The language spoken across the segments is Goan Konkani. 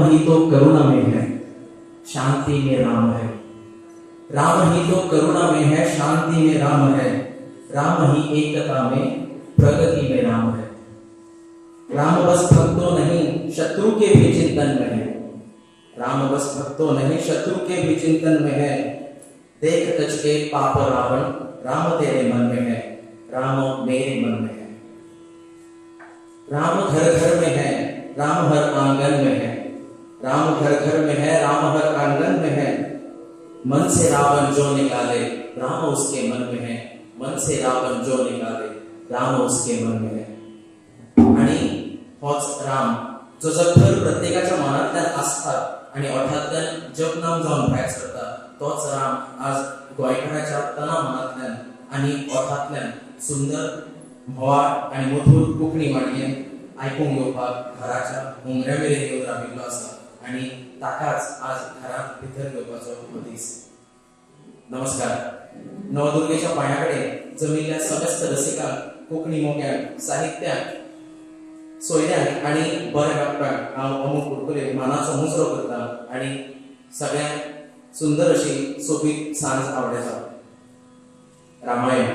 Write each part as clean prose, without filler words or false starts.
ही तो करुणा में है, शांति में राम है। राम ही तो करुणा में है, शांति में राम है। राम ही एकता में, प्रगति में राम है। राम बस भक्तों नहीं, शत्रु के भी चिंतन में है। राम बस भक्तों नहीं, शत्रु के भी चिंतन में है। देख तज के पाप रावण, राम तेरे मन में है, राम मेरे मन में है। राम घर घर में है, राम हर आंगन में है। राम घर घर में है, राम हर आंगन में है। मन से रावण जो निकाले, राम उसके मन में है। मन से रावण जो निकाले, राम उसके मन में है। आणि होच राम जो जगभर प्रत्येकाच्या मनांतल्यान आसता आणि ओठांतल्यान जपनाम जावन भायर सरता, तोच राम आज गोंयकाराच्या तना मनांतल्यान आनी ओठांतल्यान सुंदर, म्होवाळ आनी मधूर कोंकणी मांडयेन आयकूंक येवपाक घराच्या हुमऱ्या मेरेन येवन राविल्लो आसा आनी ताकाच आज घरांत भितर घेवपाचो हो दीस. नमस्कार. नवदुर्गेच्या पांया कडेन जमिल्ल्या समेस्त रसिकांक, कोंकणी मोग्यांक, साहित्यांक, सोयऱ्यांक आनी बऱ्या वागप्यांक हांव अमूक कुडकुले मानाचो मुजरो करता आनी सगळ्यांक सुंदर अशी सोबीत सांज आवडटा. रामायण.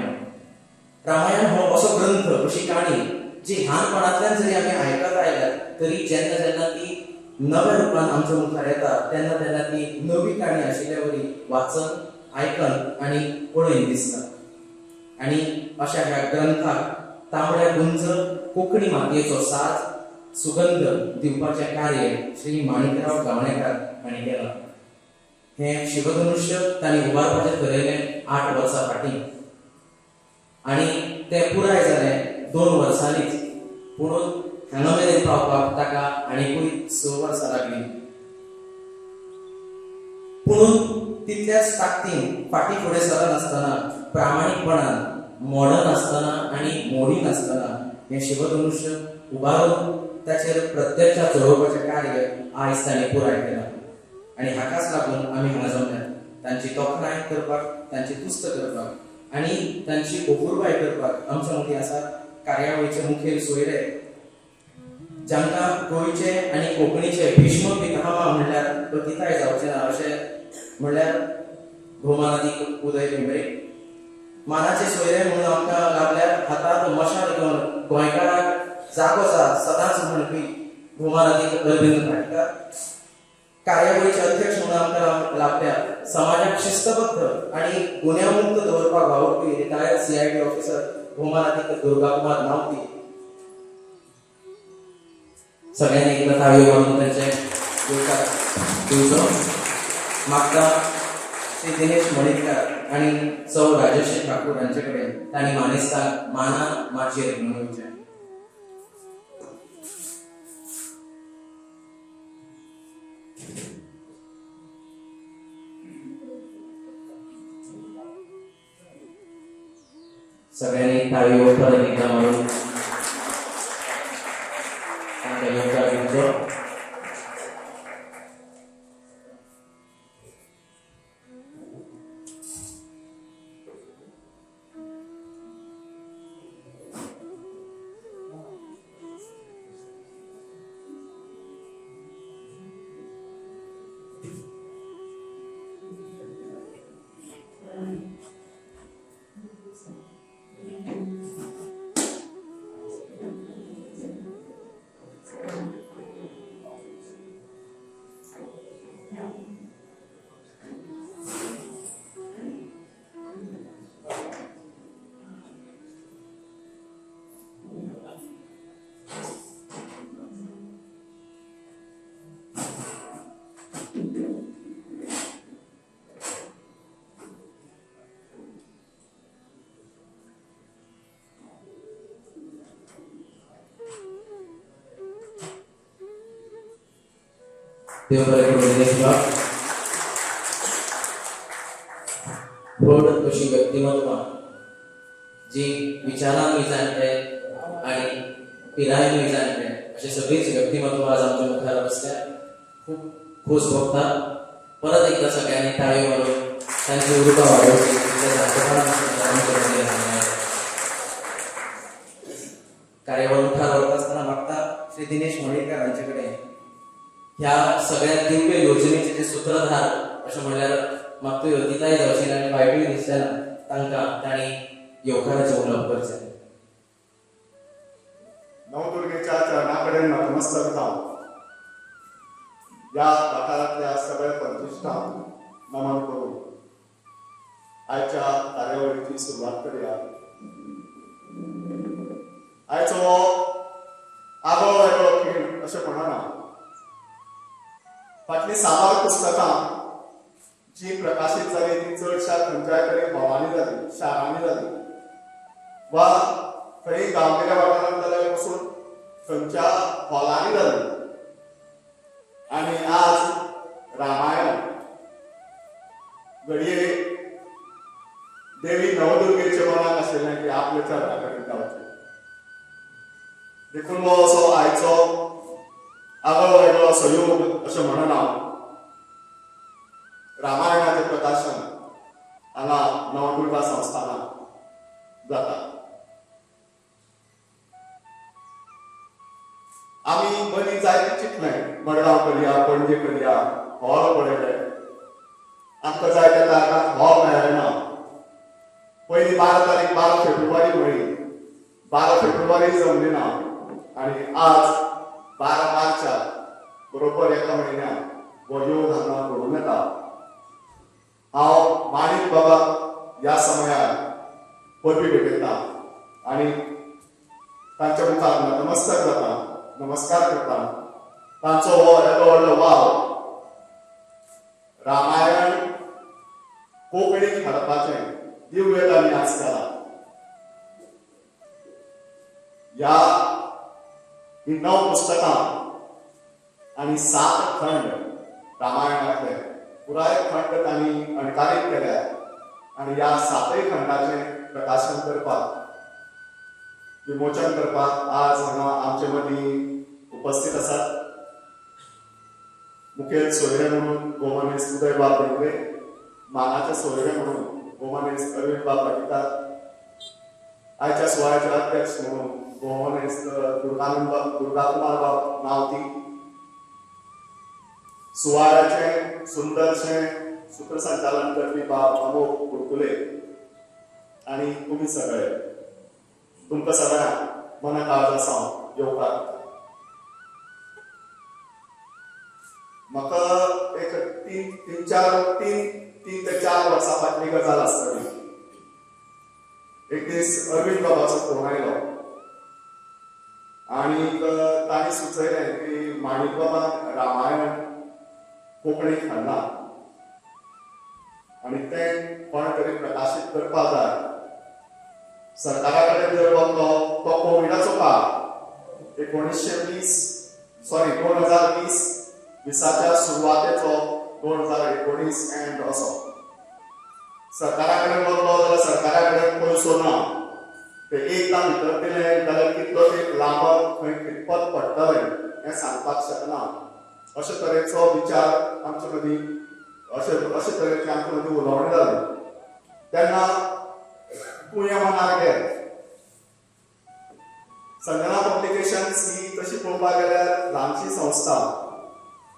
रामायण हो असो ग्रंथ, अशी काणी जी ल्हानपणांतल्यान जरी आमी आयकत आयल्यात तरी जेन्ना जेन्ना ती नव्या रुपान आमच्या मुखार येता तेन्ना तेन्ना ती नवी काणी आशिल्ल्या वरी वाचन, आयकन आनी पळयन दिसता. आनी अशा ह्या ग्रंथाक तांबड्या गुंज कोंकणी मातयेचो साज, सुगंध दिवपाचें कार्य श्री माणिकराव गावणेकार हांणी केलां. हें शिवधनुष्य तांणी उबारपाचें थरयलें 8 वर्सां फाटीं आनी तें पुराय जालें 2 वर्सांनीच. पुणून हांगा मेरेन पावपाक ताका आनिकूय 6 वर्सां लागलीं. पुणून तितल्याच ताकदीन फाटीं फुडें सरनासतना, प्रामाणीकपणान, मोडनासतना आनी मोडिनासतना हें शिवधनुष्य उबारून ताचेर प्रत्यक्षात चलोवपाचें कार्य आयज तांणी पुराय केलां आनी हाकाच लागून आमी हांगा जमल्यात, तांची तोखणाय करपाक, तांची तुस्त करपाक आनी तांची अपुरबाय करपाक. आमच्या मदीं आसात कार्यावळीचे मुखेल सोयरे, जांकां गोंयचे आनी कोंकणीचे भीष्म पितामह म्हणल्यार अतिताय जावचें ना अशें म्हणल्यार भोवमानादीक उदय भेंब्रे. मानाचे सोयरे म्हणून आमकां लाभल्यार हातात मशाल घेवन गोंयकाराक जागो जा सदांच म्हणपी भोवमानादीक अरविंद भाटकार. कार्यावळीचे अध्यक्ष म्हणून आमकां लाभल्या समाजाक शिस्तबद्ध आनी गुन्यांवमुक्त दवरपाक वावुरपी रिटायर्ड सीआयडी ऑफिसर भोवमानादीक दुर्गाकुमार नावती. सगळ्यांनी एकदा ताळयो मारून त्यांचे येवकार दिवचो. मागता श्री दिनेश मणितकार आनी सौ राजश्री ठाकूर हांचे कडेन तांणी मानेस्तांक मानान माचयेर घेवन येवचें. सगळ्यांनी ताळयो परत एकदा मारून तांकां येवकार दिवचो. देव बरें करूं दिनेश बाब. व्हड अशी व्यक्तिमत्वां जी विचारानूय जाणटे आनी पिरायेनूय जाणटे, अशी सगळींच व्यक्तिमत्वां आज आमच्या मुखार बसल्या. खूब खोस भोगता. परत एकदा सगळ्यांनी टाळयो मारून तांची उर्बा वाडोवची. तितल्या जाणटेपणान आमच्या मदीं हांगा आयले. कार्यावळ मुखार व्हरता आसतना मागता श्री दिनेश मणेरकर हांचे कडेन. ह्या सगळ्या दिव्य योजनेचे जे सुत्रधार अशें म्हणल्यार म्हाका अतिताय जावची ना आनी वायटूय दिसचें ना, तांकां तांणी येवकाराचें उलोवप करचें. नवदुर्गेच्या चरणा कडेन नतमस्तक जावन ह्या वाठारांतल्या सगळ्या प्रतिश्ठांक नमन करून आयच्या कार्यावळीची सुरवात करूया. आयचो हो आगळो वेगळो खीण अशें म्हणना. फाटलीं साबार पुस्तकां जी प्रकाशीत जाली ती चडश्या खंयच्याय तरी भोवांनी जाली, शारांनी जाली वा खंय गांवगिऱ्या वाठारांत जाल्यार पसून खंयच्या हॉलांनी जाली. आनी आज रामायण घडये देवी नवदुर्गेच्या मनाक आशिल्लें की आपल्या चरणा कडेन जावचें, देखून हो असो आयचो आगळो वेगळो असो योग अशें म्हणना. रामायणाचें प्रकाशन हांगा नवदुर्गा संस्थानांत जाता. आमी मदीं जायते चिंतलें, मडगांव करया, पणजे करया, हॉल पळयले, आमकां जाय त्या तारखाक हॉल मेळ्ळें ना. पयली 12 तारीख 12 फेब्रुवारी म्हळी, 12 फेब्रुवारी जमली ना आनी आज 12 मार्चाक बरोबर एका म्हयन्याक हो योग हांगा घडून येता. हांव माणिक बाबा ह्या समयार परबी भेटयता आनी तांच्या मुखार नतमस्तक जाता, नमस्कार करता. तांचो हो येदो व्हडलो वावर रामायण कोंकणीक हाडपाचें दिव्य तांणी आज केलां. ह्या ही 9 पुस्तकां आनी 7 खंड रामायणांतले पुराय खंड तांणी अणकारीत केल्यात आनी ह्या 7 खंडाचें प्रकाशन करपाक, विमोचन करपाक आज हांगा आमचे मदीं उपस्थित आसात मुखेल सोयरे म्हणून गोमानेस उदयबाब भेंब्रे, मानाचे सोयरे म्हणून गोमानेस अरविंदबाब भाटीकार, आयच्या सुवाळ्याचे अध्यक्ष म्हणून गोमानेस दुर्गाकुमार बाब नावती, सुवाळ्याचें सुंदरशें सूत्रसंचालन करपी बाब अमोक कुडकुले आनी तुमी सगळे, तुमकां सगळ्यांक मना काळजा सावन येवकार. म्हाका एक तीन ते 4 वर्सां फाटली गजाल आसतली. एक दीस अरविंद बाबाचो फोन आयलो आनी तांणी सुचयलें की माणिक बाबान रामायण कोंकणीक हाडलां आनी तें कोण तरी प्रकाशीत करपाक जाय. सरकारा कडेन जर वतलो तो कोविडाचो काळ 2020 विसाच्या सुरवातेचो 2019 एंड असो. सरकारा कडेन वतलो जाल्यार सरकारा कडेन पयसो ना, ते एकदां भितर दिले जाल्यार कितलो एक लांब खंय कितपत पडटलें हें सांगपाक शकना. अशे तरेचो विचार आमचे मदीं, अशे तरेचें आमचे मदीं उलोवणें जालें. तेन्ना तूं हें मनार घे. संजना पब्लिकेशन्स ही तशी पळोवपाक गेल्यार ल्हानशी संस्था,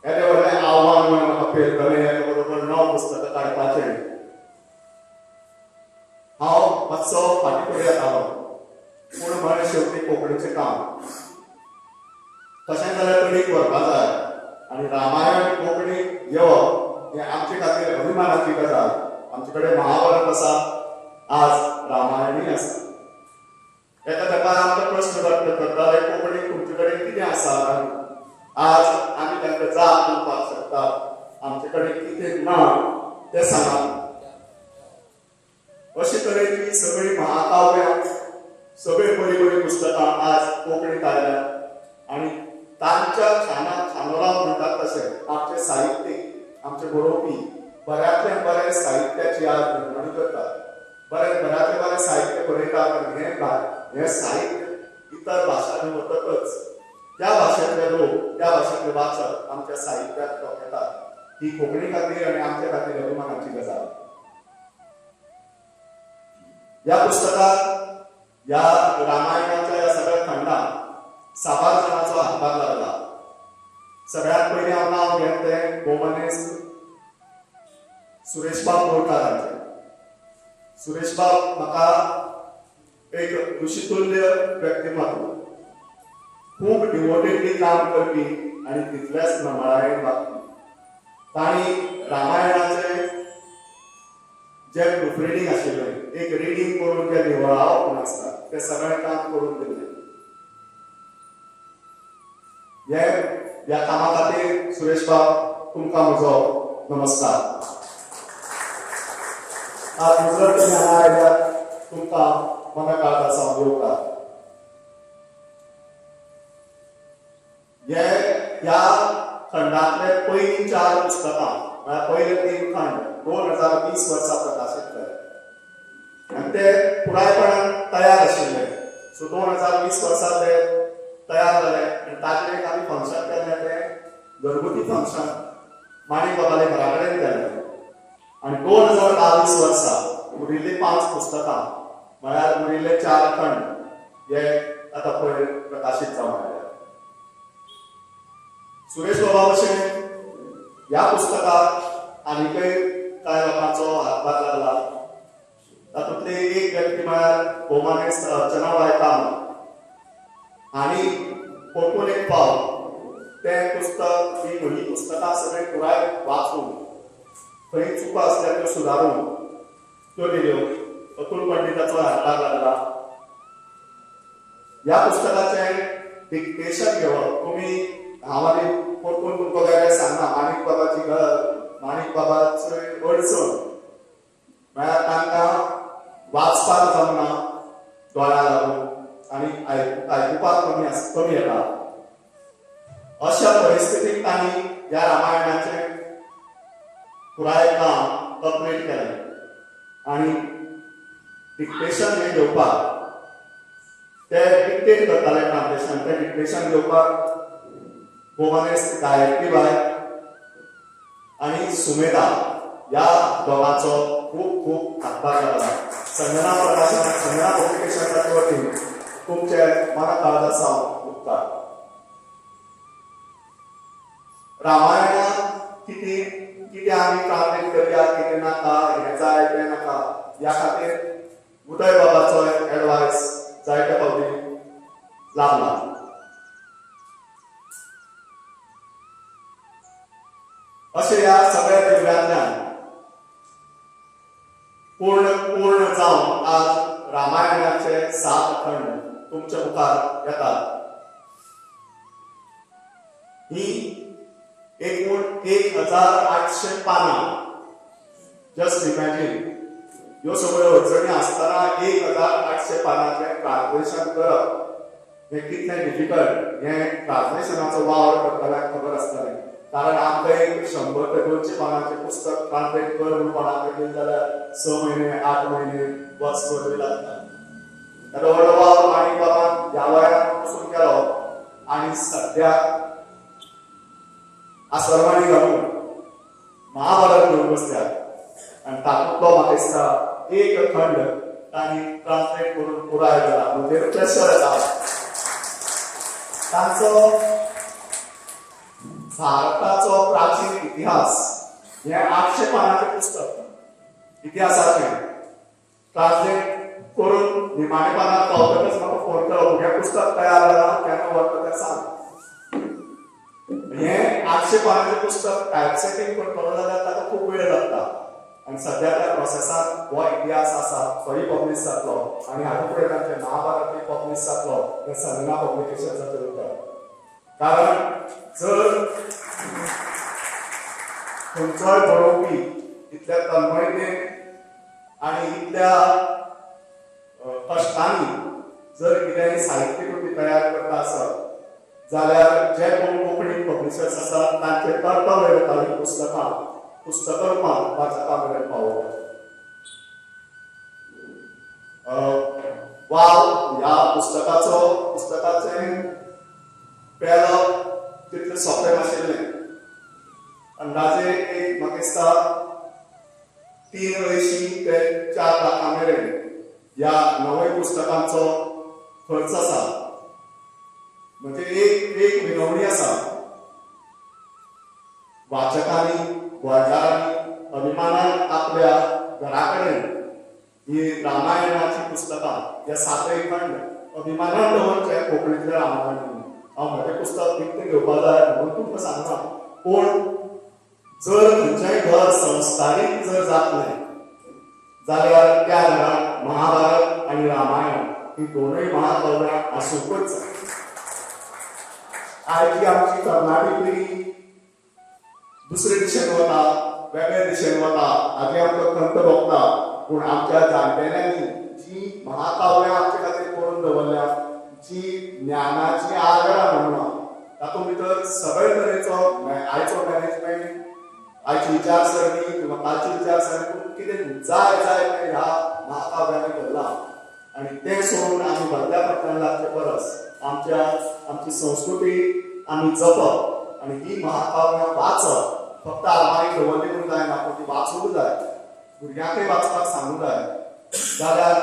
येदें व्हडलें आव्हान म्हणून म्हाका पेलतलें, हेका बरोबर 9 पुस्तकां काडपाचें. हांव मातसो फाटीं फुडें येतालो, पूण म्हळें शेवटी कोंकणीचें काम तशें जाल्यार तडीक व्हरपा जाय आनी रामायण कोंकणीक येवप हें आमचे खातीर अभिमानाची गजाल. आमचे कडेन महाभारत आसा, आज रामायणूय आसा. एका तेंपार आमकां प्रस्न करताले कोंकणीक तुमचे कडेन कितें आसा, आज आमी तांकां जाप दिवपाक शकता. आमचे कडेन कितें ना तें सांगात. अशे तरेची सगळीं महाकाव्यां, सगळीं बरीं बरीं पुस्तकां आज कोंकणीत आयल्यात आनी तांच्या खानाक खानोलाव म्हणटात तशें आमचे साहित्यीक, आमचे बरोवपी बऱ्यांतल्या बऱ्या साहित्याची आज निर्मणी करतात, बऱ्यांतलें बरें साहित्य बरयतात आनी हें साहित्य इतर भाशांनी वतकच त्या भाशेंतले लोक, त्या भाशेंतले वाचक आमच्या साहित्याक तोखेतात. ही कोंकणी खातीर आनी आमच्या खातीर अभिमानाची गजाल. ह्या पुस्तकात, ह्या रामायणाच्या ह्या सगळ्या खंडात साबार जाणांचो हातभार लागला. सगळ्यात पयलीं हांव नांव घेत तें भोवमानेस्त सुरेशबाब बोरकार हांचें. सुरेशबाब म्हाका एक ऋषितुल्य व्यक्तिमत्व, खूब डिवोटेडली काम करपी आनी तितलेच नमळायेन वागपी. तांणी रामायणाचें जें प्रूफ रिडींग आशिल्लें, एक रिडींग करून जें निवळावप म्हूण आसता, तें सगळें काम करून दिल्लें. हे ह्या कामा खातीर सुरेशबाब तुमकां म्हजो नमस्कार. आज मुजरत तुमी हांगा आयल्यात, तुमकां मना काळजा सावन येवकार. हे ह्या खंडांतले पयलीं चार पुस्तकां, म्हळ्यार पयले तीन खंड 2020 वर्सा प्रकाशीत जाले आनी ते पुरायपणान तयार आशिल्ले. सो 2020 वर्सा ते तयार जाले आनी ताचेर एक आमी फंक्शन केल्लें, तें घरगुती फंक्शन माणिक बाबाले घरा कडेन केल्लें. आनी 2022 वर्सा उरिल्लीं पांच पुस्तकां, म्हळ्यार उरिल्ले चार खंड हे आतां पळय प्रकाशीत जावन आयल्यात. सुरेश बाबा भशेन ह्या पुस्तकाक आनीकय कांय लोकांचो हातभार लागला. तातूंतली एक व्यक्ती म्हळ्यार भोवमानेस्त अर्चनाबाय कामत हांणी परतून एक फावट तें पुस्तक, ही म्हजी पुस्तकां सगळीं पुराय वाचून खंय चुको आसल्यार त्यो सुदारून त्यो दिल्यो. अतुल पंडिताचो हातभार लागला. ह्या पुस्तकाचें डिक्टेशन घेवप, तुमी हांव आनी परतून तुमकां काय काय सांगना. माणिक बाबाची माणिक बाबाची अडचण म्हळ्यार तांकां वाचपाक जमना दोळ्या लागून आनी आयकुपाक कमी येता. अशा परिस्थितीक तांणी ह्या रामायणाचें पुराय काम कंप्लीट केलें आनी डिक्टेशन हें घेवपाक ते डिक्टेट करताले ट्रान्सलेशन, तें डिक्टेशन घेवपाक भोवमानेस्त गायत्री बाय आनी सुमेधा ह्या दोगांचो खूब खूब हातभार लागला. संजना प्रकाशन, संजना पब्लिकेशनाच्या वतीन तुमचे मना काळजा सावन उपकार. रामायणाक कितें कितें आमी ट्रान्सलेट करया, कितें नाका, हें जाय तें नाका, ह्या खातीर उदय बाबाचो एडवायस जायते फावटी लागला. अशें ह्या सगळ्या दिव्यांतल्यान पूर्ण पूर्ण जावन आज रामायणाचे 7 खंड तुमच्या मुखार येतात. ही एकूण 1800 पानां. जस्ट इमॅजीन, ह्यो सगळ्यो अडचणी आसतना 1800 पानांचें ट्रान्सलेशन करप हें कितलें डिफिकल्ट हें ट्रान्सलेशनाचो वावर करतल्यांक खबर आसतलें. कारण आमकां एक 100 ते 200 पानांचें पुस्तक ट्रान्सलेट कर म्हणून कोणाक दिलें जाल्यार 6 म्हयने, 8 म्हयने, वर्सभर लागता. येदो व्हडलो वावर माणिक बाबान ह्या वयार पसून केलो आनी सद्या आसरवाणी घालून महाभारत घेवन बसल्यात आनी तातूंतलो म्हाका दिसता एक खंड तांणी ट्रान्सलेट करून पुराय जाला. म्हजेर प्रेशर येता. तांचो भारताचो प्राचीन इतिहास हें 800 पानांचें पुस्तक इतिहासाचें ट्रान्सलेट करून निमाणे पानार पावतकच म्हाका फोन केलो, म्हगें पुस्तक तयार जालां, केन्ना व्हरता तें सांग. हें 800 पानांचें पुस्तक टायपसेटींग करतलो जाल्यार ताका खूब वेळ लागता आनी सद्या त्या प्रोसेसांत हो इतिहास आसा तोय पब्लीश जातलो आनी हातूंत फुडें तांचें महाभारतूय पब्लीश जातलो हें संजना पब्लिकेशन्साचेर उरता. कारण जर खंयचोय बरोवपी इतल्या तन्मयतेन आनी इतल्या कश्टांनी जर कितेंय साहित्य कृती तयार करता आसत जाल्यार जे कोण कोंकणी पब्लिशर्स आसात तांचे कर्तव्य जाता ही पुस्तकां पुस्तक रुपान वाचकां मेरेन पावोवपाचें. वाव ह्या पुस्तकाचें पेलप तितलें सोंपें नाशिल्लें. अंदाजे एक म्हाका दिसता 3.5 ते 4 लाखां मेरेन ह्या णवय पुस्तकांचो खर्च आसा. म्हणजे एक एक विनवणी आसा, वाचकांनी, गोंयकारांनी अभिमानान आपल्या घरा कडेन ही रामायणाची पुस्तकां, ह्या सातय खंड अभिमानान दवरचे कोंकणींतलें रामायण म्हणून. हांव म्हजें पुस्तक विकतें घेवपा जाय म्हणून तुमकां सांगना, पूण जर खंयचेंय घर संस्कारीत जर जातलें जाल्यार त्या घरांत महाभारत आनी रामायण ही दोनूय महाकाव्यां आसूंकच जाय. आयची आमची तरणाटी पिळगी दुसरे दिशेन वता, वेगळे दिशेन वता, हाजी आमकां खंत भोगता. पूण आमच्या जाणटेल्यांनी जी महाकाव्यां आमचे खातीर करून दवरल्या, जी ज्ञानाची आगरां म्हणून, तातूंत भितर सगळे तरेचो आयचो मॅनेजमेंट, आयची विचारसरणी किंवा कालची विचारसरणी, पूण कितें जाय जाय तें ह्या महाकाव्यांनी भरलां. आनी तें सोडून आमी भरल्या पट्ट्यान लागचे परस आमच्या आमची संस्कृती आमी जपप आनी ही महाकाव्यां वाचप. फक्त आलमारीक दवरली म्हणून जायना, पूण ती वाचूंक जाय, भुरग्यांकय वाचपाक सांगूंक जाय. जाल्यार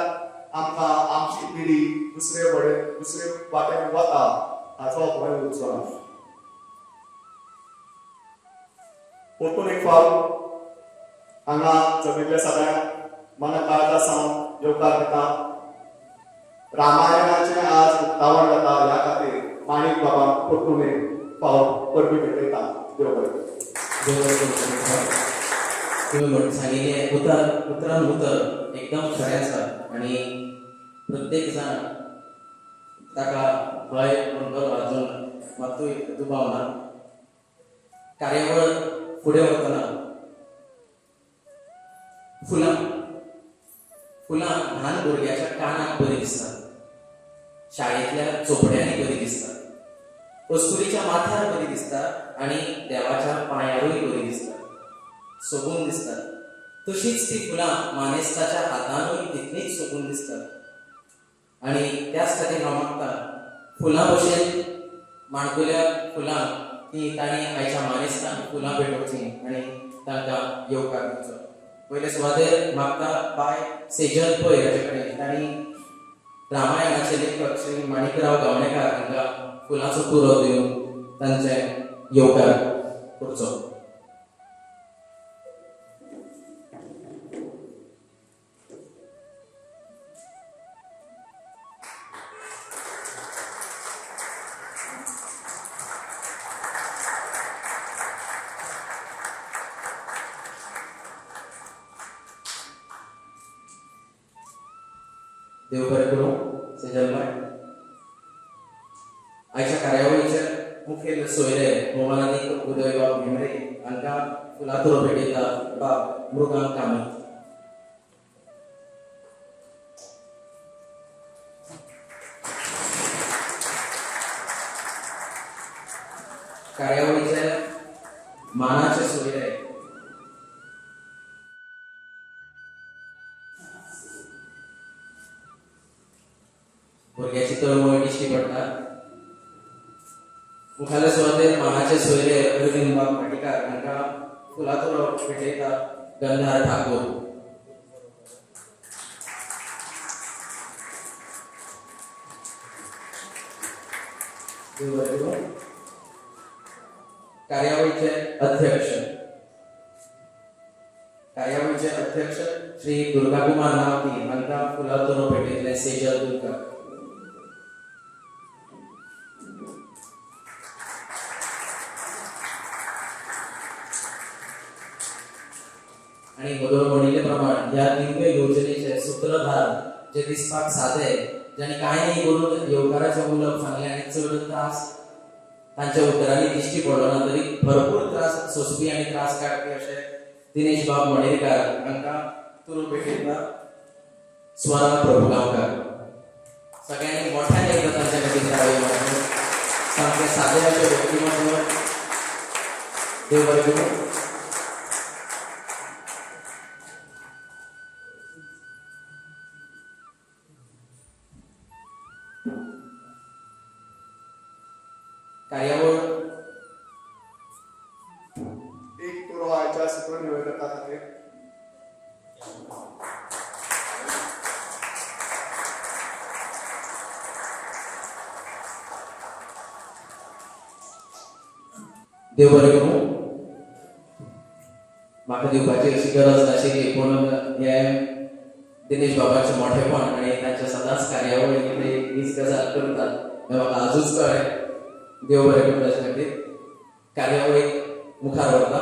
आमकां आमची पिढी दुसरे वडे दुसरे वाटेन वता हाचो भंय उरचो ना. परतून एक फावट हांगा जमिल्ल्या सगळ्यांक मना काळजा सावन येवकार दिता. रामायणाचें आज उक्तावण जाता, ह्या खातीर माणिक बाबाक परतून एक फावट परबीं भेटयता. देव बरें करूं. देव बरें करूं. तुमी म्हण सांगिल्लें उतर उतरान उतर एकदम खरें आसा आनी प्रत्येक जाण ताका हय म्हणटलो हाजून मात्तूय दुबाव ना. कार्यावळ फुडें वतना फुलां फुलां ल्हान भुरग्याच्या कानाक बरीं दिसतात, शाळेंतल्या चोपड्यांनी बरीं दिसतात, अस्तुरीच्या माथ्यार बरी दिसता आनी देवाच्या पांयारूय बरी दिसता, सोबून दिसतात. तशीच ती फुलां मानेस्ताच्या हातानूय तितलीच सोबून दिसतात. आनी त्याच खातीर हांव मागता, फुलां भशेन माणकुल्या फुलां ती तांणी आयच्या मानेस्तांक फुलां भेटोवची आनी तांकां येवकार दिवचो. पयले सुवातेर मागता बाय सेजल पै हाचे कडेन, तांणी रामायणाचे लेखक श्री माणिकराव गावणेकार हांकां फुलांचो तुरो दिवन तांचे येवकार करचो. देव बरें करूं सेजल बाय. आयच्या कार्यावळीचे मुखेल सोयरे मोमानादीक उदयबाब भेंब्रे हांकां फुलां तुरो भेटयता बाब मृगांक कामत. कार्यावळीचे मानाचे सोयरे भुरग्याची तळमळ दिश्टी पडटा. मुखाल्या सुवातेर मानाचे सोयरे अरविंद बाब भाटीकार हांकां फुलां तुरो भेटयता गंधार ठाकूर. देव बरें करूं. कार्यावळीचे अध्यक्ष, कार्यावळीचे अध्यक्ष श्री दुर्गाकुमार नावती हांकां फुलां तुरो भेटयतले सेजल दुर्गा. आणि वदोळ म्हणिल्ले प्रमाण ह्या दिव्य योजनेचे सूत्रधार जे दिसपाक सादे, ज्यांनी कांय न्ही करून येवकाराचें उलोवप सांगलें आनी चड त्रास तांच्या उतरांनी दिश्टी पडलो ना, तरी भरपूर त्रास सोंसपी आनी त्रास काडपी अशे दिनेश बाब मणेरकार हांकां तुरो भेटयता स्वरा प्रभुगांवकार. सगळ्यांनी मोठ्यान एकदा तांच्या खातीर टाळयो मारच्यो. सामकें सादें अशें व्यक्तिमत्व. देव बरें करूं. कार्यावळ एक तुरो आयच्या सूत्रनिवेदका खातीर. देव बरें करूं. म्हाका दिवपाची अशी गरज नाशिल्ली, पूण हें दिनेश बाबाचें मोठेपण आनी तांच्या सदांच कार्यावळींनी ते हीच गजाल करतात हें म्हाका आजूच कळ्ळें. देव बरें करूं ताचे खातीर. कार्यावळीक मुखार व्हरता.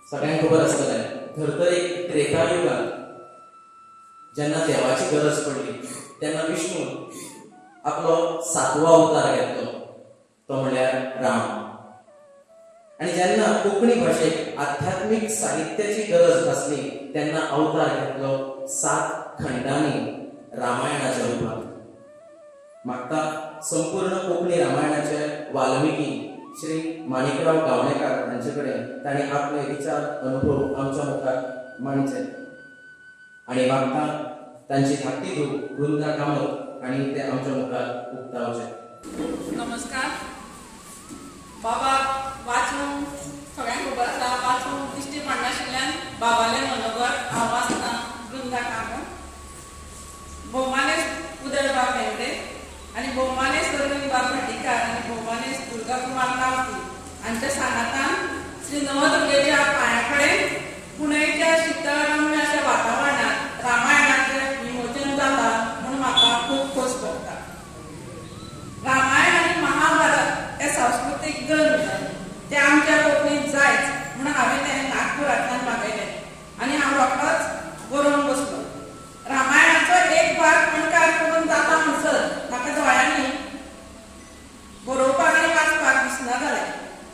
सगळ्यांक खबर आसतलें, धर्तरेक त्रेतायुगांत जेन्ना देवाची गरज पडली तेन्ना विष्णू आपलो सातवो अवतार घेतलो, तो म्हणल्यार राम. आनी जेन्ना कोंकणी भाशेक आध्यात्मीक साहित्याची गरज भासली तेन्ना अवतार घेतलो 7 खंडांनी रामायणाच्या रुपान. म्हाका संपूर्ण कोंकणी रामायणाचे वाल्मिकी श्री माणिकराव गावणेकार हांचे कडेन तांणी आपले विचार अनुभव आमच्या मुखार मांडचे आनी म्हाका तांची धाकटी धूव वृंदा कामत आनी ते आमच्या मुखार उक्तावचे. नमस्कार. बाबा वाचूंक सगळ्यांक खबर आसा, वाचूंक दिश्टी पडनाशिल्ल्यान बाबालें मनोगत हांव वाचतां. वृंदा कामत. भोवमानेस्त उदयबाब भेंब्रे आनी भोवमानेस्त अरविंदबाब भाटीकार आनी भोवमानेस्त दुर्गाकुमार नावती हांच्या सांगातान श्री नवदुर्गेच्या पांया कडेन पुणेच्या शीतळरम्य अशा वातावरणांत रामायणाचें विमोचन जाता म्हूण म्हाका खूब खोस भोगता. रामायण आनी महाभारत हे सांस्कृतीक ग्रंथ, ते आमच्या कोंकणीत जायच म्हूण हांवें तें नागपुरांतल्यान मागयलें आनी हांव रोखडोच बरोवन बसलो. रामायणाचो एक भाग अणकार करून जाता म्हणसर म्हाका दोळ्यांनी बरोवपाक आनी वाचपाक दिसना जालें.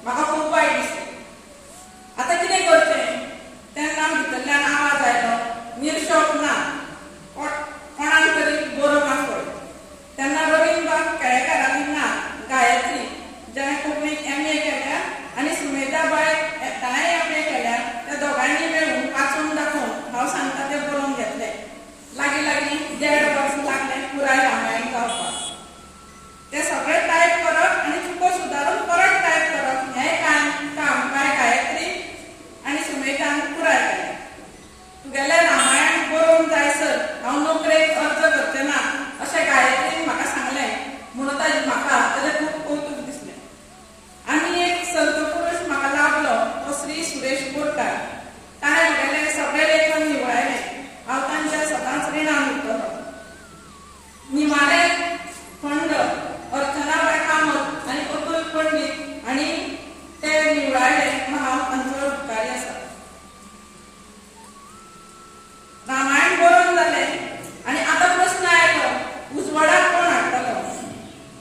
म्हाका खूब वायट दिसलें. आतां कितें करचें? तेन्ना भितरल्यान आवाज आयलो, निर्शोक ना, कोणाक तरी बरोवंक आफय. तेन्ना रवींद्रबाब केळेकाराली नात गायत्री, जाणें कोंकणीत एम ए केल्या, आनी सुमेधाबाय, ताणें एम ए केल्या, त्या दोगांयनी मेळून वाचून दाखोवन हांव सांगता तें बरोवन घेतलें. लागीं लागीं 1.5 वर्स लागलें पुराय रामायण जावपाक. ते सगळें टायप करप आनी चुको सुदारून परत टायप करप हें काम काम बाय गायत्री आनी सुमेधान पुराय केलें. तुगेलें रामायण बरोवन जायसर हांव नोकरेक अर्ज करचें ना अशें गायत्रीन म्हाका सांगलें म्हणून ताजें म्हाका ताजें खूब कौतूक दिसलें. आनी एक संत पुरूश म्हाका लाभलो, तो श्री सुरेश बोरकार. ताणें म्हगेलें सगळें लेखन निवळायलें. हांव तांच्या सदांच रिणान उरतलो. निमाणे खंड अर्चनाबाय कामत आनी अतुल पंडीत आनी ते निवळायले म्हूण हांव तांचो उपकारी आसा. रामायण बरोवन जालें आनी आतां प्रस्न आयलो, उजवाडाक कोण हाडटलो?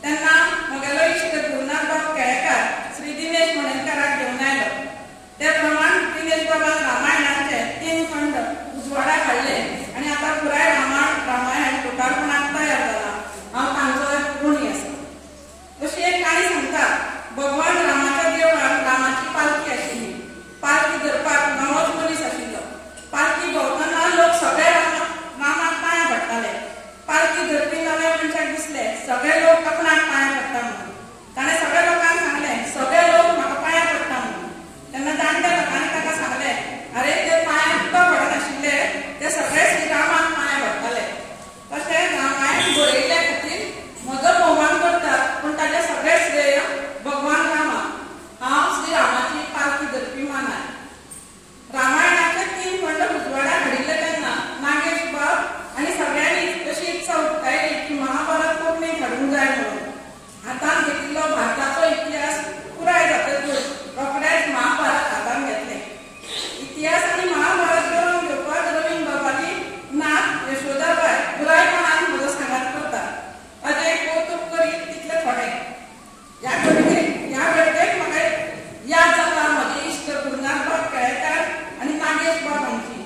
तेन्ना म्हगेलो इश्ट गुरुनाथ बाब केळेकार श्री दिनेश मणेरकाराक घेवन आयलो. ते प्रमाण दिनेश बाबान रामायणाचे 3 खंड उजवाडाक हाडले आनी आतां पुराय रामायण लोकार्पणाक तयार जाला. हांव तांचो ऋणी आसा. अशी एक काणी सांगता. भगवान रामाच्या देवळांत रामाची पालखी आशिल्ली. पालखी धरपाक नवोच मनीस आशिल्लो. पालखी भोंवतना लोक सगळे रामाक पांयां पडटाले. पालखी धरपी नव्या मनशाक दिसले, सगळे लोक आपणाक पांयां पडटा म्हणून. ताणें सगळ्या लोकांक सांगलें, सगळे लोक म्हाका पांयां पडटा म्हणून. तेन्ना जाणट्या लोकांनी ताका सांगलें, अरे, ते पांयां तुका पडनाशिल्ले, ते सगळे श्री रामाक पांयां पडटाले. तशें रामायण बरयल्ल्या खातीर म्हजो भोवमान करतात, पूण ताजें सगळें श्रेय भगवान रामाक. हांव श्री रामाची पालखी धरपी मानाय. रामायणाचे 3 खंड उजवाडाक हाडिल्ले तेन्ना नागेश बाब आनी सगळ्यांनी अशी इत्सा उक्तायली की महाभारत कोंकणीत हाडूंक जाय म्हणून. हातांत घेतिल्लो भारताचो इतिहास पुराय जातकूच रोखडेच महाभारत हातांत घेतलें. इतिहास आनी महाभारत बरोवन घेवपाक रवींद्र बाबाली नात यशोदाबाय पुरायपणान म्हजो सांगात करता. ताजें कौतूक करीत तितलें थोडें. ह्या घडणुकेक म्हाका याद जाता म्हजे इश्ट गुरुनाथ बाब केळेकार आनी नागेश बाब हांची.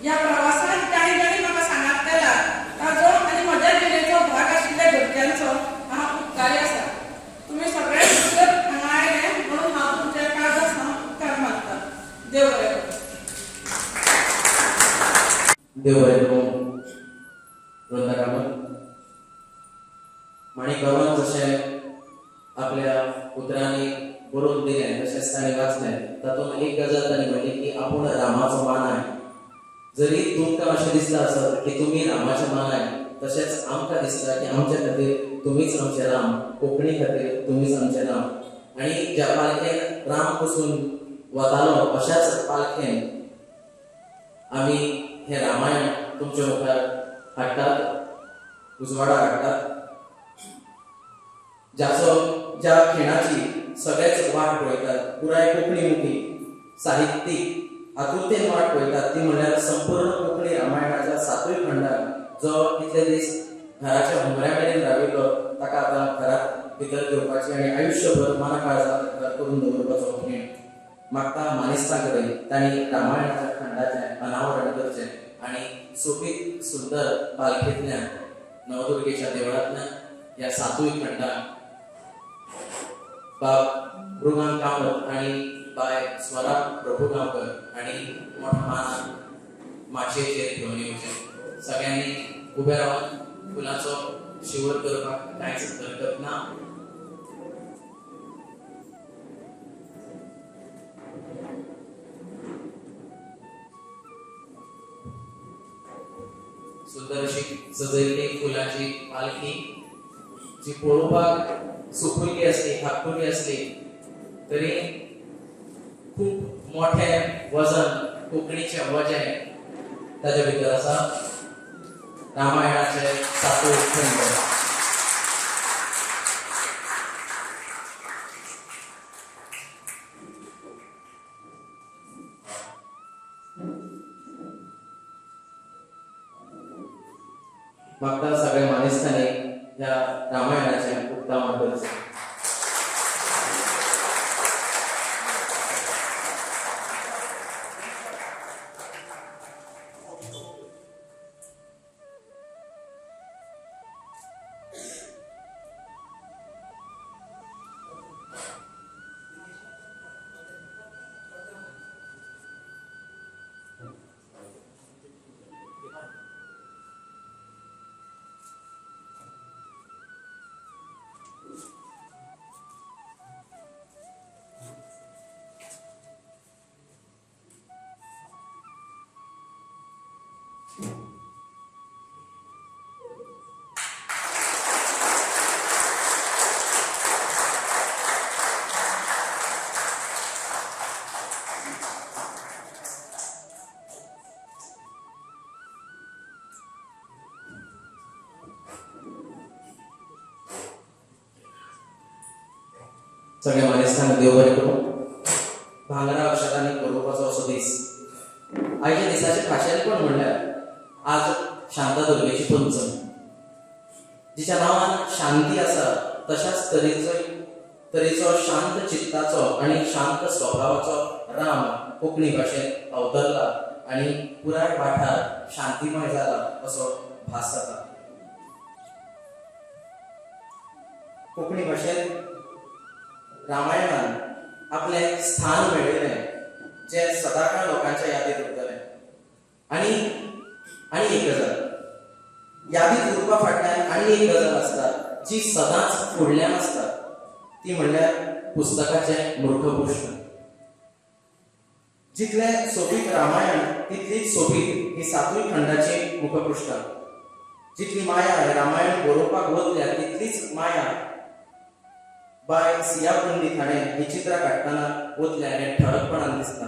ह्या प्रवासांत जाणी जाणी म्हाका सांगात केला ताजो आनी म्हज्या जिणेचो भाग आशिल्ल्या घरच्यांचो हांव उपकारी आसा. तुमी सगळे मुजरत हांगा आयले म्हणून हांव तुमच्या काळजा सावन उपकार मानता. देव बरें करूं. देव बरें करूं वृंदा कामत. माणिक बाबान जशें आपल्या उतरांनी बरोवन दिलें, तशेंच ताणें वाचलें, तातूंत एक गजाल ताणें म्हणली की आपूण रामाचो मानाय. जरी तुमकां अशें दिसता आसत की तुमी रामाचे मानाय, तशेंच आमकां दिसता की आमच्या खातीर तुमीच आमचे राम, कोंकणी खातीर तुमीच आमचे राम. आनी ज्या पालखेन राम बसून वतालो अशाच पालखेन आमी हें रामायण तुमच्या मुखार हाडटात, उजवाडा हाडटात, ज्याचो ज्या खिणाची सगळेच वाट पळयतात, पुराय कोंकणी मुखी साहित्यीक आतुरतेन वाट पळयतात, ती म्हणल्यार संपूर्ण कोंकणी रामायणाच्या सातूय खंडाक जो इतले दीस घराच्या हुमऱ्या मेरेन राविल्लो ताका आतां घरात भितर घेवपाची आनी आयुश्यभर मना काळजांत घर करून दवरपाचो खीण. मागता मानेस्तां कडेन तांणी रामायणाच्या खंडाचें अनावरण करचें आनी सोबीत सुंदर पालखेंतल्यान नवदुर्गेच्या देवळांतल्यान ह्या सातूय खंडांक बाब मृगांक कामत आनी बाय स्वरा प्रभुगांवकर आनी मोठ्या मानान माचयेचेर घेवन येवचें. सगळ्यांनी उबे रावन फुलांचो शिंवर करपाक कांयच हरकत ना. सुंदर अशी सजयल्ली फुलांची पालखी जी पळोवपाक सुपुल्ली आसली, धाकटुली आसली तरी खूब मोठें वजन, कोंकणीचें वजें ताच्या भितर आसा. रामायणाचे सातूय खंड. म्हाका सगळ्या मानेस्तांनी ह्या रामायणाचें उक्तावण करचें. सगळ्या मानेस्तांक देव बरें करूं. भांगरा अक्षरांनी बरोवपाचो असो दीस. आयच्या दिसाचें खाशेलपण म्हणल्यार आज शांतादुर्गेची पंचम, जिच्या नांवान शांती आसा तशाच तरेचो शांत चित्ताचो आनी शांत स्वभावाचो राम कोंकणी भाशेंत अवतरला आनी पुराय वाठार शांतीमय जाला असो भास जाता. कोंकणी भाशेंत रामायणान आपलें स्थान मेळयलें जें सदांकाळ लोकांच्या यादीत उरतलें. आनी आनी एक गजाल यादीत उरपा फाटल्यान आनी एक गजाल आसता जी सदांच फुडल्यान आसता, ती म्हणल्यार पुस्तकाचें मुखपृश्ठ. जितलें सोबीत रामायण तितलीच सोबीत ही सातूय खंडाची मुखपृश्ठां. जितली माया रामायण बरोवपाक वतल्या तितलीच माया बाय सिया पंडीत हाणें ही चित्रां काडटना वतल्या हें ठळकपणान दिसता.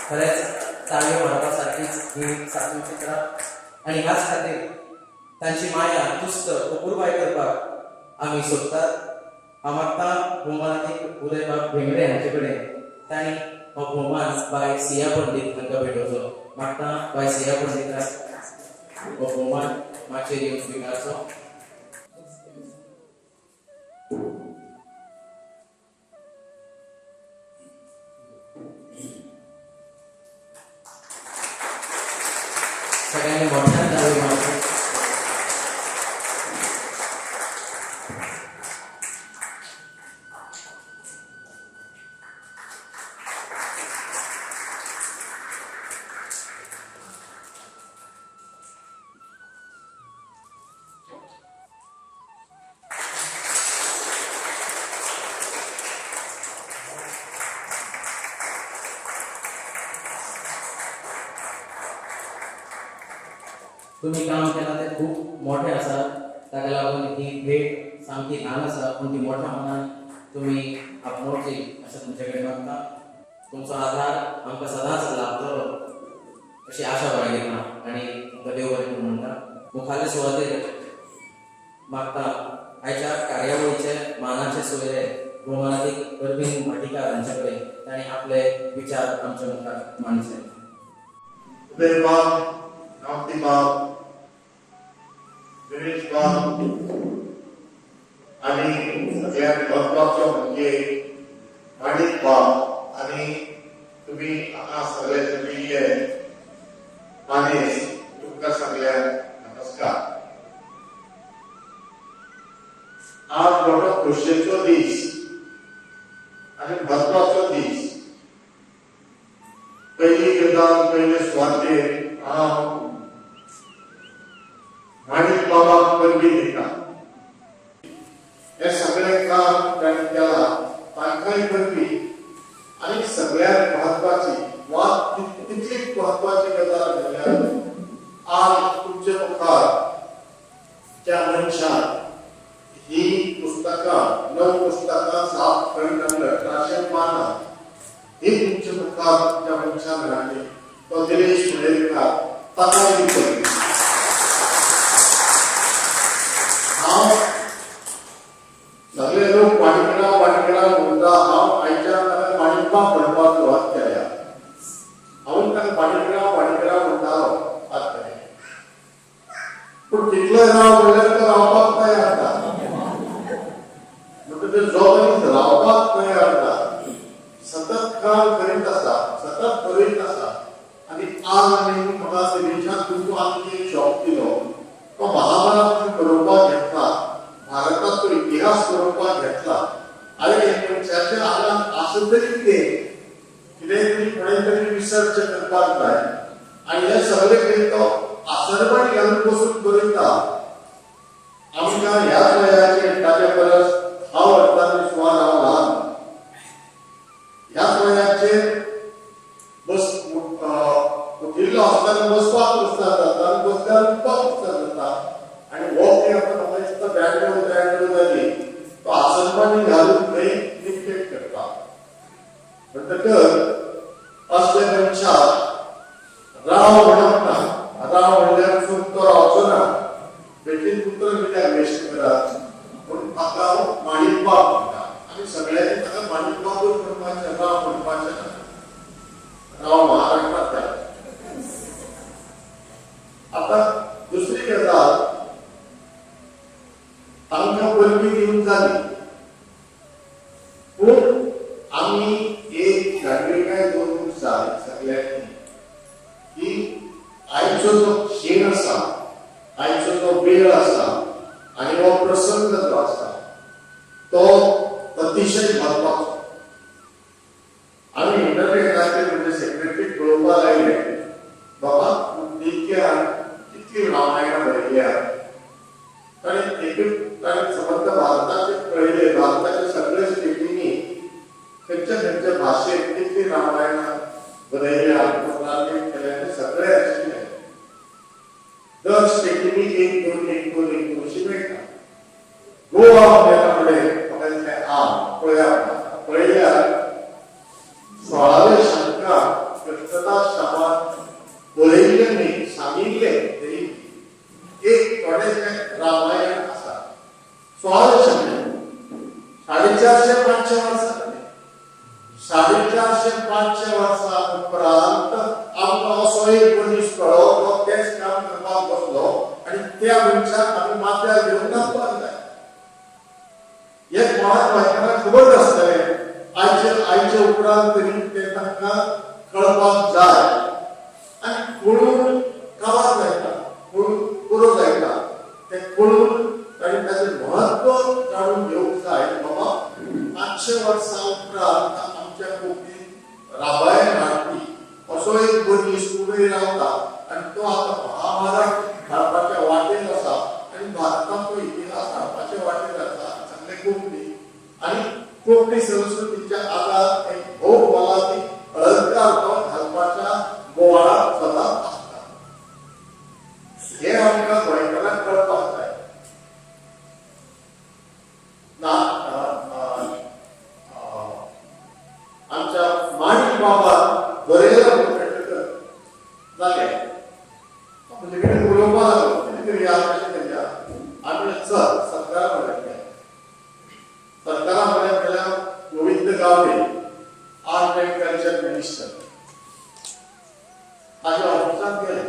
खरेंच ताळयो मारपा सारकीच ही सातूय चित्रां आनी ह्याच खातीर तांची माया तुस्त अपुरबाय करपाक आमी सोदतात. हांव मागता भोवमानादीक उदयबाब भेंब्रे हांचे कडेन तांणी हो भोवमान बाय सिया पंडीत हांकां भेटोवचो. मागता बाय सिया पंडिताक हो भोवमान माचयेर येवन स्विकारचो. सगळ्यांनी मोठ्यान टाळयो मारच्यो. तुमी काम केलां तें खूब मोठें आसा, ताका लागून ही भेट सामकी ल्हान आसा, पूण ती मोठ्या मनान तुमी आपणोवची अशें तुमचे कडेन मागता. तुमचो आधार आमकां सदांच लाभतलो अशी आशा बाळगिता आनी तुमकां देव बरें करूं म्हणटा. मुखारले सुवातेर मागता आयच्या कार्यावळीचे मानाचे सोयरे भोवमानादीक अरविंद भाटीकार हांचे कडेन तांणी आपले विचार आमच्या मुखार मांडचे. उदयबाब, गांवतीबाब, दिनेशबाब आणि सगळ्यात महत्वाचो म्हणजे माणिक बाब आणि तुम्ही हांगा सगळे जमिल्ले मानेस, तुमकां सगळ्यांक नमस्कार. आज मोठो खोशयेचो दीस आणि म्हत्वाचो दीस. पहिली गजाल, पयले सुवातेर हांव माणिक बाबाक परबीं दिता. हे सगळें काम तांणी केलां तांकांय परबीं. आनी सगळ्यांत म्हत्वाची वा तितलीच म्हत्वाची गजाल म्हणल्यार आज तुमचे मुखार ज्या मनशान ही पुस्तकां, 9 पुस्तकां, 7 खंड आनी 1800 पानां ही तुमच्या मुखार ज्या मनशान हाडली तो दिनेश मणेरकार, ताकाय बी परबीं. हांव सगळे लोक माणिकराव माणिकराव म्हणटा, हांव आयच्यान ताका माणिकबाब म्हणपाक सुरवात केल्या. हांव ताका माणिकराव माणिकराव म्हणटालो आज मेरेन, पूण तितलोय राव म्हणल्यार तो रावपाक तयार ना. म्हणटकीर जो मनीस रावपाक तयार ना, सतत काम करीत आसा, सतत बरयत आसा आनी आज आनी म्हाका दिनेशान तुमकां आनी एक शॉक दिलो. तो महाभारत बरोवपाक घेतला, भारताचो इतिहास बरोवपाक घेतला. आनी मनशाच्या आंगात आसत तरी कितें कितें तरी कोणें तरी रिसर्च करपाक जाय आनी हे सगळे कितें तो आसरबाणी घालून बसून बरयता. आमकां ह्याच वयाचेर, ताच्या परस 10 वर्सांनी सुमार हांव ल्हान, ह्याच वयाचेर बस उठिल्लो आसतना बसपाक कुस्तार जाता आनी बसल्यार उठपाक कुस्तार जाता. आनी हो कितें आतां म्हाका दिसता 92 93 जाली, तो आसनपाणी घालून थंय डिक्टेट करता. म्हणटकच असल्या मनशाक राव म्हणप ना. राव म्हणल्यार चूक, तो रावचो ना. बेगीन पुत्र कित्याक वेस्ट करात म्हणून ताका हांव माणिकबाब म्हणटा आनी सगळ्यांनी ताका माणिकबाबूच म्हणपाचें, राव म्हणपाचें ना. राव महाराष्ट्रात जाय. आता दुसरी गजाल, तांकां परबीं दिवन जाली, पूण आमी एक जाणविकाय दवरूंक जाय सगळ्यांनी की आयचो जो खीण आसा, आयचो जो वेळ आसा आनी हो प्रसंग जो आसा तो अतिशय म्हत्वाचो. आमी इंटरनेटाचेर म्हणजे सेक्रेटरीक पळोवपाक लायले, बाबा नित्यान कितली रामायणां बरयल्या. ताणें एकूच ताणें समस्त भारताचे पळयले, भारताच्या सगळ्या स्टेटींनी खंयच्या खंयच्या भाशेत कितली रामायणां बरयल्या, ट्रान्सलेट केल्या, ते सगळे आशिल्ले. दर स्टेटींनी एक दोन एक दोन एक दोन अशी मेळटा. गोवा म्हणल्यार फुडें म्हाका दिसलें आं पळया. पळयल्यार 16व्या शतकात कृष्णदास शामान बरयल्लें न्ही, सांगिल्लें तरी एक थोडेशें रामायण आसा. 16व्या शतकात, 450 500 वर्सां जालीं. 450 500 वर्सां उपरांत आमकां असो एक मनीस कळ्ळो, तो तेंच काम करपाक बसलो आनी त्या मनशाक आमी माथ्यार घेवन नाचपाक जाय. हे कोणाक गोंयकारांक खबर नासतलें. आयचे आयचे उपरांत तरी ते तांकां कळपाक जाय. आनी कळून काबार जायना, कळून पुरो जायना, ते कळून ताणें ताचें म्हत्व जाणून घेवंक जाय. बाबा 500 वर्सां उपरांत आमच्या कोंकणीत रामायण हाडपी असो एक मनीस फुडें रावता आनी तो आतां महाभारत हाडपाच्या वाटेर आसा आनी भारताचो इतिहास हाडपाच्या वाटेर आसा. सगळे कोंकणी आनी कोंकणी संस्कृतीच्या आदार एक भोव मोलादीक अलंकार तो घालपाच्या बोवाळात सदांच आसता, हे आमकां गोंयकारांक कळपाक जाय. ना बाबा बरयला म्हणून मेळटकच जालें. म्हजे कडेन उलोवपाक लागलो, कितें करया, कशें करया. आमी चल सरकारा म्हऱ्यांत गेले. सरकारा म्हऱ्यांत गेल्यार Govind Gawade, art and culture minister, ताच्या ऑफिसांत गेले.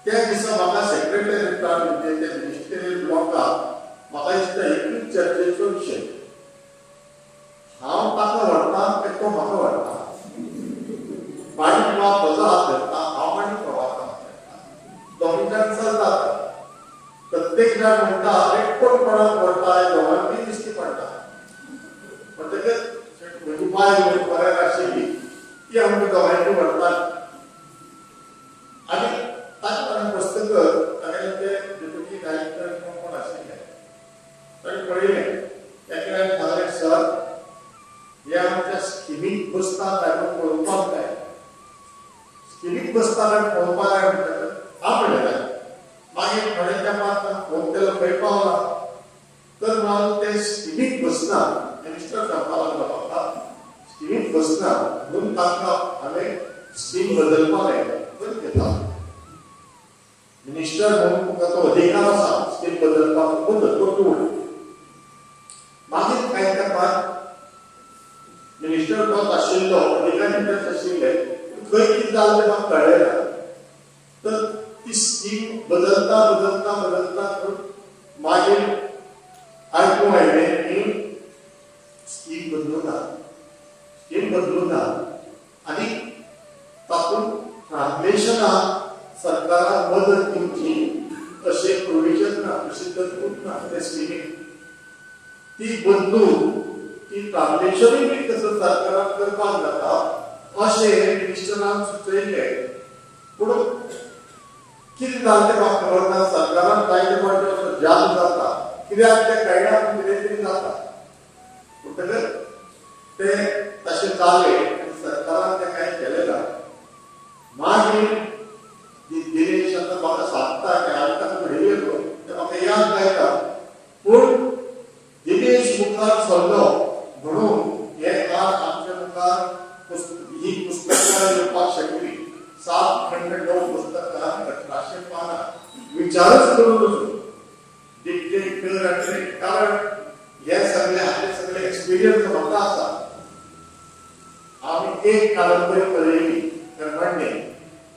त्या दिसा म्हाका सेक्रेटरीटान, म्हणजे त्या मिनिस्टरियल ब्लॉकाक, म्हाका दिसता एकूच चर्चेचो विशय, हांव ताका व्हरता काय तो म्हाका व्हरता. मागीर बाब म्हजो हात धरता, हांव मागीर प्रवासा हात धरता, दोगूय जाण चलतात. प्रत्येक जाण म्हणटा, अरे कोण कोणाक व्हरता हे दोगांकूय दिश्टी पडटा. म्हणटकच म्हजी बायल बऱ्याक आशिल्ली, ती आमकां दोगांयकूय व्हरताली. आनी ताच्या वांगडा बसतकच तागेले ते डेप्युटी डायरेक्टर कोण कोण आशिल्ले ताणें पळयलें. एकल्यान सांगलें, सर, हे आमच्या स्किमीक बसता काय म्हणून पळोवपाक जाय. स्किमीक बसता काय पळोवपाक जाय म्हणटकच हांव म्हणलें. मागीर थोड्या तेंपार फोन केलो, खंय पावला तर म्हणालो, ते स्किमीक बसना. मिनिस्टर सांगपाक लागलो म्हाका, स्किमीक बसना म्हणून तांकां हांवें स्कीम बदलपाक लायलें. बरें घेता, मिनिस्टर म्हणून तुका तो अधिकार आसा स्कीम बदलपाक, बदल, बदलून. मागीर कांय तेंपार मिनिस्टर तोच आशिल्लो, अधिकारी तेच आशिल्ले, खंय कितें जालें तें म्हाका कळ्ळें ना. तर ती स्कीम बदलता बदलता बदलता करून मागीर आयकूंक आयलें की स्कीम बदलूं ना, स्कीम बदलूं ना आनी तातूंत ट्रान्सलेशनाक सरकारान मदत दिवची अशें प्रोविजन ना, अशी तरतूद ना ते स्किमीक. ती बदलून ती ट्रान्सलेशनूय बी तसो सरकारान करपाक जाता अशें मिनिस्टरान सुचयलें. पूण कितें जालें तें म्हाका खबर ना. सरकारान जायते फावटी असो जादू जाता, कित्याक तें कळना, कितें तरी जाता. म्हणटकच तें तशें जालें आनी सरकारान तें कांय केलें ना. मागीर दिनेश आतां म्हाका सांगता की हांवें ताका म्हणिल्लें तें म्हाका याद जायना, पूण दिनेश मुखार सरलो म्हणून हे आज आमच्या मुखार ही पुस्तकां येवपाक शकली. 7 खंड, 9 पुस्तकां, 1800 पानां. विचारच करून नजो डिक्टेट कर. आनी कारण हे सगळे आपले सगळे एक्सपिरियन्स म्हाका आसा. आमी एक कादंबरी बरयली, कर्मण्य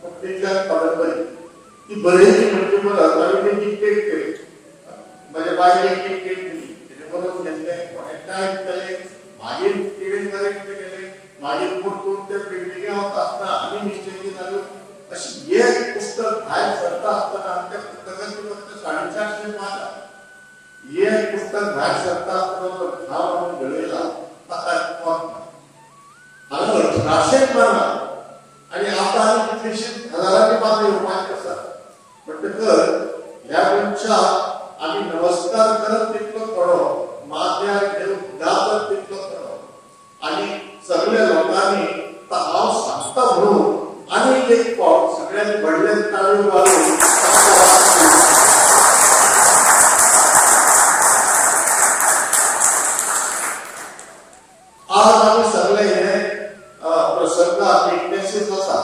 कोंकणीतल्यान कादंबरी. ती बरयली म्हणजे परत हांवें ती डिक्टेट केली, म्हज्या बायलेक डिक्टेट दिली, तेणे बरोवन घेतलें, कोणें टायप केलें, मागीर तिणें करेक्ट केलें, मागीर परतून ते प्रिंटिंगे वता आसतना आनी मिस्टेकी जाल्यो. अशें एक पुस्तक भायर सरता आसतना, त्या पुस्तकाची फक्त 450 पानां, एक पुस्तक भायर सरता आसतना जो घाम आमी गळयला ताका कोत ना. हांगा 1800 पानां आनी आतां आनी कितलीशींच हजारांनी पानां येवपाची आसा. म्हणटकच ह्या मनशाक आमी नमस्कार करत तितलो थोडो, माथ्यार घेवन गाजत तितलो थोडो. आनी सगल्या लोकांनी हांव सांगता म्हणून आनी एक फावट सगळ्यांनी व्हडले ताळयो मारून ताका. आज आमी सगळे हे प्रसंगाक विटनेसीस आसा.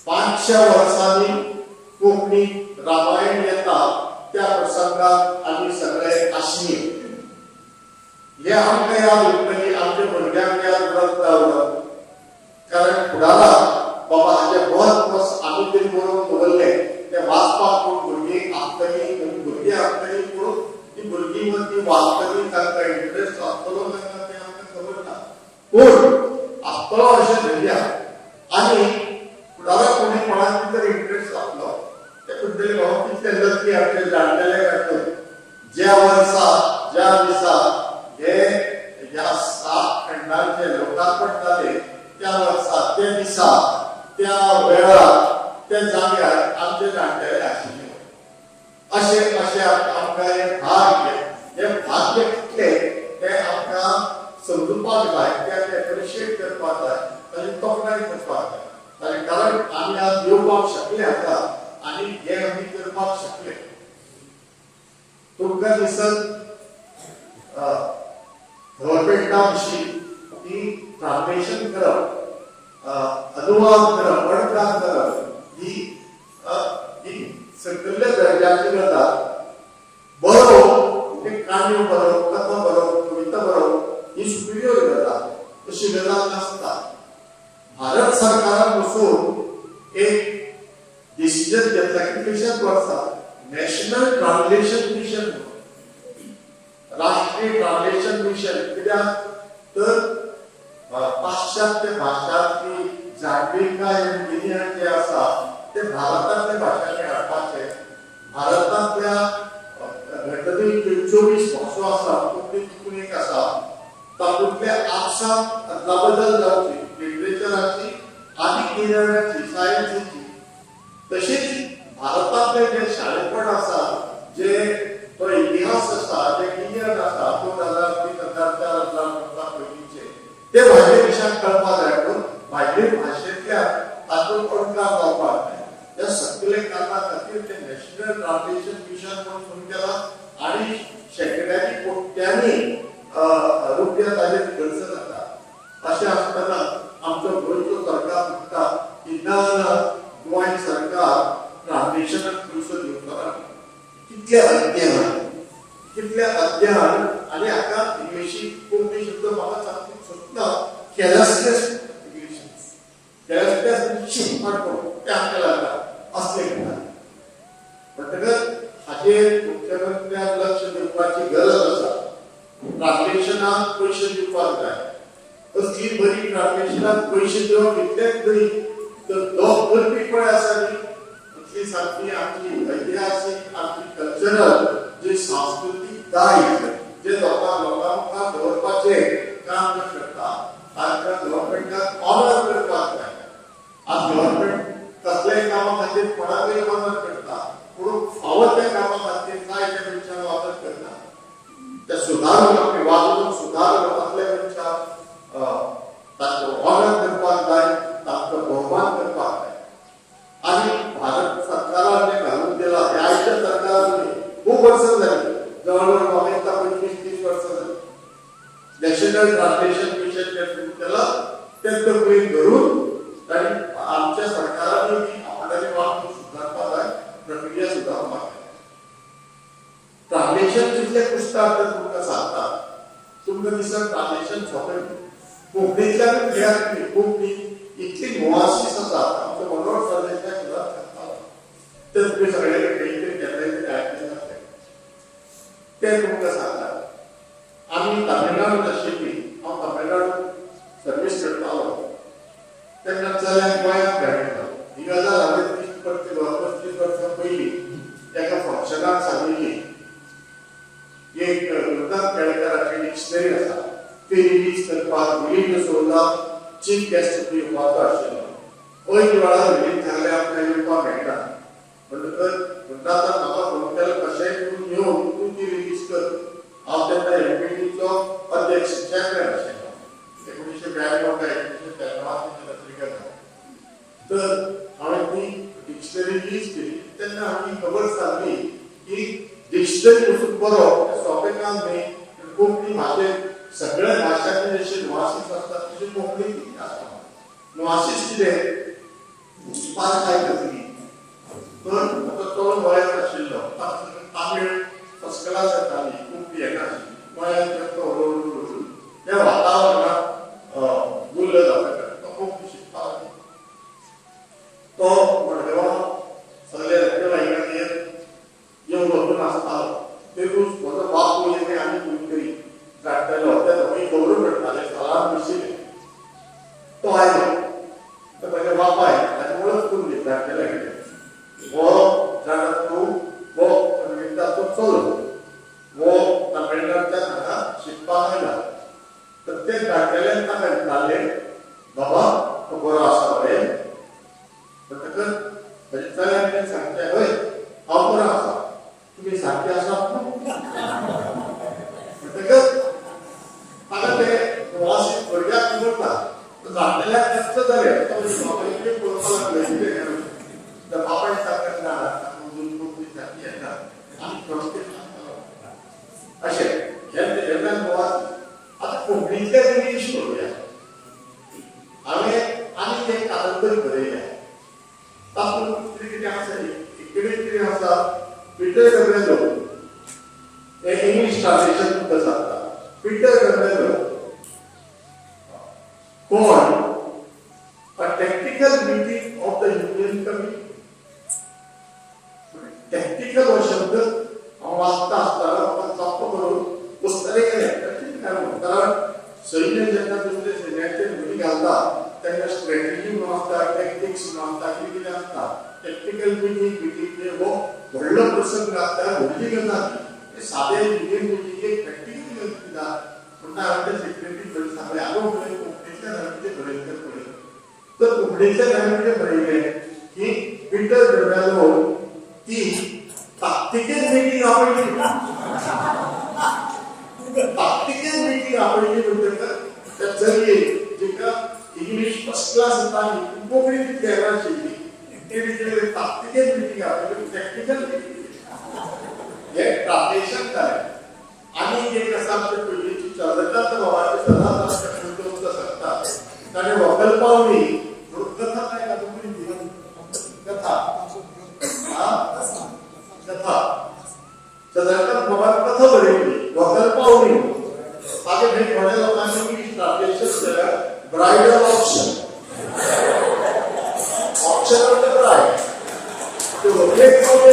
500 वर्सांनी कोंकणी रामायण येता त्या प्रसंगाक आमी सगळे आसली. हे आमकां याद उरतली, आमच्या भुरग्यांक याद उरत काय उरत? कारण फुडाराक बाबा हाचे म्हत्व आमी तरी बरोवन दवरलें, तें वाचपाक कोण भुरगीं आसतलीं, भुरगीं आसतलीं, पूण ती भुरगीं ती वाचतलीं, तांकां इंट्रस्ट आसतलो काय ना तें आमकां खबर ना, पूण आसतलो अशें धरया. आनी फुडाराक कोणी कोणाक जर इंट्रस्ट आसलो ते म्हणटले, बाबा कितले लकी आमचे जाणटेले काय, ज्या वर्सा ज्या दिसा हे ह्या 7 खंडांचे लोकार्पण जाले त्या वर्सा, त्या दिसा, त्या वेळार, त्या जाग्यार आमचे जाणटेले आशिल्ले. अशें अशें आमकां हें भाग्य, हें भाग्य कितलें तें आमकां समजुपाक जाय, तें एप्रिशिएट करपाक जाय, ताची तोखणाय करपाक जाय. ताचें कारण आमी आज येवपाक शकले हांगा आनी हें आमी करपाक शकले. तुमकां दिसत गव्हर्मेंटा विशीं ती ट्रान्सलेशन ट्रान्सलेशन करप, अनुवाद करप, अणकार करप ही ही सकयल्ल्या दर्जाची गजाल. बरोवप म्हणजे काणयो बरोवप, कथा बरोवप, कविता बरोवप ही सुपिरियर गजाल, अशी गजाल नासता. भारत सरकारान बसून एक डिसिजन घेतला कितलेशाच वर्सां, नॅशनल ट्रान्सलेशन मिशन, राष्ट्रीय ट्रान्सलेशन मिशन. कित्याक तर पाश्चात्य भाशांतली जाणविकाय आनी गिन्यान जें आसा तें भारतांतल्या भाशांनी हाडपाचें. भारतांतल्या घटनेक 24 भासो आसा, कोंकणी तितून एक आसा, तातूंतल्या आपसांत अदलाबदल जावची, लिटरेचराची आनी गिन्यानाची, सायन्सीची. तशीच भारतांतले जे शाळेपण आसा, जे तो इतिहास आसा, जे गिन्यान आसा, 2000, 3000, 4000 वर्सां पयलींचे, ते भायले देशाक कळपा जाय म्हणून भायले भाशेंतल्यान तातूंत अणकार जावपाक जाय. ह्या सगळे कारणा खातीर ते नॅशनल ट्रान्सलेशन मिशन म्हणून सुरू केला आनी शेंकड्यांनी कोट्यांनी रुपया ताजेर खर्च जाता. अशें आसतना आमचो गोंयचो सरकार म्हणटा की ना ना, गोंय सरकार ट्रान्सलेशनाक पयसो दिवचो ना. कितले अज्ञान, कितले अज्ञान. आनी हाका इंग्लिशी कोंकणी शब्द म्हाका सामकी सुचना, कॅलसनेस. इंग्लिशी कॅलसनेस, शिकपाक ते आमकां लागता असले म्हणटा. म्हणटकच हाचेर मुख्यमंत्र्यान लक्ष दिवपाची गरज आसा. ट्रान्सलेशनाक पयशे दिवपाक जाय. असली बरी ट्रान्सलेशनाक पयशे दिवप इतलेंच न्ही, तर दोग करपी पळय आसा न्ही, इतली सामकी आमची ऐतिहासीक, आमची कल्चरल जी सांस्कृतीक दायज जे लोकां लोकां मुखार दवरपाचें काम जे करता तांकां गव्हर्मेंटान ऑनर करपाक जाय. आज गव्हर्मेंट कसल्याय कामा खातीर कोणाकय ऑनर करता, पूण फावो त्या कामा खातीर जाय त्या मनशाक ऑनर करना. त्या सुदारूंक, आपली वागणूक सुदारूंक असल्या मनशाक तांचो ऑनर करपाक जाय, तांचो भोवमान करपाक जाय. आनी भारत सरकारान जें घालून दिलां हें आयच्या सरकारान न्ही, खूब वर्सां जालीं, जवळ जवळ म्हाका दिसता 25-30 वर्सां जालीं. नॅशनल ट्रान्सलेशन मिशन जें सुरू केलां तें तकलेन धरून तांणी आमच्या सरकारांनी बी आपणाली वागणूक सुदारपाक जाय, प्रक्रिया सुदारपाक जाय. ट्रान्सलेशन कितलें कुस्तार तें तुमकां सांगता. तुमकां दिसता ट्रान्सलेशन सोंपें. कोंकणींतल्यान घेयात तुमी, कोंकणी इतली नुआंसीस आसा. आमचो मनोहर सरदेसाय सुद्दां सांगतालो ते, तुमी सगळे खंय तरी केन्नाय तरी आयकलें जातलें, ते तुमकां सांगतात. आमी तामिळनाडूत आशिल्ली, हांव तामिळनाडू सर्वीस करतालो तेन्ना चल्याक गोंयांत मेळटा. ही गजाल हांवें 30-35 वर्सां पयलीं एका फंक्शनाक सांगिल्ली. एक गुरुनाथ केळेकाराची डिक्शनरी आसा, ती रिलीज करपाक विलीन सोदा चीफ गेस्ट येवपाचो आशिल्लो. ऐन वेळार विलीन सांगलें, आमकां येवपाक मेळटा. म्हणटकच गुरुनाथान म्हाका फोन केलो, कशेंय करून येवन तूं ती रिलीज कर. हांव तेन्ना एमपीटीचो अध्यक्ष, चेअरमॅन आशिल्लो. 1992 काय 1993 पत्रिका जाली. तर हांवें ती डिक्शनरी रिलीज केली तेन्ना आमी खबर सांगली की डिक्शनरी वचून बरोवप हें सोंपें काम न्ही. कोंकणी भाशेंत सगळ्या भाशांनी जशे नुआसीस आसतात तशे कोंकणीत आसता नुआसीस. कितें पारखाय कसली तर आतां चलो गोंयांत आशिल्लो, तामीळ फर्स्ट क्लास येताली, कोंकणी येनाशिल्ली. गोंयांत तो हळू हळू हळू त्या वातावरणात गुल्ल जाता, तो कोंकणी शिकपाक लागलो. तो मडगांवां सगळे नातेवाईकांगेर येवन वचून आसतालो. तेतून म्हजो बापूय आनी आनी कोण तरी जाणटेलो, ते दोगूय खबरो करताले, सालांत बशिल्ले. तो आयलो तर म्हज्या बापाय ताची वळख करून दिली जाणटेल्या कडेन. हो जाणा तूं, हो रवींद्राचो चलो, हो तमिळनाडच्यान हांगा शिकपाक आयला. तर ते जाणटेल्यान ताका विचारलें, बाबा, तो बरो आसा मरे? म्हणटकच म्हज्या चल्यान तें सांगचें, हय, हांव बरो आसा, तुमी सारके आसात. म्हणटकच ताका ते प्रवासी भुरग्याक खबर ना, जाणटेल्याक कष्ट जाले. तो बापाय कितें पळोवपाक लागले, कितें तर बापायन सांगलें, ना, अजून कोंकणी सारकी येना, आमी थोडो सांगतालो. अशें हे जेन्ना प्रवास. आतां कोंकणींतल्यान इंग्लीश करूया. पिटर गब्रेलो हे इंग्लीश ट्रान्सलेशन तुमकां सांगता. पिटर गब्रेलो कोण a tactical meeting of the Union Committee. Tactical हो शब्द हांव वाचता आसतना म्हाका चप्प करून पुस्तकां गेलें. काय म्हणून, कारण सैन्य जेन्ना दुसरे सैन्याचेर घुरी घालता तेन्ना स्ट्रॅटेजी म्हणून आसता, टॅक्टिक्स म्हणून आसता, कितें कितें आसता. टॅक्टिकल मिटींग मिटींग हो व्हडलो प्रसंग आसता, व्हडली गजाल ती. सादे युनियन मिटिंगेक टॅक्टिकल कित्याक म्हणटा? हांवें त्या सेक्रेटरी कडेन सांगलें, आगो पळय, कोंकणींतल्यान हांवें कितें बरयलें तें पळय. तर कोंकणींतल्यान हांवें कितें बरयलें की पिटर गब्रेलो ती ताकतिकेन मिटींग आपयली. ताकतिकेन मिटींग आपयली म्हणटकच त्या चलयेक, जिका इंग्लीश फर्स्ट क्लास येता आनी कोंकणी तितली येनाशिल्ली, ते कितें ताकतिकेन मिटींग आपयली, टॅक्टिकल मिटींग हे ट्रान्सलेशन जालें. आनी एक आसा, आमचे पयलींची चंद्रकांत बाबाचे सदांच आमच्या तुमकां सांगता, ताणें व्हंकल पावणी म्हणून कथा, काय कादंबरी ती? कथा, हा? कथा. चंद्रकांत बाबान कथा बरयली व्हंकल पावणी. ताचे थंय थोड्या लोकांनी इंग्लीश ट्रान्सलेशन केल्या, bridal auction, auction of the bride. ते व्हंकलेक पावणी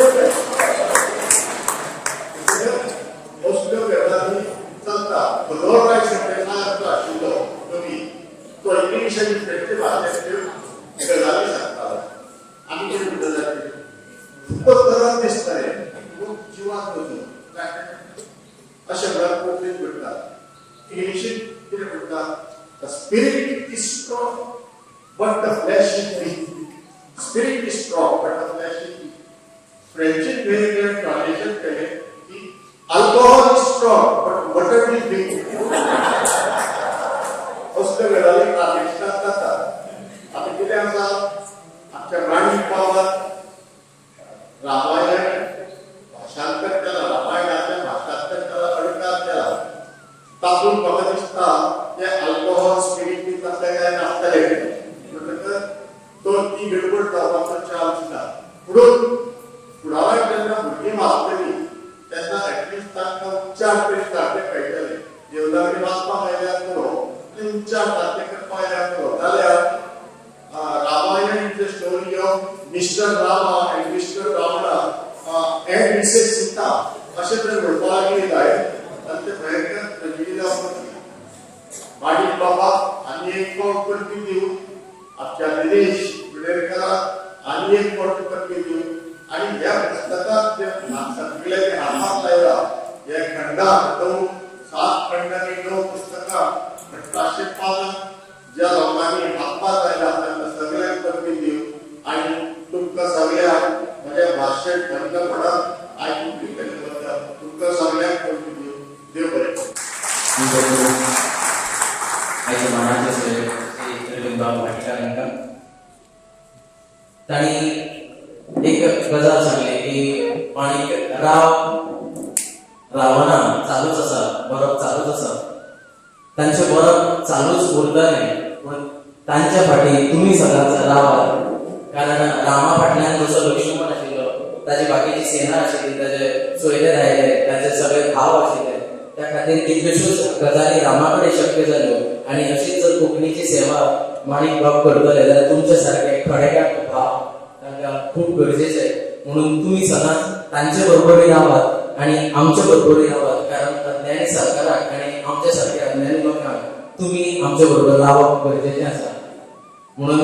असल्यो गजाली चलता. फुलोर सेंटेन्साचो आशिल्लो कवी, तो इंग्लीश आनी फ्रेंच भाशेंतल्यो गजाली सांगतालो. आमी कितें म्हणटा जाल्यार खूबच गरम दिसतालें, खूब जिवाक वचून अशें म्हळ्यार कोंकणीत म्हणटा. इंग्लिशींत कितें म्हणटा? The spirit is strong but the flesh is weak. Spirit is strong but the flesh is weak. फ्रेंचीत वेगवेगळे ट्रान्सलेशन केलें की alcohol is strong but water is weak. असल्यो गजाली ट्रान्सलेशनात जाता. आतां कितें आसा, आमच्या माणिक बाबान रामायण भाशांतर केला, रामायणाचें भाशांतर केला, अणकार केला. तातूंत म्हाका दिसता ते अल्कोहोल स्पिरीट बी तसलें काय नासतलें, म्हणटकच तो ती गडबड जावपाचो चान्स ना. म्हणून फुडाराक जेन्ना भुरगीं वाचतलीं तेन्ना एटलिस्ट तांकां उच्चार तरी सारके कळटले. देवनागरी वाचपाक आयल्यार पुरो आनी उच्चार सारके करपाक आयल्यार पुरो. जाल्यार Ramayana is the story of Mister Rama and Mister Ravana and Missus Sita अशें जर म्हणपाक लागली जायत आनी ते भयंकर ट्रेजिडी जावपाची. माणिक बाबा आनी एक फावट परबीं दिवन, आमच्या दिनेश विडेरकराक आनी एक फावट परबीं दिवन, आनी ह्या पुस्तकात जे सगळे ते हातात लायला, हे खंडात 9, 7 खंड आनी 9 पुस्तकां, 1800 पानां ज्या लोकांनी हातभार लायला तांकां सगळ्यांक परबीं दिवन आनी तुमकां सगळ्यांक म्हजें भाशण थंडपणान आयकून घेतले बद्दल तुमकां सगळ्यांक परबीं दिवन देव बरें करूं. आयच्या मानाचे सोयरे श्री अरविंदबाब भाटीकार हांकां, तांणी एक गजाल सांगली की माणिक राव रावना, चालूच आसा, बरप चालूच आसा. तांचें बरप चालूच उरतलें, पूण तांच्या फाटीं तुमी सदांच रावात, कारण रामा फाटल्यान जसो लक्ष्मण आशिल्लो, ताजी बाकीची सेना आशिल्ली, ताजे सोयरे धायले, ताजे सगळे भाव आशिल्ले, त्या खातीर कितल्योश्योच गजाली रामा कडेन शक्य जाल्यो. आनी अशीच जर कोंकणीची सेवा माणिक बाब करतले जाल्यार तुमच्या सारके खडेगांठ भाव तांकां खूब गरजेचे. म्हणून तुमी सदांच तांचे बरोबरूय रावात आनी आमचे बरोबरूय रावात, कारण अज्ञानी सरकाराक आनी आमच्या सारक्या अज्ञानी लोकांक तुमी आमचे बरोबर रावप गरजेचें आसा. म्हणून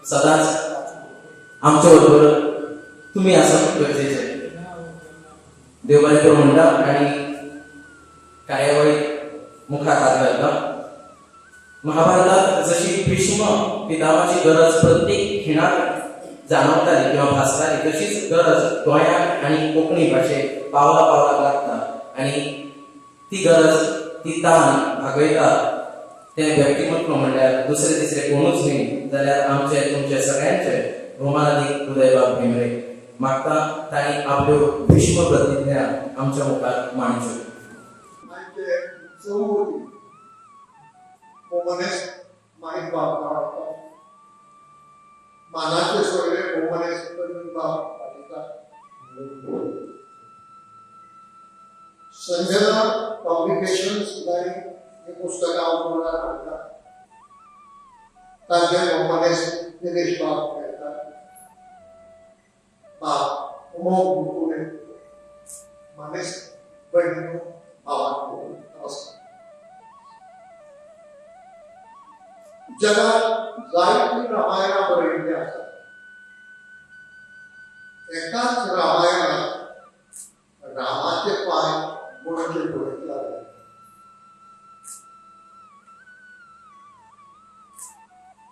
सदांच आमच्या बरोबर तुमी आसप गरजेचें. देव बरें करूं म्हणटा आनी कार्यावळीक मुखार हात घालता. महाभारतात जशी भीष्म पितामाची गरज प्रत्येक खिणाक जाणवताली किंवा भासताली, तशीच गरज गोंयाक आनी कोंकणी भाशेक पावला पावलाक लागता आनी ती गरज, ती तान भागयता तें व्यक्तिमत्व म्हणल्यार दुसरे तिसरे कोणूच न्ही जाल्यार आमचे तुमचे सगळ्यांचे भोवमानादीक उदयबाब भेंब्रे. मागता तांणी आपल्यो भीष्म प्रतिज्ञा आमच्या मुखार मांडच्यो. आमचे सभापती भोवमानेस्त माणिकबाब गावडकर, मानाचे सोयरे भोवमानेस्त अरविंदबाब भाटीकार, संजना पब्लिकेशन्स जांणी हीं पुस्तकां उजवाडाक हाडटा तांचे मानेस्त निलेश बाब केळेकार, बाब अमोघ मुकुले, मानेस्त भयणीनो, भावांनो, नमस्कार. जगात जायतीं रामायणां बरयल्लीं आसात. एकाच रामायणांत रामाचे पांय गोंयचे धुळेक लागले.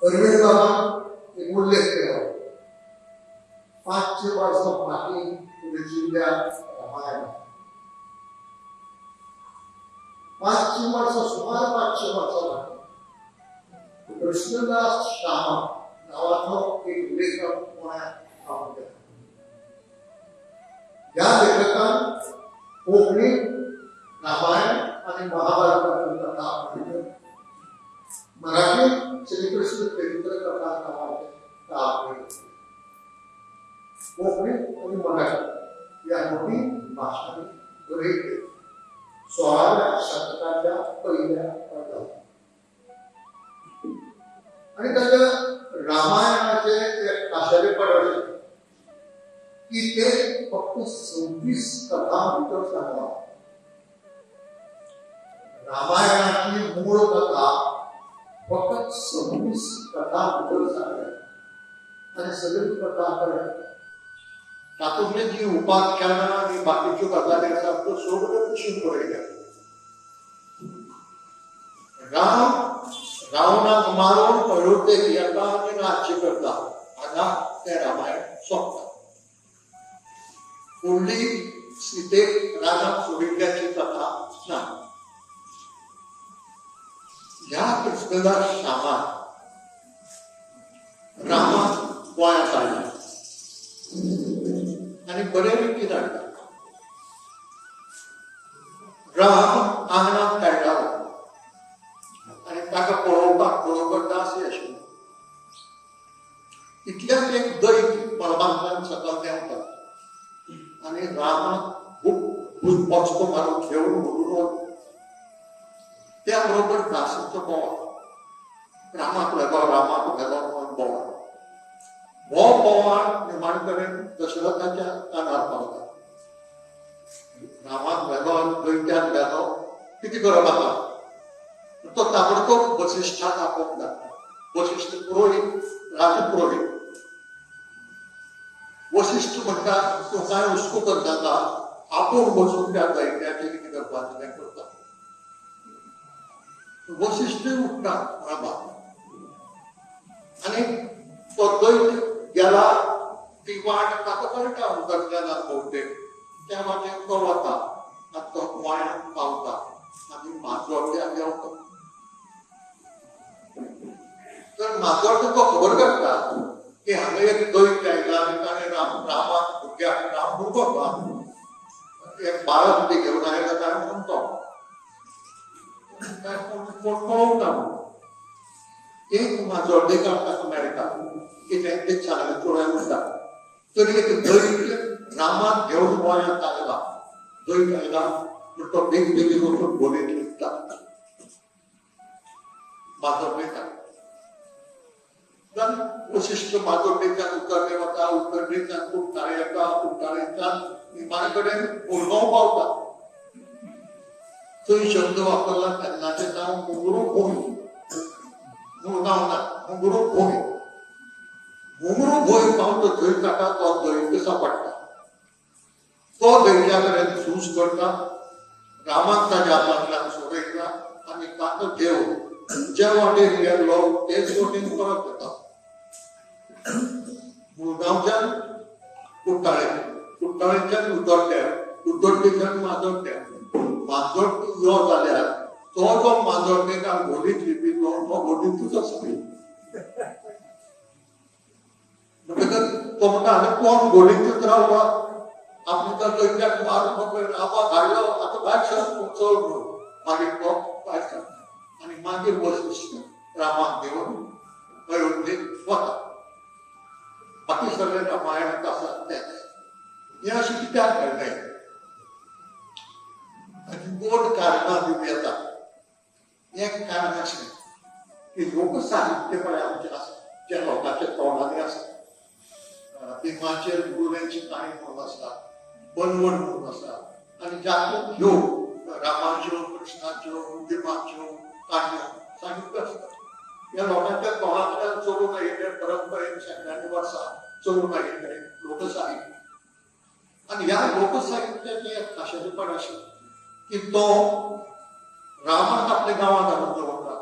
अरविंद बाबान एक उल्लेख केलो, 500 वर्सां फाटीं रचिल्ल्या रामायणात 500 वर्सां, सुमार 500 वर्सां फाटीं कृष्णदास श्यामा नांवाचो एक लेखक गोंयांत रावून गेला. ह्या लेखकान कोंकणी रामायण आनी महाभारताच्यो कथा बरयल्यो, मराठीत श्रीकृष्ण चरित्र कथा नांवाचें काव्य बरयलें. कोंकणी आनी मराठी ह्या दोनूय भाशांनी बरयल्ले 16व्या शतकाच्या पयल्या अर्दांत. आनी ताच्या रामायणाचें एक खाशेलेपण अशें की ते फक्त 26 कथां भितर सांगलां. रामायणाची मूळ कथा फकत 26 कथां भितर सांगल्या आनी सगळी कथा कळ्ळ्या. तातूंतली जी उपाख्यानां आनी बाकीच्यो गजाली आसात त्यो सगळ्यो कुशीन बरयल्या. राम रावणाक मारून अयोध्येक येता आनी राज्य करता, हांगा तें रामायण सोंपता. फुडली सीतेक राजान सोडिल्ल्याची कथा ना. ह्या कृष्णदास श्यामान रामाक गोंयांत हाडला आनी बरे रितीन हाडला. राम आंगणांत खेळटालो आनी ताका पळोवपाक बरोबर दासी आशिल्लो. इतल्यान एक दैत मळबांतल्यान सकयल देंवता आनी रामाक खूब बोचको मारून घेवन व्हरून वता. त्या बरोबर दासीचो बोवाळ, रामाक व्हेलो, रामाक व्हेलो म्हणून बोवाळ. हो बोवाळ निमाण कडेन दशरथाच्या कानार पावता. रामाक व्हेलो, दैत्यान व्हेलो, कितें करप आतां? तो ताबडतोब वसिष्ठाक आपोवंक धाडटा. वसिष्ठ पुरोहीत, राजपुरोहीत. वसिष्ठ म्हणटा, तूं कांय हुस्को करनाका, आपूण वचून त्या दैत्याचें कितें करपाचें तें करता. वसिष्ठ उठ्ठा मळबाक आनी तो दैत्य गेला ती वाट ताका कळटा, उदरगेला भोवतेक त्या वाटेन तो वता आनी तो गोंयांत पावता आनी माजोड्ड्यां देंवता. तर माजोड्ड्या तो खबर काडटा की हांगा एक दैत्य आयला आनी ताणें रामाक, भुरग्याक, राम भुरगो एक बाळक बी घेवन आयला काय म्हणून तो काय कोण पळोवंक ना. एक माजोड्डेकार ताका मेळटा की तें सांगलें चोळ्यान उरता. तरी एक दैत्य रामाक घेवन गोंयांत आयला, दैत्य आयला म्हण तो बेगीन बेगीन वचून बोलीत लिपता माजोड्डेकार. वसिष्ठ माजोड्डेच्यान उतरले वता, उतरणेच्यान कुट्टाळे येता, कुट्टाळेच्यान निमाणे कडेन मुरगांव पावता. थंय शब्द वापरला तेन्नाचें नांव मुंगरू भूंय, मुरगांव ना, मुंगरू भूंय. मुंगरू भूंय पावता थंय ताका तो दैत्य सांपडटा. तो दैत्या कडेन झूज करता, रामाक ताज्या हातांतल्यान सोडयता आनी ताका घेवन ज्या वाटेन गेल्लो तेच वाटेन परत येता. मुरगांवच्यान कुट्टाळे, कुट्टाळेच्यान उदरट्यार, उदरटेच्यान माजोड्ड्यार. माजोड्ड यो जाल्यार तो जो माजोड्डेकार घोलीत लिपिल्लो तो घोलीतूच आसा. म्हणटकच तो म्हणटा, हांगा कोण घोलीतूच रावला, आपणे तर दैत्याक मारून रामाक हाडलो, आतां भायर सर चल म्हणून. मागीर तो भायर सरता आनी मागीर वसिष्ठ रामाक घेवन अयोध्येक वता. बाकी सगळें रामायणांत आसा तेंच. हें अशें कित्याक घडलें? दोन कारणां दिवं येता. एक कारण अशें की लोकसाहित्य पळय आमचें आसा, जें लोकांच्या तोंडांनी आसा. भीमाचेर गुरुची काणी म्हणून आसा, बनवड म्हणून आसा, आनी जातूंत ह्यो रामाच्यो, कृष्णाच्यो, भीमाच्यो काणयो सांगिल्ल्यो आसतात. ह्या लोकांच्या तोंडांतल्यान चलून आयिल्ले परंपरेन शेंकड्यांनी वर्सां चलून आयिल्ले लोकसाहित्य. आनी ह्या लोकसाहित्याचें एक खाशेलेपण अशें की तो रामाक आपल्या गांवांत हाडून दवरता,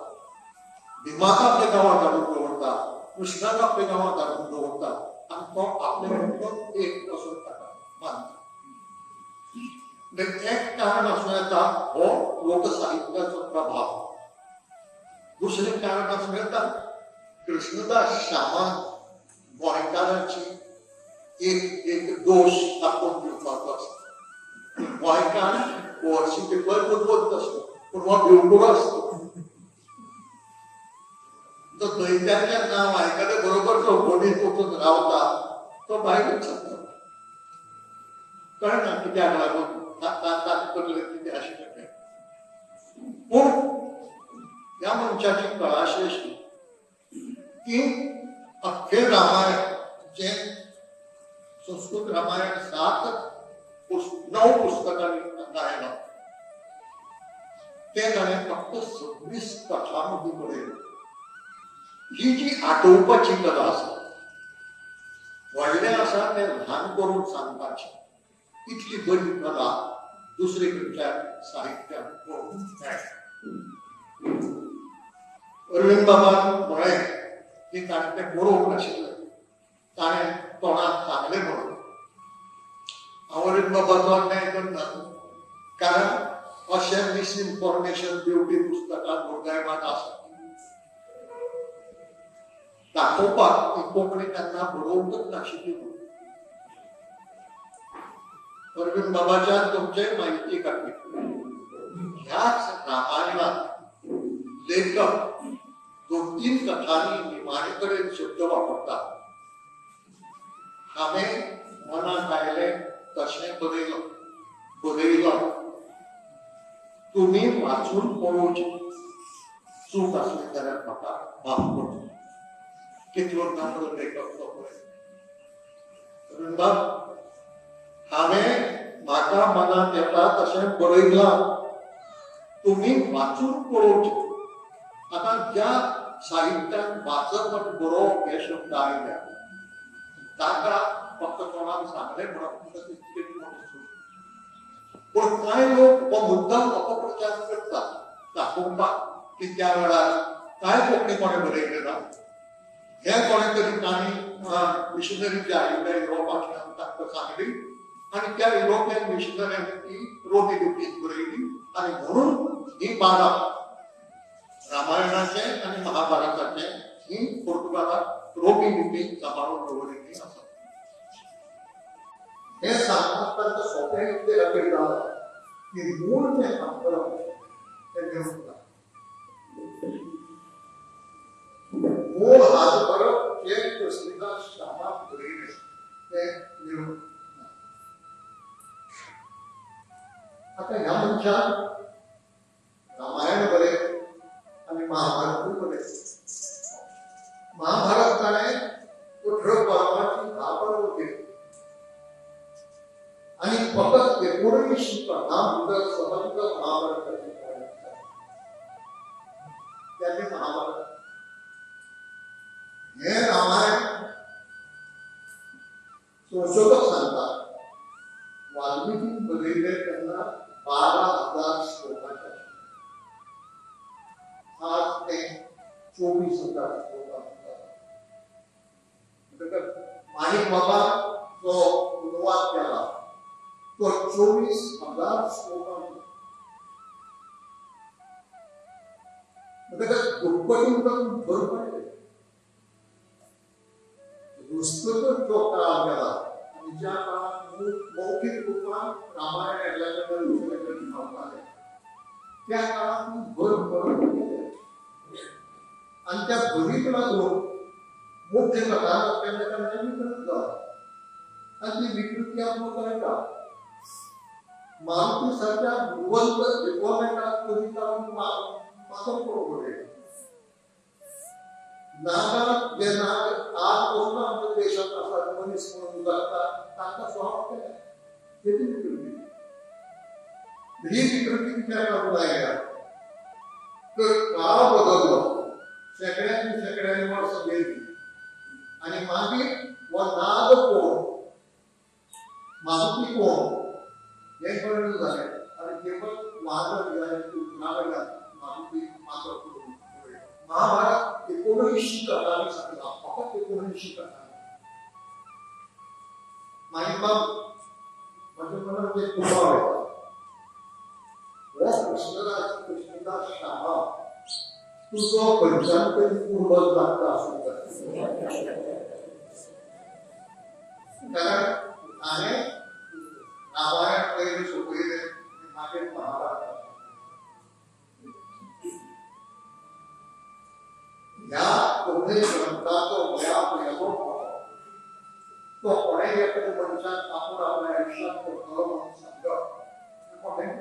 भीमाक आपल्या गांवांत हाडून दवरता, कृष्णाक आपल्या गांवांत हाडून दवरता, आनी तो आपले मदलो एक असो ताका मानता. एक कारण आसूं येता हो लोकसाहित्याचो प्रभाव. दुसरें कारण आसूं येता कृष्णदास श्यामान गोंयकारांची एक एक दोश दाखोवन दिवपाचो आसता. गोंयकार वर्सी तितलोय बुदवंत आसता, पूण हो भिवकुरो आसता. तो दैत्याचें नांव आयकले बरोबर जो गोडीत वचून रावता तो भायरूच जाता. कळना कित्याक लागून ताचे तकलेंत कितें आशिल्लें तें. पूण ह्या मनशाची कळाशी अशी की अख्खें रामायण जें संस्कृत रामायण 7-9 पुस्तकांनी आयलां तें ताणें फक्त 26 कथां मदीं बरयलें. ही जी आठोवपाची कला आसा, व्हडलें आसा तें ल्हान करून सांगपाची, इतली बरी कला दुसरे खंयच्या साहित्यांत पळोवंक मेळटा. अरविंद बाबान म्हळें की ताणें तें बरोवंक नाशिल्लें, ताणें तोंडान सांगलें म्हणून. हांव अरविंद बाबाचो अन्याय करना, कारण अशें मिसइन्फॉर्मेशन दिवपी पुस्तकां दुर्दैवान आसा. दाखोवपाक की कोंकणी तेन्ना बरोवंकच नाशिल्ली म्हणून. अरविंद बाबाच्या तुमचे माहिती खातीर ह्याच रामायणात लेखक 2-3 कथांनी निमाणे कडेन शब्द वापरतात. हांवें मनाक आयलें तशें बरयलो बरयलो, तुमी वाचून पळोवचें, चूक आसली जाल्यार म्हाका माफ करचो. कितलो नम्र लेखक तो पळय. अरविंद बाब, हांवें म्हाका मनांत येता तशें बरयलां, तुमी वाचून पळोवचें. आतां ज्या साहित्यान वाचप आनी बरोवप हे शब्द आयल्या ताका फक्त कोणाक सांगलें म्हणप तितली मोठी चूक. पूण कांय लोक हो मुद्दाम अपप्रचार करतात दाखोवपाक की त्या वेळार कांय कोंकणी कोणें बरयलें ना, हे कोणें तरी काणी मिशनरी जे आयिल्ले युरोपांतल्यान तांकां सांगली आनी त्या युरोपियन मिशनऱ्यांनी ती रोमी लिपींत बरयली, आनी म्हणून ही बारां रामायणाचे आनी महाभारताचे ही पोर्तुगालाक रोमी लिपींत सांबाळून दवरिल्ली आसा. हें सांगपाक तांकां सोंपें इतले खातीर जालां की मूळ जें सांगतलो तें मेळूंक ना. मूळ हात बरप जें कृष्णदास श्यामाक बरयलें तें मेळूंक ना. आतां ह्या मनशान रामायण बरयलें आनी महाभारतूय बरयलें. महाभारत ताणें 18 पर्वाची 10 पर्व केली आनी फकत 19 कथा भितर सबंद महाभारताची त्याचे महाभारत. हे रामायण संशोधक सांगतात वाल्मिकीन बरयले तेन्ना 12,000 श्लोकाचे, आज ते 24,000 श्लोकांचे. माणिक बाबा जो अनुवाद केला तो 24,000 श्लोकांचो. म्हणटकच दुप्पटीन तातूंत भर पडले. पुस्तकच जो काळ गेला आनी ज्या काळात मौखीक रूपान रामायण एकल्याच्या कडेन दुसऱ्या कडेन पावतालें त्या काळात भर पडत गेले आनी त्या भरीक लागून मुख्य कथा केन्ना केन्ना विकृत जाता आनी ती विकृती आमकां कळटा. मारुती सारक्या बुदवंत रिक्वायरमेंटाक कवी काडून मातम करूंक बरयला. नागा जे नाग आज पसून आमच्या देशात आसात, मनीस म्हणून जगतात, तांकां स्वभाव केला तेची विकृती. ही विकृती कित्याक लागून आयल्या तर काळ बदललो, शेंकड्यांनी शेंकड्यांनी वर्सां गेली आनी मागीर हो नाग कोण, मारुती कोण हें कळना जालें आनी केवळ वादळ उतरावयल्यान मारुती मात्र करून महाभारत 79 कथांनी सांगला, फकत 79 कथांनी. मागीर बाब म्हज्या मनात एक दुबाव येता, हो कृष्णदास कृष्णदास शामा तुजो खंयच्यान तरी पूर्वज लागता आसूंक जाय. कारण हांवें रामायण पयलीं सोंपयलें, मागीर महाभारत. ह्या दोनूय ग्रंथाचो व्याप येदो मोठो, तो कोणेय एखाद्या मनशान आपूण आपल्या आयुश्यांत करतलो म्हणून सांगप हें मोठें.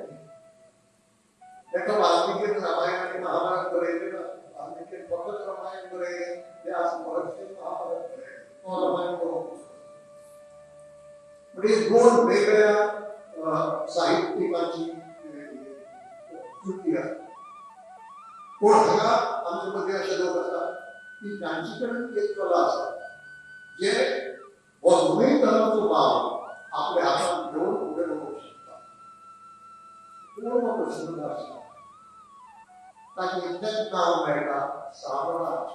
ताका वाल्मिकीन रामायण आनी महाभारत बरयलें ना. वाल्मिकीन फकत रामायण बरयलें, व्यास महर्षीन महाभारत बरयलें, तो रामायण बरोवंक. म्हणजे दोन वेगळ्या साहित्यिकांची कृती आसा. पूण हांगा आमचे मदीं अशे लोक आसात की तांचे कडेन एक कला आसा, जे हो दोनूय तरांचो भाव आपल्या हातांत घेवन फुडें वचूंक शकता. कोण हो कृष्णदास? ताचें इतलेंच नांव मेळटा, सामराज,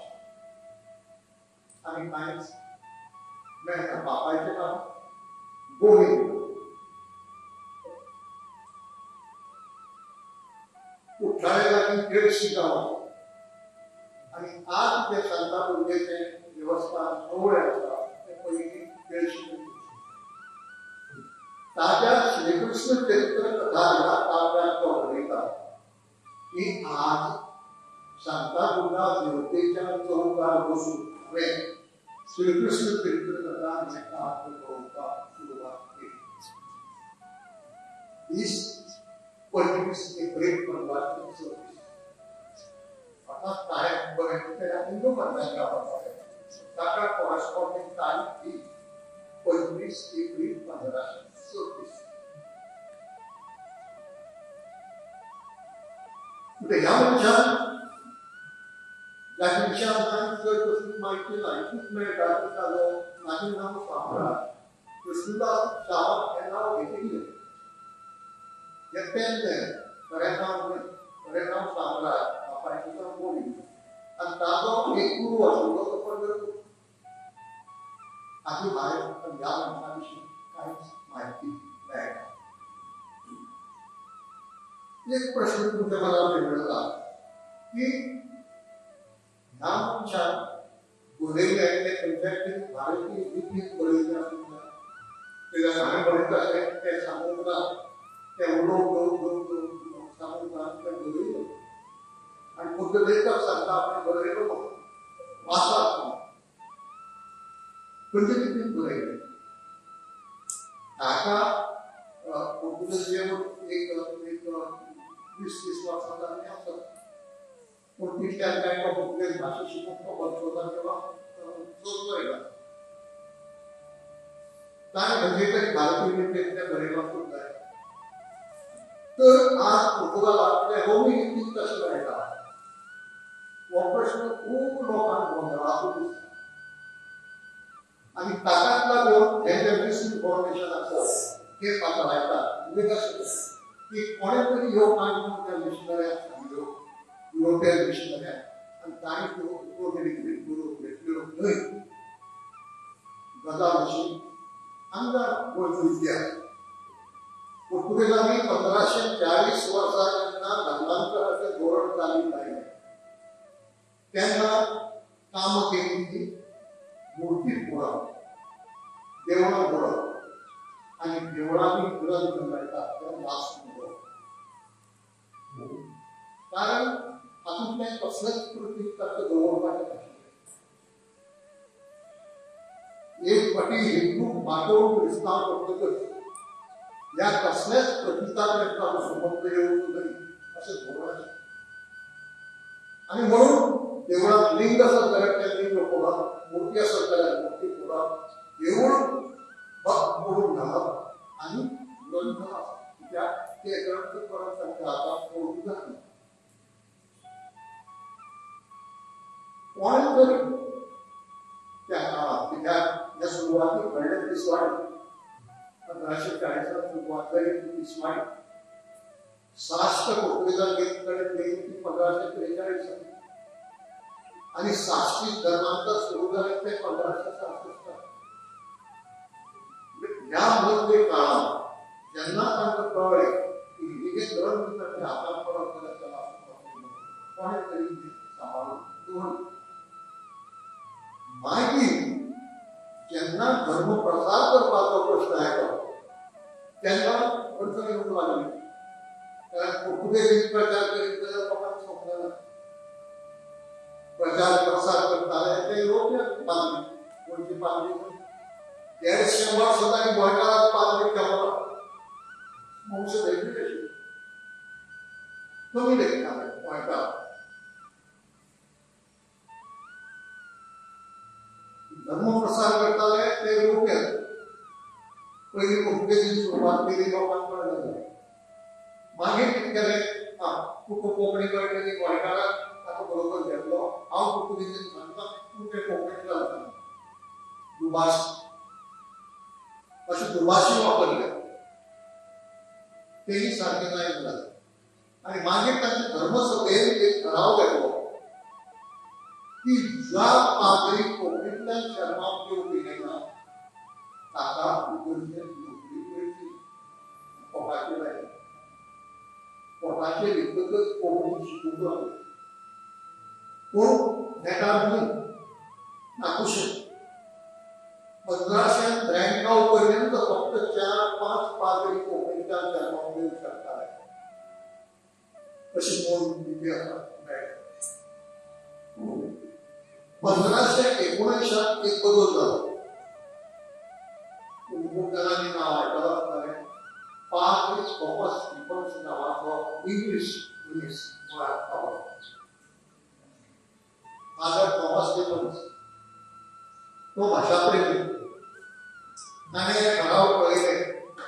आनी कांयच मेळना. बापायचें नांव गोविंद. कुठ्ठाळे लागीं केळशी गांव आनी आज जे शांतादुर्गेचें देवस्थान कवळे आसा तें पयलीं केळशी. ताज्या श्रीकृष्ण चरित्र कथा ह्या काव्यात तो बरयता की आज शांतादुर्गा देवतेच्या चौकार बसून हांवें श्रीकृष्ण चरित्र कथा हें काव्य बरोवपाक सुरवात केली. 20-25 एप्रिल 1526. आता काय बरयलें तें हिंदू पंचांगा, ताका कॉरस्पॉन्डिंग तारीख ही 25 एप्रिल 1526. म्हणजे ह्या मनशान ज्या विशीं आमकां चड कसली म्हायती ना, इतलीच मेळटा की ताजो मागीर नांव सामराज. कृष्णदास शामा हें नांव घेतिल्लें, हें पेन, खरें नांव न्हय. खरें नांव सामराज, बापायचें नांव गोविंद आनी ताजो एक गुरू आशिल्लो तो पंढरपूर. हाची भायर ह्या मनशा विशीं कांयच म्हायती मेळना. एक प्रश्न तुमच्या मनात मेळटा की ह्या मनशान बरयलें तें खंयच्या तरी भारतीय लिपींत बरयलें आसूंक जाय. कित्याक हांवें बरयता अशें तें सांगूंक ना, तें उलोवन उलोवन उलोवन सांगूंक ना, तें बरयलें आनी फक्त लेखक सांगता आपणें बरयलो म्हणून. वाचात म्हणून खंयचे लिपींत बरयलें ताका पोर्तुगेज येवन एक एक 20-30 वर्सां जाल्लीं आसत, पूण तितल्यान तांकां पोर्तुगेज भाशा शिकूंक तो वचचो ना किंवा चलचो येना. ताणें खंयचे तरी भारतीय लिपयेंतलें बरयलां आसूंक जाय. तर आज पुर्तुगालांतलें रोमी लिपींत कशें मेळटा हो प्रश्न खूब लोकांक गोंदळाचो दिसता आनी ताकाच लागून हें जें मिसइन्फॉर्मेशन आसा तें पातळायतात. म्हणजे कशें की कोणें तरी ह्यो काणयो त्या मिशनऱ्यांक सांगल्यो, युरोपियन मिशनऱ्यांक, आनी तांणी त्यो रोमी लिपींत बरोवन घेतल्यो न्हय. गजाल अशी, आमकां गोंयचो इतिहास, पुर्तुगेजांनी 1540 वर्सा जेन्ना धर्मांतराचें धोरण चालीक लायलें तेन्ना कामां केली ती मुर्ती फोडप, देवळां फोडप आनी देवळांनी ग्रंथ मेळटात ते वाचून उडोवप. कारण हातूंतलें कसलेंच कृतीक ताका दवरपाचें नाशिल्लें. एक फाटी हिंदू बाटोवन क्रिस्तांव करतकच ह्या कसल्याच प्रतीचा ताचो संबंद येवचो न्हय अशें धोरण आशिल्लें. आनी म्हणून देवळात लिंग आसत जाल्यार तें लिंग फोडप, मूर्ती आसत जाल्यार मूर्ती फोडप, देवूळ मोडून घालप आनी ग्रंथ कित्याक ते ग्रंथ परत तांच्या हातांत मोडूंक जायना. कोणें तरी त्या काळांत, कित्याक ह्या सुरवातीक घडलें तिसवाडी 1540 सुरवात जाली तिसवाडी, साश्ट पोर्तुगेजान कडेन गेली ती 1543 आनी साश्टी धर्मांतर सुरू जालें तें 1566. ह्या मदले काळांत जेन्ना तांकां कळ्ळें की हे जे ग्रंथ तांच्या हातांत पडत जाल्यार त्याला कोणें तरी सांबाळून दवरले. मागीर जेन्ना धर्म प्रसार करपाचो प्रश्न आयलो तेन्ना अडचण येवंक लागली. कारण पोर्तुगेजीन प्रचार करीत जाल्यार लोकांक समजना. प्रचार प्रसार करताले ते युरोपियन पाद्री, गोंयचे पाद्री 150 वर्सां तांणी गोंयकाराक पाद्री केलो. वंश वेगळी आशिल्ली, कमी लेखताले गोंयकार. धर्म प्रसार करताले ते युरोपियन. पयलीं पोर्तुगेजीन सुरवात केली, लोकांक कळ्ळें. मागीर कितें केलें, आं तुका कोंकणी कळटली ती गोंयकाराक ताका बरोबर घेतलो, हांव पोर्तुगेजीन सांगता तूं तें कोंकणींतल्यान सांग. दुभाष अशें दुभाषी वापरले, तेही सारकें जायना जालें. आनी मागीर तांचे धर्मसभेन एक ठराव घेतलो की ज्या पाद्री कोंकणींतल्यान शेर्मांव दिवपी येना ताका इगर्जेंत नोकरी मेळची. पोटाचेर आयलें, पोटाचेर येतकच कोंकणी शिकूंक लागले. पूण नेटार न्हय, नाकुशें. 1593 पर्यंत फक्त 4-5 पाद्री कोंकणींतल्यान शेर्मांव दिवंक शकताले अशी नोंद इतिहासात मेळटा. 1579 एक बदल जालो. खूब जाणांनी नांव आयकलां आसतलें, पाद्री थॉमस स्टिफन्स नांवाचो इंग्लीश मनीस गोंयांत पावलो. फादर थॉमस स्टिफन्स तो भाशा प्रेमी. ताणें ठराव पळयले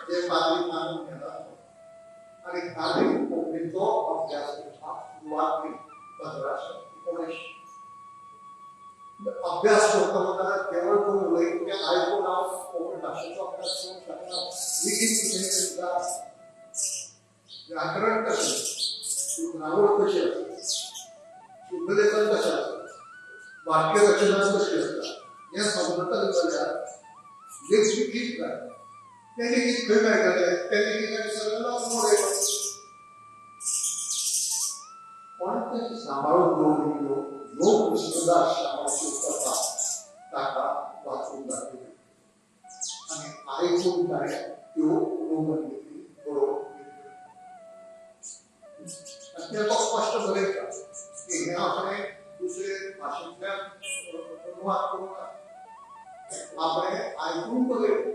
जे पाद्री मानून घेनात आनी ताणें कोंकणीचो अभ्यास करपाक सुरवात केली 1579. अभ्यास करता म्हणटाना केवळ कोण उलयता तें आयकून हांव कोंकणी भाशेचो अभ्यास करूंक शकना. लिखीत कितें सुद्दां व्याकरण कशें, उतरावळ कशी आसा, शुद्धलेखन कशें आसा, वाक्यरचना कशी आसता हें समजतलें जाल्यार लिखीत जाय. तें लिखीत खंय मेळटलें? तें लिखीत आनी सगळें मोडयलां. कोणें तरी सांबाळून दवरिल्ल्यो ह्यो कृष्णदास शामाच्यो कथा ताका वाचूंक दाखयल्यो आनी आयकून ताणें त्यो रोमन लिपी बरोवन घेतल्यो. आनी तें तो स्पश्ट बरयता की हें आपणें दुसरे भाशेंतल्यान अनुवाद करूंक ना, आपणें आयकून बरयलें.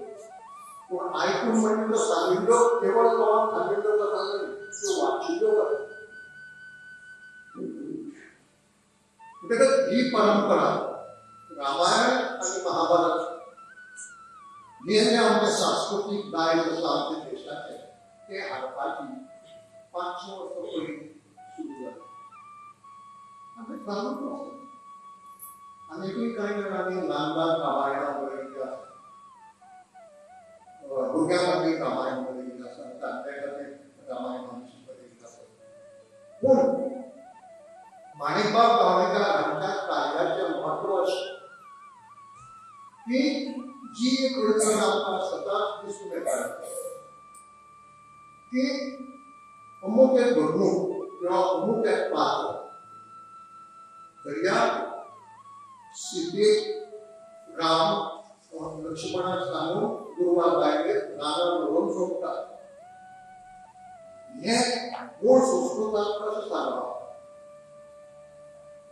पूण आयकून म्हणजे त्यो सांगिल्ल्यो केवळ तोंडान सांगिल्ल्यो कथा न्हय, त्यो वाचिल्ल्यो कथा. म्हणटकच ही परंपरा रामायण आनी महाभारत हें जें आमचें सांस्कृतीक दायज आसा आमच्या देशाचें तें हाडपाची 500 वर्सां पयलीं सुरू जालें आनी तें चालूच आसा. आनीकूय कांय जाणांनी ल्हान ल्हान रामायणां बरयल्लीं आसा, भुरग्यां खातीर रामायण बरयल्लीं आसा, जाणट्यां खातीर रामायण बरयल्लीं आसा. पूण माणिकबाब गावणेकर हांच्या कार्याचें म्हत्व अशें की जी एक अडचण आमकां सदांच दिसून येता की अमूक एक घडणूक किंवा अमूक एक पात्र दर्या सीतेक राम लक्ष्मणाक सांगून गुरवार बायलेक रानार व्हरून सोडटा, हें मूळ संस्कृतांत कशें सांगलां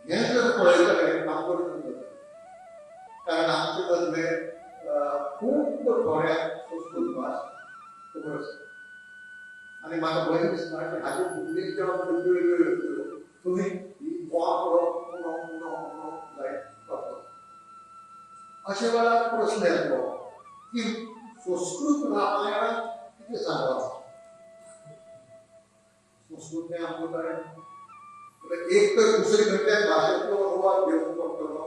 हें जर पळयतलें आमकां अडचण जाता. कारण आमचे मदले खूब थोड्या संस्कृत भास खबर आसा. आनी म्हाका भंय दिसता की हाचे फुडली जेन्ना वेगळ्यो वेगळ्यो थंय ही वापरो उणो उणो उणो जायत वतलो. अशे वेळार प्रस्न येतलो की संस्कृत रामायणांत कितें सांगलां? संस्कृत हें आमकां कळ्ळें, एक तर दुसरे कडल्यान भाशेंतलो अनुवाद घेवंक पडटलो,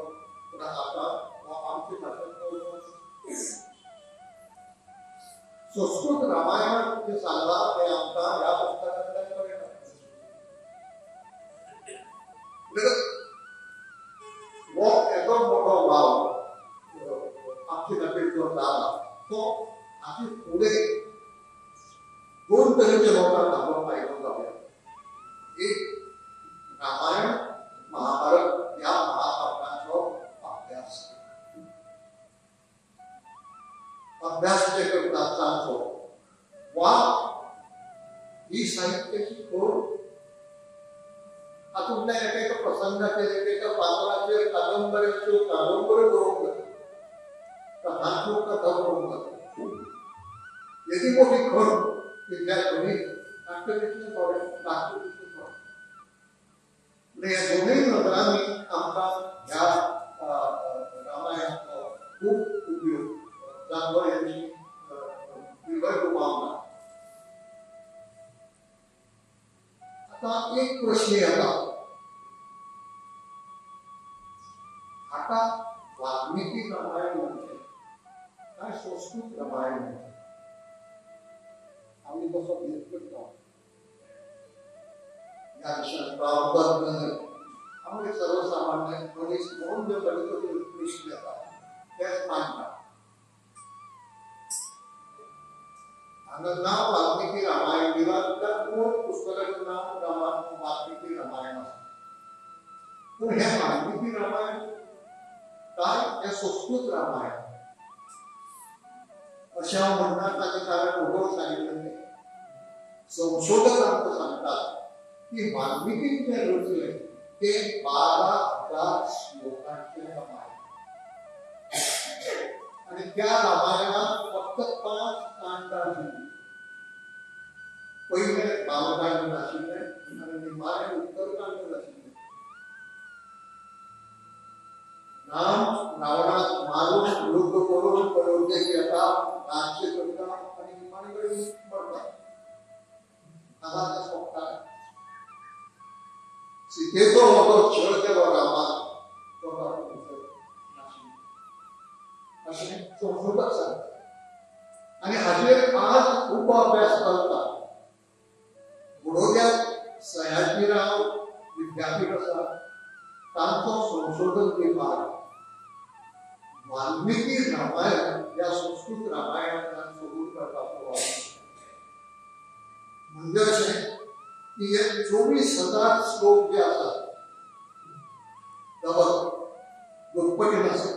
पूण आतां आमचे भाशेंतलो अनुवाद. संस्कृत रामायणांत कितें सांगलां तें आमकां ह्या पुस्तकांतल्यान कळटा. हो येदो मोठो वावर आमचे खातीर जो जाला तो हाचे फुडें दोन तरेच्या लोकांक हाचो फायदो जावया. एक, रामायण महाभारत ह्या महाकाव्यांचो अभ्यास अभ्यास जे करतात तांचो, वा ही साहित्याची खोड हातूंतल्या एका एका प्रसंगाचेर, एका एका पात्राचेर कादंबऱ्याच्यो कादंबऱ्यो बरोवंक जाता, कथांच्यो कथा बरोवंक जाता. येदी मोठी खण की त्या खणीक नाट्य तितलें थोडें, नाट्य तितलें थोडें. म्हणजे ह्या दोनूय नदरांनी आमकां ह्या रामायणाचो खूब उपयोग जातलो हेची निर्भय दुबाव ना. आतां एक प्रश्न येता, हाका वाल्मिकी रामायण म्हणचें काय संस्कृत रामायण म्हणचें? आमी तसो भेद करता ह्या विशयान प्रारंभात न्हय, आमी सर्वसामान्य मनीस म्हणून जे बरेच प्रश्न येता तेच मांडटा. हांगा नांव वाल्मिकी रामायण दिलां त्या मूळ पुस्तकाचें नांव वाल्मिकी रामायण आसा, पूण हें वाल्मिकी रामायण काय हें संस्कृत रामायण अशें हांव म्हणना. ताचें कारण वगोर सांगिल्लें तें संशोधक आमकां सांगतात की वाल्मिकीन जें रचलें तें 12,000 श्लोकांचें रामायण आनी त्या रामायणांत फक्त 5 कांडां आशिल्लीं. पयलें बालकांड नाशिल्लें आनी निमाणें उत्तरकांड नाशिल्लें. राम रावणाक मारून युद्ध करून अयोध्येक येता, राज्य करता आनी निमाणे कडेन मरता. हांगा तें सोंपता. सीतेचो हो जो छळ केलो रामान तो तातूंत भितर नाशिल्लो अशें संशोधक सांगता आनी हाचेर आज खूब अभ्यास चलता. बडोद्याक सयाजीराव विद्यापीठ आसा, तांचो संशोधन विभाग वाल्मिकी रामायण ह्या संस्कृत रामायणांतल्यान सोदून काडपाचो वावर. म्हणजे अशें की हे 24,000 श्लोक जे आसात डबल दुप्पटीन आसा,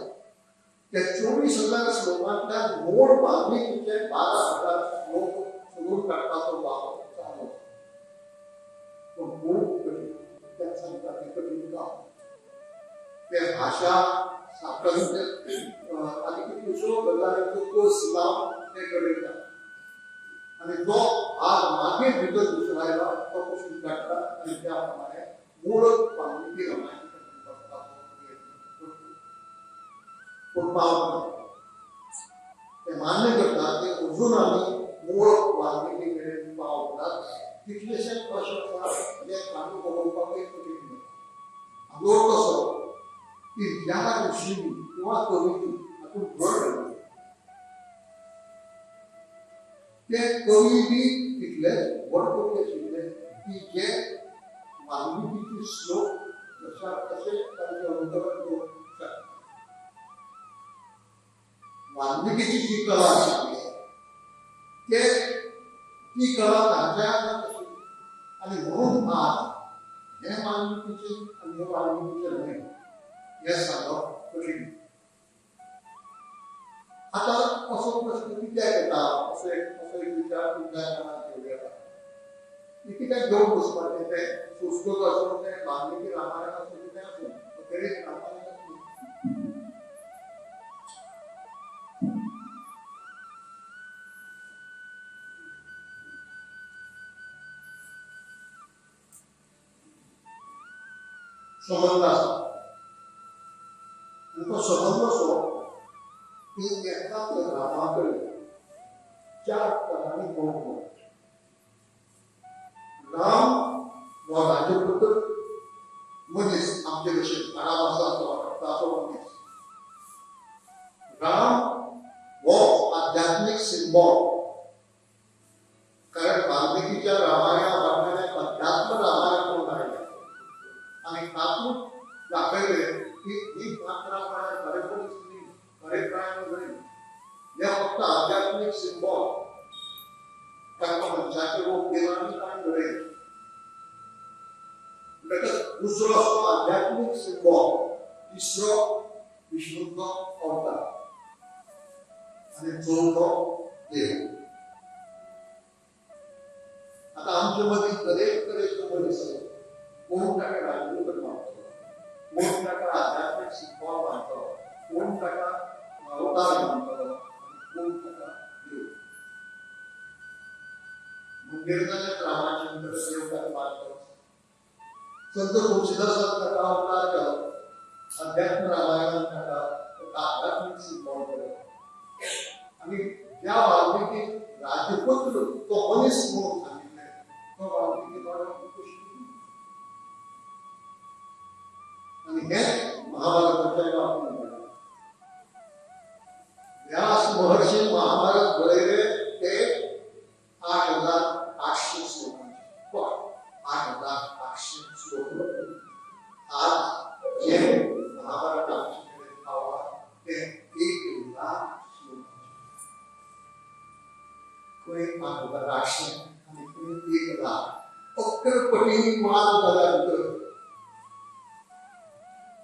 त्या 24,000 श्लोकांतल्यान मूळ वाल्मिकीचे 12,000 श्लोक सोदून काडपाचो वावर चालू. पूण खूब कठीण, तेच सांगता तें कठीण काम. ते भाशा सातत्य आनी कितल्योश्यो गजालींचो कस लावन ते घडयता आनी जो भाग मागीर भितर घुसडायला तो कुशीन काडटा आनी त्या प्रमाणे मूळ वाल्मिकी रामायण करपाचो प्रयत्न करता. पूण पावना. ते मान्य करता की अजून आमी मूळ वाल्मिकी कडेन पावनात. कितलेशे प्रश्न आसा जे आमी बरोवपाकय कठीण जाता. हाजो अर्थ असो की ज्या ऋषींनी किंवा कवींनी हातूंत भर घातली ते कवी बी तितलेच व्हड कवी आशिल्ले की जे वाल्मिकीचे श्लोक जशा तशे तांचे अनुकरण करूंक शकता. वाल्मिकीची जी कला आशिल्ली ते ती कला तांच्या हातांत आशिल्ली आनी म्हणून आज हें वाल्मिकीचें आनी हें वाल्मिकीचें न्हय हें सांगप कठीण. आतां असो प्रश्न कित्याक येता असो एक विचार तुमच्या मनांत येवं येता की कित्याक घेवन बसपाचें तें संस्कृत आसूं तें वाल्मिकी रामायण आसूं कितें आसूं अखेरेक रामायण आसूं. संबंद आसा आनी तो संबंद असो की एकाच रामा कडेन चार तरांनी मोग. राम हो राजपुत्र मनीस, आमचे भशेन हाडा आसा रक्ताचो मनीस. राम हो आध्यात्मीक सिंबॉल, कारण वाल्मिकीच्या रामायणा फाटल्यान एक अध्यात्म रामायण म्हणून आयलें आनी तातूंत दाखयलें की ही पात्रां म्हळ्यार खरेपणीच न्ही, खरेपणान न्हय, हे फक्त आध्यात्मीक सिंबॉल. तांकां मनशाचें रूप दिलां आनी ताणें घडयलें. म्हणटकच दुसरो असो आध्यात्मीक सिंबॉल, तिसरो विष्णूचो अवतार आनी चवथो देव. आतां आमचे मदीं दरेक तरेचो मनीस आसा. कोण ताका राजदूत मानतलो, कोण ताका आध्यात्मीक सिंबॉल मानतलो, कोण ताका अवतार मानतलो, कोण ताका देव. मंदिर जाल्यार रामाचें देव ताका मानतलो. संत तुलसीदासान ताका अवतार केलो, अध्यात्म रामायणान ताका आध्यात्मीक सिंबॉल केलो. आनी ज्या वाल्मिकी राजपुत्र तो मनीस म्हणून सांगिल्लें, तो वाल्मिकी कृष्ण. आनी हेंच महाभारताच्या बाबतींत घडलें. व्यास महर्षी महाभारत बरयले ते 8800 श्लोकांचे, 8800 श्लोक. आज जे महाभारत आमचे कडेन पावला ते 1 लाख श्लोकांचे. खंय 8800 आनी खंय 1 लाख, 11 पटींनी वाद जाल्या भितर,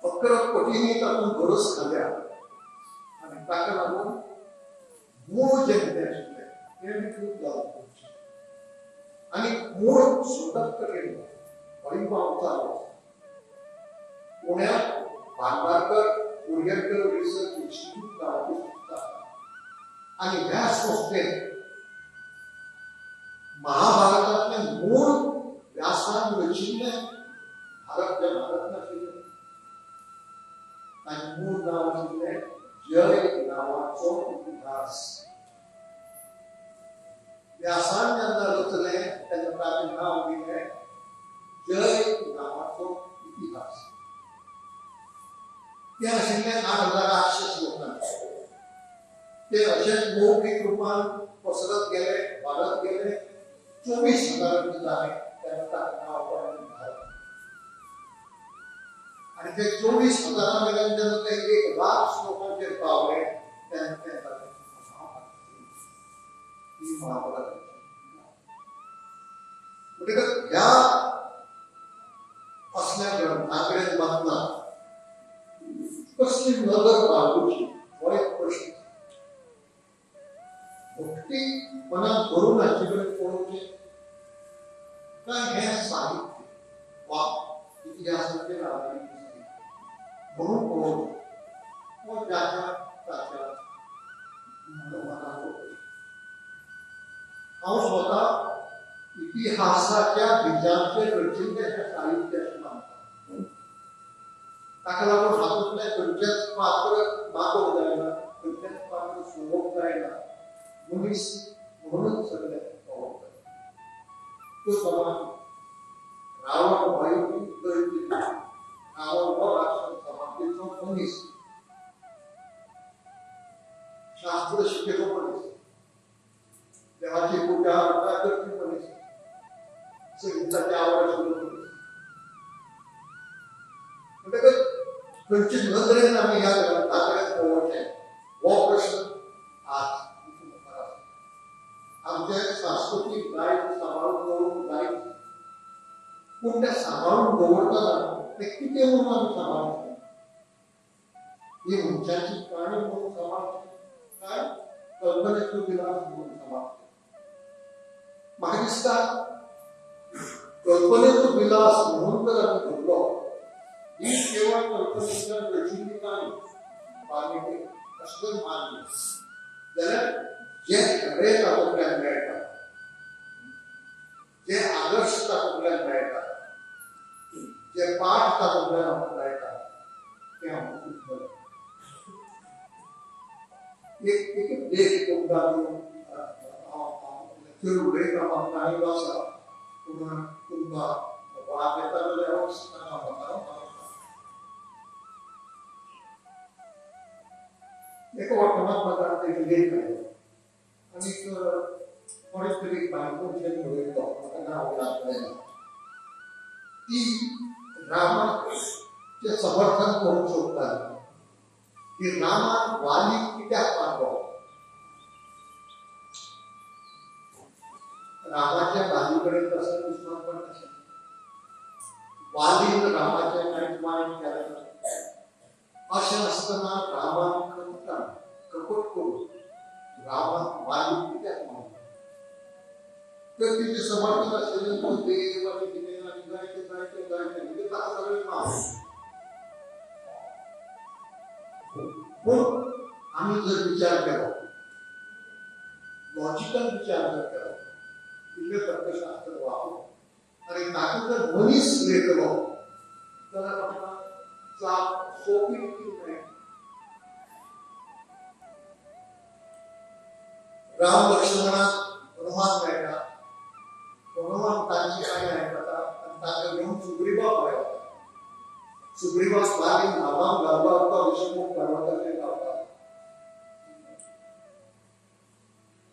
11 पटींनी तातूंत भरस खाल्या आनी ताका लागून मूळ जें कितें आशिल्लें तें विकृत जालां आनी मूळ सोदप कठीण जालें. हरिभाव चालू आसा. पुण्यात भांडारकर ओरिएंटल रिसर्च इन्स्टिट्यूट नांवाची संस्था आसा आनी ह्या संस्थेन महाभारतांतलें मूळ व्यासान रचिल्लें भारत, जें भारत नाशिल्लें, ताचें मूळ नांव आशिल्लें जय नांवाचो इतिहास. व्यासान जेन्ना रचलें तेन्ना ताचें नांव दिलें जय नांवाचो इतिहास. तें आशिल्लें 8800 श्लोकांचें. ते अशेंच मौखीक रुपान पसरत गेले, वाडत गेले, 24,000 जाले तेन्ना ताका नांव पडलें भारत. आनी ते 24,000 वयल्यान जेन्ना ते 1 लाख श्लोकांचेर पावले तेन्ना तें जालें महाभारत. ही महाभारताची. म्हणटकच ह्या असल्या ग्रंथा कडेन वतना कसली नदर बाळगुची हो एक प्रश्न. भक्ती मनात धरून हाचे कडेन पळोवचें काय हें साहित्य वा इतिहासाचेर आदारीत साहित्य म्हणून पळोवचें, हो ज्याच्या ताच्या मनाचो प्रश्न. हांव स्वता इतिहासाच्या बिजांचेर रचिल्लें हें साहित्य अशें मानता. ताका लागून हातूंतलें खंयचेंच पात्र मातोवंक जायना, खंयचेंच पात्र सोडोवंक जायना. मनीस म्हणूनच सगळें पळोवंक जाय. त्यो समाज रावण हो दैत्य, रावण हो राक्षस समाजेचो मनीस, शास्त्र शिकयलो मनीस, देवाची पूजा अर्चा करपी मनीस, संगीताची आवड आशिल्लो मनीस. म्हणटकच खंयचे नदरेन आमी ह्या ग्रंथा कडेन पळोवचें हो प्रश्न आज आमच्या मुखार आसा. आमचें सांस्कृतीक दायज सांबाळून दवरूंक जायच, पूण तें सांबाळून दवरतना तें कितें म्हणून आमी सांबाळचें? ही मनशाची काणी म्हणून सांबाळची काय कल्पनेचो विलास म्हणून सांबाळचें? म्हाका दिसता, कल्पनेचो विलास म्हणून जर आमी धरलो, ही केवळ कल्पनेच्या रचिल्ली काणी वाल्मिकी अशें जर मानलें जाल्यार जे खरें तातूंतल्यान मेळटा, जे आदर्श तातूंतल्यान मेळटा, जे पाठ तातूंतल्यान आमकां मेळटा तें आमकां खूब. एक एक लेख तुमकां चड उलयता, म्हाका जाणीव आसा, पूण तुमकां वाद येता जाल्यार हांव म्हाका एका वर्तमानपत्रांत एक लेख आयलो आनी कोणें तरी बायल मनशेन बरयलो, म्हाका नांव याद जायना. ती रामाचें समर्थन करूंक सोदताली की रामान वालीक कित्याक मारलो. रामाच्या वाली कडेन तसलें दुस्मानपण नाशिल्लें. वालीन रामाचें कांयच वायट केलें ना. अशें आसतना रामान कपटान कपट करून रामान वालीक कित्याक मारलो. तर तिचें समर्थन आशिल्लें तो देव आनी कितें आनी जायते जायते जायते म्हणजे ताका सगळें माफ. पूण आमी जर विचार केलो, लॉजिकल विचार जर केलो, इल्लें तर्कशास्त्र वापरून आनी तातूंत जर मनीस लेखलो जाल्यार आमकां जाप सोंपी रितीन मेळटा. राम लक्ष्मणाक हनुमान मेळटा, हनुमान तांची काणी आयकता आनी तांकां घेवन सुग्रीवा फुडें वता. सुग्रीवाक वालीन न्हांवाक घालपाक तो ऋषिमुख पर्वताचेर गावता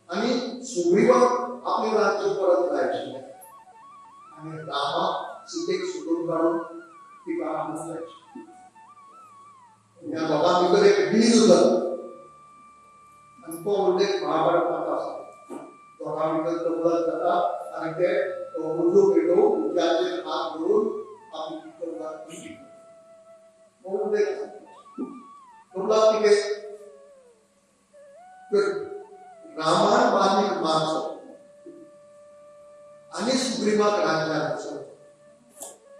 आनी सुग्रीवाक आपलें राज्य परत जाय आशिल्लें आनी रामाक सीतेक सोदून काडून तिका हाडूंक जाय आशिल्लें. ह्या दोगां भितर एक डील जाता आनी तो उल्लेख महाभारतांत आसा. दोगां भितर कबलात जाता आनी ते उजो पेटोवन उज्याचेर हात धरून आपली कबलात. हो उल्लेख आसा. कबलात कितें? तर रामान वालीक मारचो आनी सुग्रीवाक राज्यार बसोवचो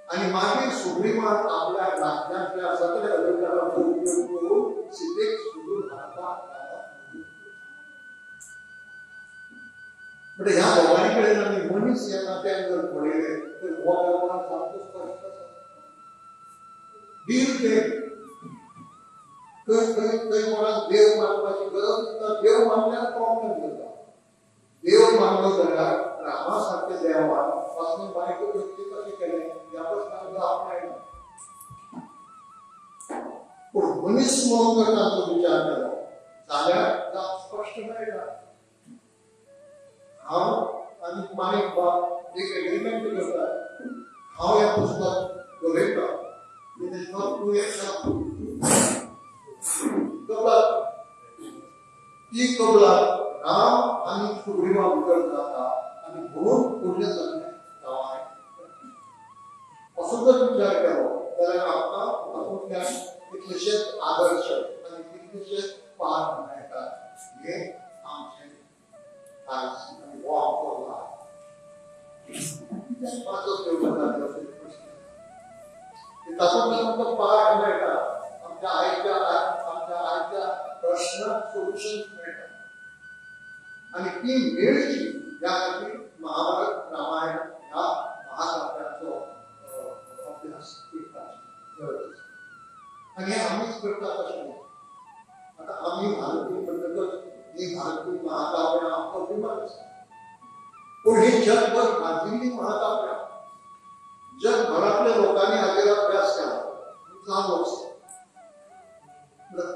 आनी मागीर सुग्रीवान आपल्या राज्यांतल्या सगळ्या अधिकारांचो उपयोग करून सीतेक सोदून हाडपाक रामाक मजत करची. म्हणजे ह्या दोगांय कडेन आमी मनीस ह्या नात्यान जर पळयलें तर हो वेव्हार सामको स्पश्ट आसा. डील तें थंय थंय थंय कोणाक देव मानपाची गरज ना. देव मानल्यार प्रॉब्लेम जाता. देव मानलो जाल्यार रामा सारके देवान असलें बायको व्यक्ती कशें केलें ह्या प्रश्नाक जाप मेळना. पूण मनीस म्हणून जर तांचो विचार केलो जाल्यार जाप स्पश्ट मेळटा. हांव आनी माणिक बाब एक एग्रीमेंट करता, हांव हें पुस्तक बरयता, it is not to accept कबलात. ती कबलात राम आनी सुग्रीवा भितर जाता आनी म्हणून फुडलें सगळें रामायण. असो जर विचार केलो जाल्यार आमकां तातूंतल्यान कितलेशेच आदर्श आनी कितलेशेच पाठ मेळटात. हें आमचें आयज आनी हो आमचो लाभ. कित्याक वाचप घेवपाक जाय असो प्रश्न. तातूंतल्यान आमकां पाठ मेळटा, आमच्या आयच्या प्रश्नाक सोल्युशन मेळटा आनी ती मेळची ह्या खातीर महाभारत रामायण ह्या महाकाव्यांचो अभ्यास करपाची गरज आसा. आनी हें आमीच करतात अशें न्हय. आतां आमी भारतीय म्हणटकच ही भारतीय महाकाव्यां आमकां अभिमान आसा, पूण ही जगभर गाजिल्लीं महाकाव्यां, जगभरांतल्या लोकांनी हाचेर अभ्यास केला चालू आसा.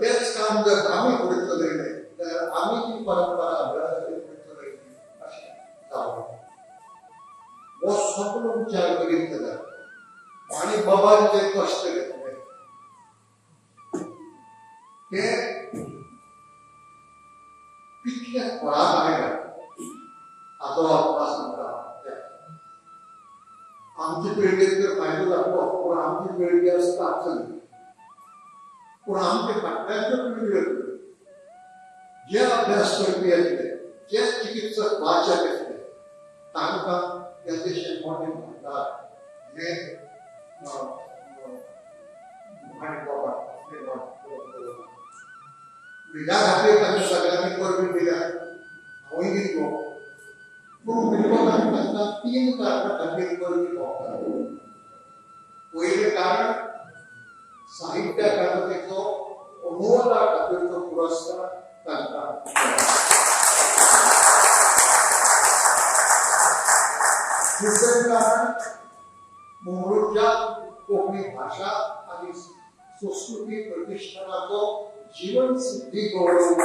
तेच काम जर आमी फुडें चलयलें जाल्यार आमी ती परंपरा अभ्यासाची फुडें चलयली अशें जावं. हो सगळो विचार करीत जाल्यार आनी बाबान जे कश्ट घेतले ते कितले फळाक आयले हाचो अदमास आमकां येता. आमचे पिळगेक तर फायदो जातलो, पूण आमची पिळगी आसता चली, पूण आमचे फाटल्याच्यो पिळग्यो जे अभ्यास करपी येतले, जे चिकित्सक वाचक येतले, तांकां येदेशें मोठें भांडार हें माणिक बाबा निर्माण करून दवरलां. ह्या खातीर तांकां सगळ्यांनी परबी दिल्या, हांवूय दितलो. पूण म्हणपाक तांकां 3 कारणां खातीर परबी फावता. पयलें, कोंकणी भाशा आनी संस्कृती प्रतिष्ठानाचो जीवन सिद्धी गौरव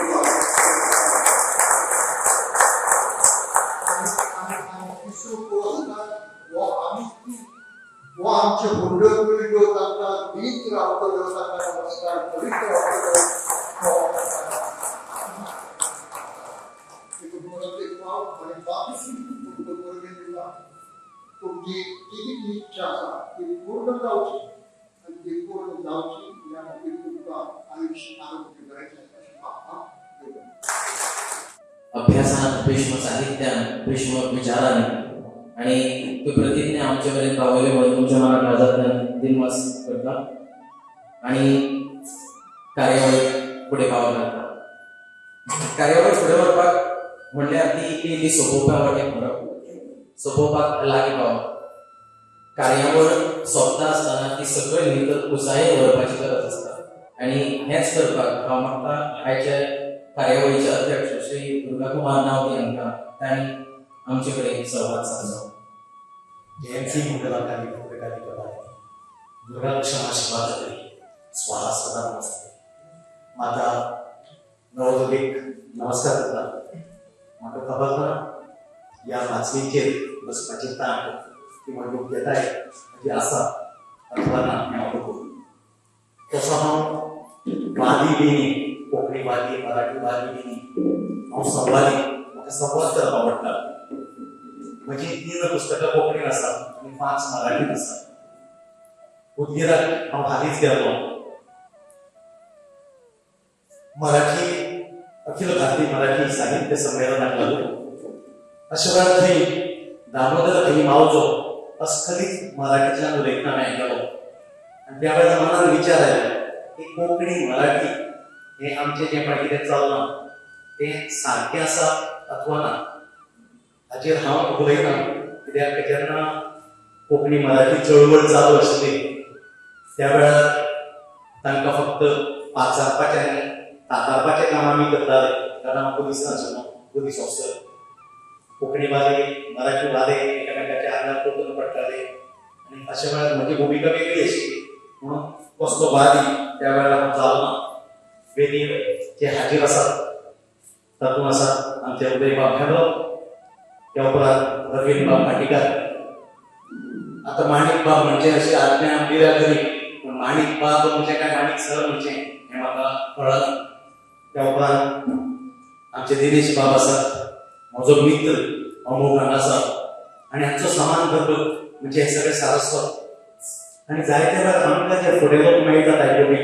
आणि तिसरो पुरस्कार हो आमी हो आमचे फुडल्यो पिळग्यो तांकां दीत रावतल्यो, तांकां नमस्कार करीत रावतल्यो. देखून परत एक फावट आनी बाब तुमकां परबीं दिता. तुमची जी इच्छा आसा ती पूर्ण जावची आनी ती पूर्ण जावची ह्या खातीर तुमकां आयुश्य आरोग्य बरें अशें मागता. अभ्यासान, भीष्म साहित्यान, भीष्म विचारांनी आणि ती प्रतिज्ञा आमचे मेरेन पावयली म्हणून तुमच्या मनात काळजांतल्यान दिनवास करता आणि कार्यावळ फुडें पावल घालता. कार्यावळ फुडें व्हरपाक म्हणल्यार ती इल्ली इल्ली सोंपोवपा वाटेक व्हरप, सोंपोवपाक लागीं पावप. कार्यावळ सोंपता आसतना ती सकयल न्ही तर उंचायेर व्हरपाची गरज आसता आनी हेंच करपाक हांव मागता आयच्या कार्यावळीचे अध्यक्ष श्री दुर्गाकुमार नावती हांकां तांणी आमचे कडेन संवाद सादलो. जयंती मंगलाकाली भद्रकाली कपालिनी दुर्गा क्षमा शिवा धात्री स्वाहा सदा नमस्ते. माता नवदुर्गेक नमस्कार करता. म्हाका खबर ना ह्या माचयेचेर बसपाची तांक किंवा योग्यताय म्हजी आसा अथवा ना हें हांव पळोवं. तसो हांव वादी बी न्ही, कोंकणी वादी, मराठी वादी बी न्ही. हांव संवादी. म्हाका संवाद करपाक आवडटा. म्हजी 3 पुस्तकां कोंकणीन आसा आनी 5 मराठीन आसा. उदगिराक हांव हालींच गेल्लो. मराठी अखिल भारतीय मराठी साहित्य संमेलनाक लागून अशा वेळार थंय दामोदर भाई मावजो अस्खलीत मराठीच्यान उलयतना हांवें आयकलो आनी त्या वेळार मनान विचार आयलो की कोंकणी मराठी हें आमचें जें पळय कितें चल्लां तें सारकें आसा अथवा ना. हाचेर हांव उलयना, कित्याक जेन्ना कोंकणी मराठी चळवळ चालू आशिल्ली त्या वेळार तांकां फक्त पाचारपाचें आनी तातारपाचें काम आमी करताले, कारण हांव पुलीस नाशिल्लो, पुलीस ऑफिसर. कोंकणीवाले मराठीवाले एकामेकाच्या आंगार परतून पडटाले आनी अशा वेळार म्हजी भुमिका वेगळी आशिल्ली म्हणून कसलो वादी त्या वेळार हांव जालो ना. वेदीर जे हाजीर आसात तातूंत आसात आमचे उदयबाब हेब्रो, त्या उपरांत रवींद्रबाब भाटीकार. आतां माणिकबाब म्हणजे अशी आज्ञा दिल्या तरी पूण माणिकबाब म्हणजे काय माणिक सर म्हणजे हें म्हाका कळना. त्या उपरांत आमचे दिनेश बाब आसात, म्हजो मित्र अमोघ हांगा आसा आनी हांचो समान गर्भ म्हणजे हे सगळे सारस्वत. आनी जायते वेळार आमकां जे फुडें लोक मेळटात आयकुपी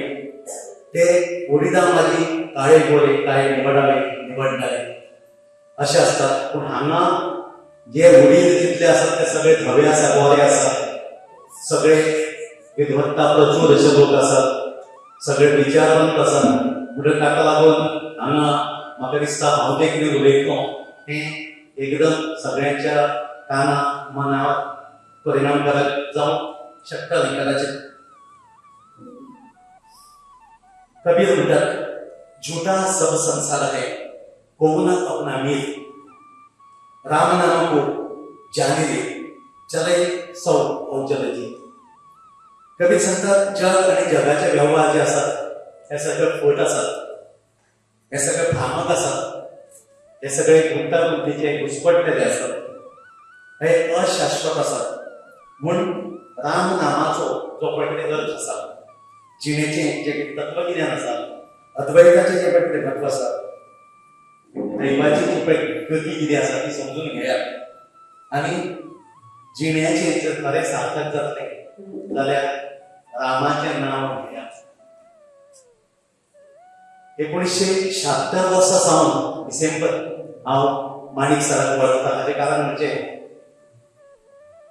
ते वडिलां माझी काळे गोरे काळे निवडावे निवडणारे अशे आसतात, पूण हांगा जे वडील जितले आसात ते सगळे धवे आसा, गोरे आसा, सगळे विद्वत्ता प्रचूर अशे लोक आसात, सगळे विचारवंत आसात. म्हणटकीर ताका लागून हांगा म्हाका दिसता हांव जें कितें उलयतलो तें एकदम सगळ्यांच्या काना मनावर परिणामकारक जावंक शकता न्ही कदाचित. कबीर म्हणटात, झूठा सब संसार है कोऊ ना अपना मीत, राम नाम को जाने दे चले सौ अवचल जीत. कबीर सांगतात जग आणि जगाचे व्यवहार जे आसात हे सगळे फट आसात, हे सगळे भ्रामक आसात, हे सगळे गुंतागुंतीचे घुसपटलेले आसात, हे अशाश्वत आसात. म्हूण राम नामाचो जो पळय कितें अर्थ आसा, जिणेचें जें तत्वगिन्यान आसा, अद्वैताचें जें पळय कितें म्हत्व आसा, दैवाची जी पळय गती कितें आसा ती समजून घेयात आनी जिण्याचें जर खरें सार्थक जातलें जाल्यार रामाचें नांव घेयात. 1976 वर्सा सावन डिसेंबर हांव माणिक सराक वळखता. ताचें कारण म्हणजे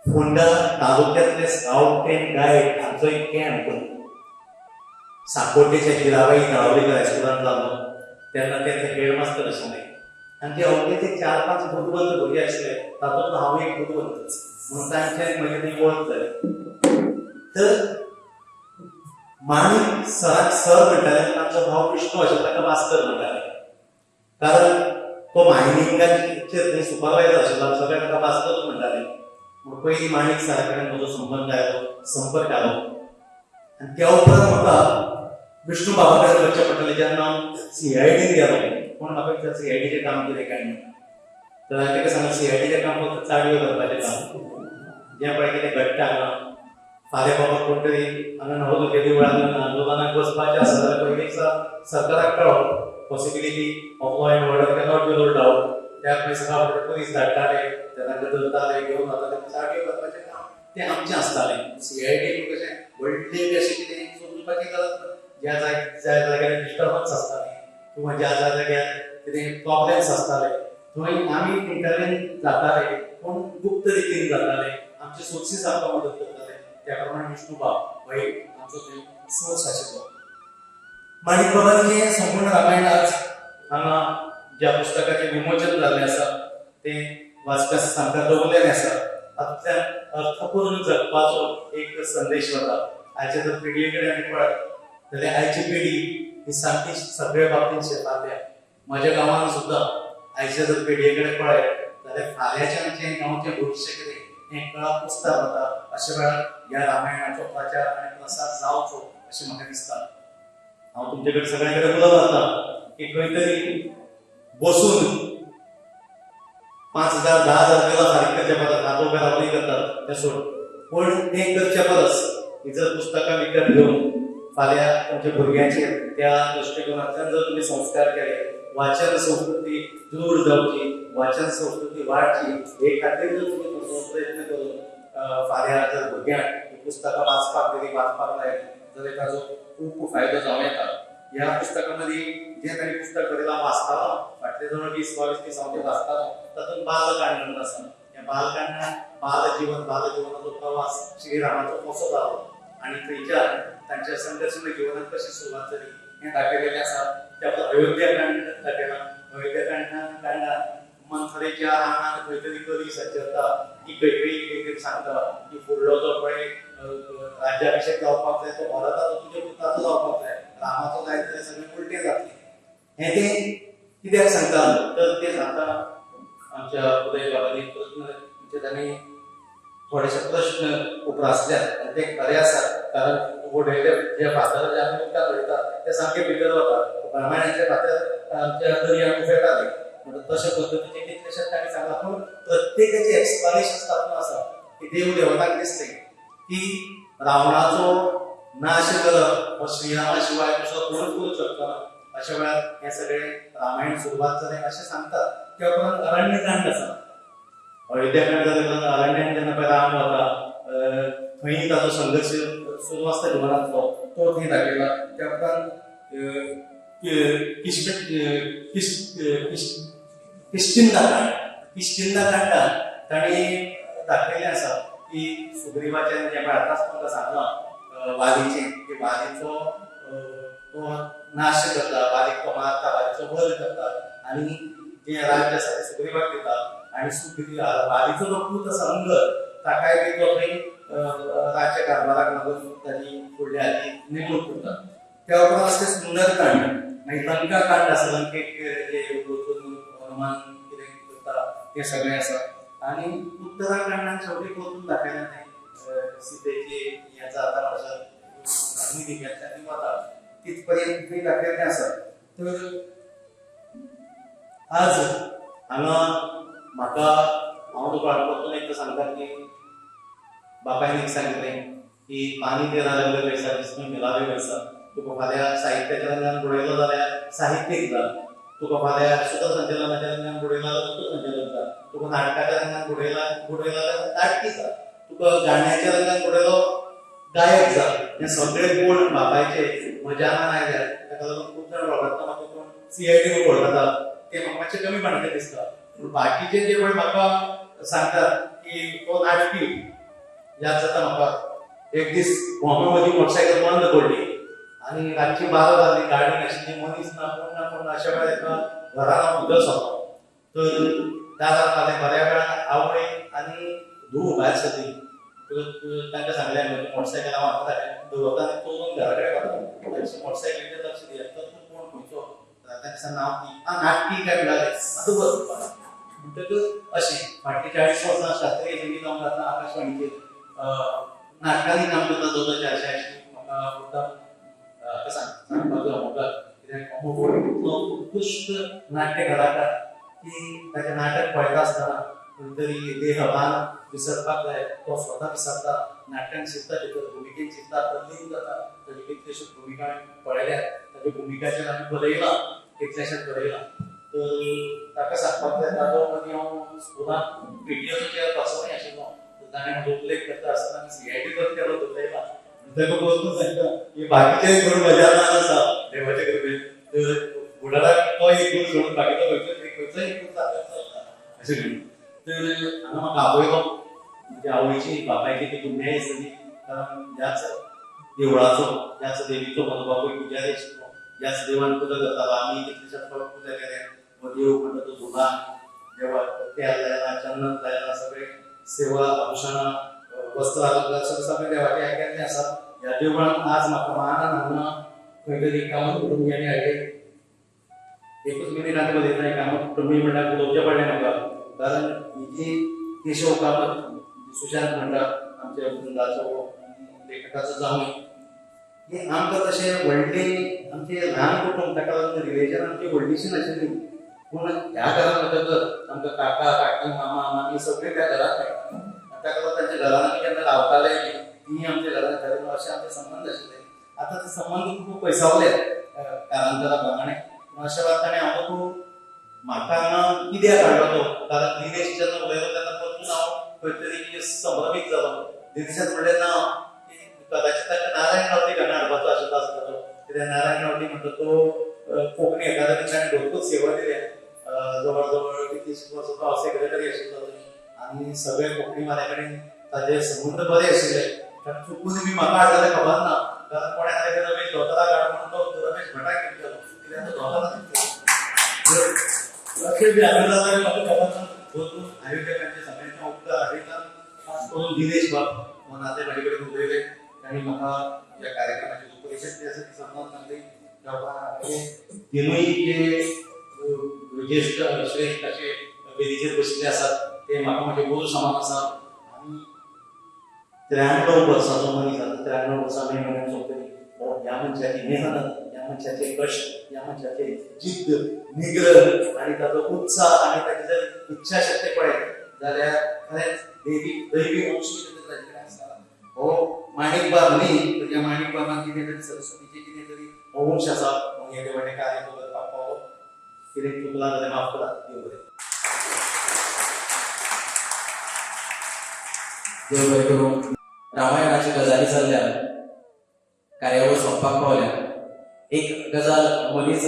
फोंडा तालुक्यांतले स्काउट अँड गायड हांचो एक कॅम्प साकोड्डेच्या हिराबाई तळावलीकर हायस्कुलांत जाल्लो तेन्ना ते हेडमास्तर आशिल्ले आनी ते अवघे 4-5 बुदवंत भुरगे आशिल्ले तातूंतलो हांव एक बुदवंत म्हणून तांचे म्हजी थंय वळख जाली. तर माणिक सराक सर म्हणटाले, तांचो भाव विष्णू आशिल्लो ताका मास्तर म्हणटाले, कारण तो मायनिंगाचेर थंय सुपरवायजर आशिल्लो, सगळे ताका मास्तरूच म्हणटाले. म्हूण पयलीं माणिक सरा कडेन म्हजो संबंद आयलो, संपर्क आयलो आनी त्या उपरांत म्हाका विष्णू बाबा कडेन वचचें पडटलें. जेन्ना हांव सीआयडीन गेलो, कोण म्हाका विचार सीआयडीचें काम कितें काय म्हणून, तर हांवें ताका सांगलें सीआयडीचें काम फक्त चाडयो करपाचें काम. जें पळय कितें घडटा हांगा, फाल्यां बाबा कोण तरी हांगा नवदुर्गे देवळान आंदोलनाक वचपाचें आसा जाल्यार पयलीं सरकाराक कळप, possibility of law and order cannot be ruled out. त्या पयलीं सगळ्या पुलीस धाडटाले, तांकां धरताले, घेवन वताले. चाडयो करपाचें काम तें आमचें आसतालें. सीआयडी कशें व्हडलें अशें कितें समजुपाची गरज ना. ज्या ज्या जाग्यार डिस्टर्बन्स आसतालें किंवा ज्या ज्या जाग्यार कितें प्रॉब्लेम्स आसताले थंय आमी इंटरव्हीन जाताले, पूण गुप्त रितीन जाताले. आमचे सोर्सीस आमकां मदत करताले. त्या प्रमाणे विष्णुबाब हो एक आमचो थंय सोर्स आशिल्लो. माणिक बाबांचें संपूर्ण रामायण आज हांगा ज्या पुस्तकाचें विमोचन जाल्लें आसा तें वाचप्या सामकार दवरलेलें आसा. हातूंतल्यान अर्थपूर्ण जगपाचो एक संदेश वता. आयचे जर पिळगे कडेन आमी पळयत जाल्यार आयची पिढी ही सामकी सगळे बाबतींत शेतातल्या. म्हज्या गांवांत सुद्दां आयच्या जर पिळगे कडेन पळयत जाल्यार फाल्यांचें आमचें गांवचें भविश्य कितें हें कळप कुस्तार वता. अशा वेळार ह्या रामायणाचो प्रचार आनी प्रसार जावचो अशें म्हाका दिसता. हांव तुमचे कडेन सगळ्यां कडेन उलो मारता की खंय तरी बसून 5,000 10,000 बिलां फारीक करच्या परस, हात उबे रावूनय करतात तें सोड, पूण तें करच्या परस ही जर पुस्तकां विकत घेवन फाल्यां तुमच्या भुरग्यांचेर त्या दृश्टिकोनांतल्यान जर तुमी संस्कार केले, वाचन संस्कृती दूर जावची, वाचन संस्कृती वाडची हे खातीर जर तुमी तसो प्रयत्न करून फाल्यां जर भुरग्यांक पुस्तकां वाचपाक दिली, वाचपाक लायली जाल्यार ताजो खूब फायदो जावं येता. ह्या पुस्तकां मदीं जें तांणी पुस्तक बरयलां वाचतालो फाटले जवळ 20-22 दीस हांव तें वाचतालो. तातूंत बालकांड म्हणून आसा. ह्या बालकांडान बालजिवन, बालजिवनाचो प्रवास श्रीरामाचो कसो जालो आनी थंयच्यान तांच्या संघर्शमय जिवनात कशी सुरवात जाली हें दाखयलेलें आसा. त्या उपरांत अयोध्याकांड दाखयलां. अयोध्याकांडान मंथरेच्या आंगान खंय तरी कली सज्जता ती कैकेयी खंय तरी सांगता की फुडलो जो पळय राज्याभिशेक जावपाक जाय तो भरताचो तुज्या पुताचो जावपाक जाय, रामाचो जायत जाल्यार सगळें उलटें जातलें. हें तें कित्याक सांगता तर तें सांगता आमच्या उदय बाबांनी प्रस्न, म्हणजे तांणी थोडेशे प्रश्न उप्रासल्यात आनी ते खरे आसात. कारण उडयले जे फातर जे आमी उदकांत उडयतात ते सामके भितर वतात. रामायणाचे फातर आमच्या दर्यांत उफेताले. म्हणून तशे पद्दतीचे कितलेशेच तांणी सांगलां. पूण प्रत्येकाचे एक्सप्लेनेशन तातूंत आसा की देव देवताक दिसलें की रावणाचो नाश करप हो श्रीरामा शिवाय दुसरो कोणूच करूंक शकना. अशा वेळार हें सगळें रामायण सुरवात जालें अशें सांगतात. त्या उपरांत अरण्यकांड आसा. अयोध्याकांड जाले उपरांत अरण्यान जेन्ना पळय राम वता थंय ताचो संघर्श सुरू आसता जिवनांतलो, तो थंय दाखयला. त्या उपरांत किश्किंदा कांड, किश्किंदा कांडान तांणी दाखयलें आसा की सुग्रीवाचें जें पळय आतांच तुमकां सांगलां वालीचें, की वालीचो तो नाश करता, वालीक तो मारता, वालीचो वध करता आनी जें राज्य आसा तें सुग्रीवाक दिता. आनी सुग्रीव वालीचो जो पूत आसा अंगद, ताकाय बी तो थंय राज्य कारभाराक लागून ताची फुडल्या हाती नेमणूक करता. त्या उपरांत आसा तें सुंदरकांड. मागीर लंका कांड आसा. लंकेक जे वचून हनुमान कितें करता तें सगळें आसा. आनी उत्तराखंडान शेवटी परतून दाखयलें तें सीतेची हें जाता म्हणसर अग्निदिव्यांतल्यान ती वता तितपर्यंत थंय दाखयल्लें आसा. तर आज हांगा म्हाका हांव तुका परतून एकदां सांगता की बापायन एक सांगिल्लें की पानी तेरा रंग कैसा, जिसमें मिलावे वैसा. तुका फाल्यां साहित्याच्या रंगान बुडयलो जाल्यार साहित्यीक जा, तुका फाल्यां सूत्रसंचलनाच्या रंगान बुडयलो जाल्यार सूत्रसंचलन जा, तुका नाटकाच्या रंगान बुडयला जाल्यार नाटकी जा, तुका गाण्याच्या रंगान बुडयलो गायक जा. हे सगळे गुण बापायचे म्हज्या आंगान आयल्यात. ताका लागून खूब जाण वळखता म्हाका, कोण सीआयडी वळखता, ते म्हाका मातशें कमी पणाचें दिसता. पूण बाकीचे जे पळय म्हाका सांगतात की तो नाटकी, याद जाता म्हाका एक दीस बॉम्बे मदीं मोटरसायकल बंद पडली आनी रातची 12 जाली, गाडी नाशिल्ली, मनीस ना, कोण ना कोण ना. अशा वेळार एका घरान हांव भितर सरलो तर दारार फाल्यां बऱ्या वेळान आवय आनी धूव भायर सरली. तांकां सांगलें म्हजी मोटरसायकल हांव हांगा दवरता आनी चलून घरा कडेन वता, मोटरसायकलीचेर लक्ष दियात. तर तूं कोण, खंयचो? तांकां सांग नांव ती आं नाटकी काय म्हणाले. आतां बस. म्हणटकच अशें फाटलीं 40 वर्सां शास्त्रीय संगीत हांव गाता आकाशवाणीचेर, नाटकांनी काम करता जवळ 480 म्हाका मुद्दाम सांगपाक जाय म्हाका कित्याक अमूक इतलो उत्कृश्ट नाट्य कलाकार की ताचें नाटक पळयता आसतना खंय तरी देहभान विसरपाक जाय, तो स्वता विसरता, नाटकान शिरता, भितर भुमिकेन शिरता, तल्लीन जाता. ताच्यो कितल्योश्योच भुमिका पळयल्यात, ताच्या भुमिकाचेर आमी बरयलां, कितल्याशेच बरयलां. तर ताका सांगपाक जाय, ताजो मदीं हांव स्कुलांत पीटीएचो चेअरपर्सनूय आशिल्लो. तर ताणें म्हजो उल्लेख करता आसतना आमी सीआयटी परत केलो बरयला. ताका परतून सांगता की बाकीचे गुरू म्हज्या हातान आसा देवाचे कृपेन, तर फुडाराक तो एक गुरू सोडून बाकीचो खंयचोय एक गुरू सारको चलता अशें म्हणून. तर हांगा म्हाका आपयलो म्हज्या आवयची बापायची ती पुण्याय आसतली, कारण ह्याच देवळाचो ह्याच देवीचो म्हजो बापूय पुजारी आशिल्लो, ह्याच देवान पुजा करतालो. आमी कितलेशाच फावट पुजा केल्या. हो देव म्हणटा तो धुला देवाक तेल लायलां, चंदन लायलां, सगळें सेवा आभूषणां वस्त्र अलंकार सगळें सगळें देवाचें हें केल्लें आसा. ह्या देवळान आज म्हाका मानान हांगा खंय तरी कामत कुटुंबियांनी हाडले. एकूच मिनीट आनी उलयता, कामत कुटुंबीय म्हणल्यार उलोवचें पडलें म्हाका, कारण ही जी केशव कामत सुशांत म्हणटा आमच्या वृंदाचो लेखकाचो जावंय, की आमकां तशें व्हडलें आमचें ल्हान कुटुंब, ताका लागून रिलेशन आमची व्हडलीशी नाशिल्ली. पूण ह्या घरांत वतकच आमकां काका काकी मामा मामी सगळे त्या घरांत मेळटा. आनी ताका लागून तांच्या घरांत आमी केन्ना रावताले, तीं आमच्या घरांत येतालीं, अशे आमचे संबंद आशिल्ले. आतां ते संबंद खूब पयसावले कालांतरा प्रमाणे. पूण अशा वेळार ताणें हांव म्हाका हांगा कित्याक हाडलो तो, कारण दिनेश जेन्ना उलयलो तेन्ना परतून हांव खंय तरी संभ्रमीत जालो. दिनेशान म्हणलें ना की कदाचित ताका नारायण गांवठी हांगा हाडपाचो आशिल्लो आसतलो, कित्याक नारायण गांवठी म्हणटा तो कोंकणी अकादमीक ताणें भरपूर सेवा दिल्या. जवळ जवळ कितलीशीं वर्सां तो सेक्रेटरी आशिल्लो आनी सगळे कोंकणी वाल्या कडेन ताजे संबंद बरे आशिल्ले. कारण चुकून बी म्हाका हाडलें खबर ना, कारण कोणें सांगलें रमेश धोतराक हाड म्हणून तो रमेश भटाक घेवन गेलो, कित्याक तो धोतराक अशें बी हाडलें जाल्यार म्हाका खबर ना. भरपूर आयोजकांचे सगळ्यांचे उपकार आठयता, खास करून दिनेश बाब मनांतले म्हाजे कडेन उलयले, तांणी म्हाका ह्या कार्यक्रमाची रूपरेशा जी आसा ती समजावन सांगली. त्या उपरांत तिनूय जे ज्येश्ठ श्रेश्ठ अशे वेदीचेर बशिल्ले आसात ते म्हाका म्हजे गुरू समान आसात. आनी 93 वर्सांचो मनीस आतां 93 वर्सां मे म्हयन्यान सोंपतली. ह्या मनशाची मेहनत, ह्या मनशाचे कश्ट, ह्या मनशाचे जिद्द, निग्रह आनी ताचो उत्साह आनी ताची जर इच्छाशक्ती पळयत जाल्यार खरेंच दैवी अंश कितें तरी ताचे कडेन आसा. हो माणिक बाब न्ही, तर ह्या माणिक बाबान कितें तरी सरस्वतीचें कितें तरी हो अंश आसा म्हणून हें व्हडलें कार्य तो करपाक पावलो. कितें चुकलां जाल्यार माफ करात. देव बरें. देव बरें करूं. रामायणाची गजाली चल्ल्या, कार्यावळ सोंपपाक पावल्या. एक गजाल मदींच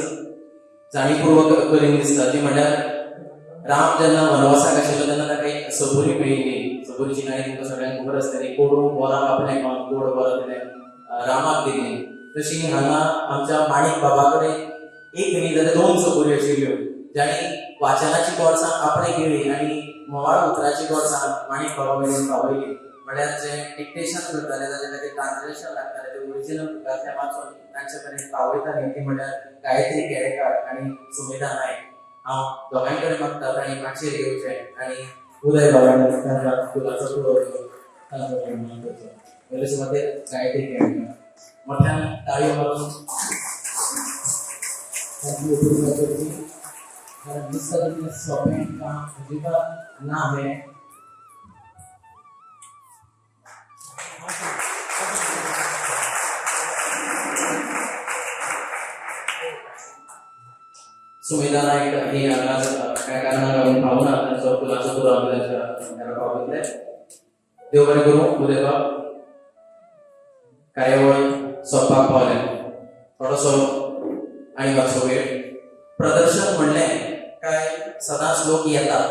जाणीवपूर्वक करीन दिसता, ती म्हणल्यार राम जेन्ना वनवासाक आशिल्लो तेन्ना ताका एक सबुरी मेळिल्ली. सबुरीची काणी तुमकां सगळ्यांक खबर आसतली. कोडू बोराक आपणें खावन गोड बोरां तिणें रामाक दिली. तशी हांगा आमच्या माणिक बाबा कडेन एक न्ही जाल्यार 2 सबुरी आशिल्ल्यो, जांणी वाचनाची गोडसाण आपणें गिळ्ळी आनी म्होंवाळ उतराची गोडसाण माणिक बाबा मेरेन पावयली. म्हणल्यार जे डिक्टेशन करताले ताचे खातीर ट्रान्सलेशन लागतालें, ते ओरिजिनल बुकांतलें वाचून तांचे मेरेन पावयताले, ती म्हणल्यार गायत्री केळेकार आनी सुमेधा नायक. हांव दोगांय कडेन मागता तांणी माचयेर येवचें आनी उदय बाबांनी तांकां फुलाचो तुरो दिवन तांचो भोवमान करचो. पयले सुवातेर गायत्री केळेकार. मोठ्यान ताळयो मारून तांची उपस्थिती करची, कारण दिसता तितलें सोंपें काम अजिबात ना हें. सुमेधा नायक ही हांगा कांय कारणाक लागून पावना, तांचो फुलाचो तुरो आमी तांच्या घरा पावयतले. देव बरें करूं. उदयबाब, कार्यावळ सोंपपाक पावल्या, थोडोसो आनी मातसो वेळ. प्रदर्शन म्हणलें काय सदांच लोक येतात,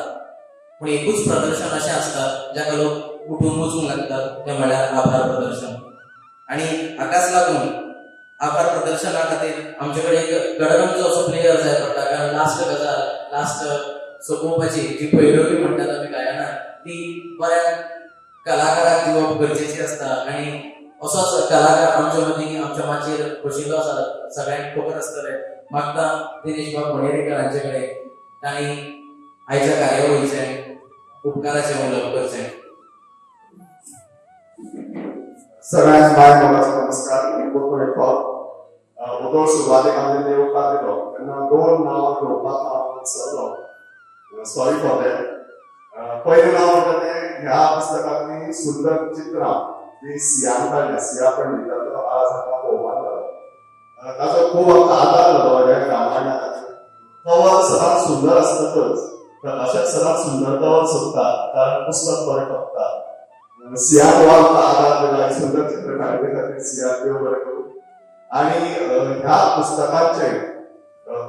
पूण एकूच प्रदर्शन अशें आसता जाका लोक उठून वचूंक लागतात, तें म्हणल्यार आभार प्रदर्शन. आनी हाकाच लागून आभार प्रदर्शना खातीर आमचे कडेन एक गडगंज असो प्लेयर जाय पडटा, कारण लास्ट गजाल लास्ट सोंपोवपाची जी पैरवी म्हणटात आमी गायनान, ती बऱ्या कलाकाराक दिवप गरजेची आसता. आनी असोच कलाकार आमच्या मदीं आमच्या माचयेर बशिल्लो आसा, सगळ्यांक खबर आसतलें. मागता दिनेश बाब मणेरीकर हांचे कडेन तांणी आयच्या कार्यावळीचें उपकाराचें उलोवप करचें. सगळ्यांक बाय मोगाचो नमस्कार. आनी कोंकणी फावट वोदोळ सुरवातेक आमी येवकार दिलो तेन्ना दोन नांवां घेवपाक हांव विसरलो, सॉरी फॉर that. पयलें नांव म्हणटा तें ह्या पुस्तकांतली सुंदर चित्रां जी सियान काडल्या, सिया पंडिताचो आज हांगा भोवमान जालो. ताचो खूब आमकां आदार जालो ह्या रामायणा खातीर. कवर सदांच सुंदर आसतकच प्रकाशक सदांच सुंदर कवर सोदता, कारण पुस्तक बरें खपता. सियान हो आमकां आदार दिला सुंदर चित्र काडले खातीर, सियाक देव बरें करूं. आनी ह्या पुस्तकाचे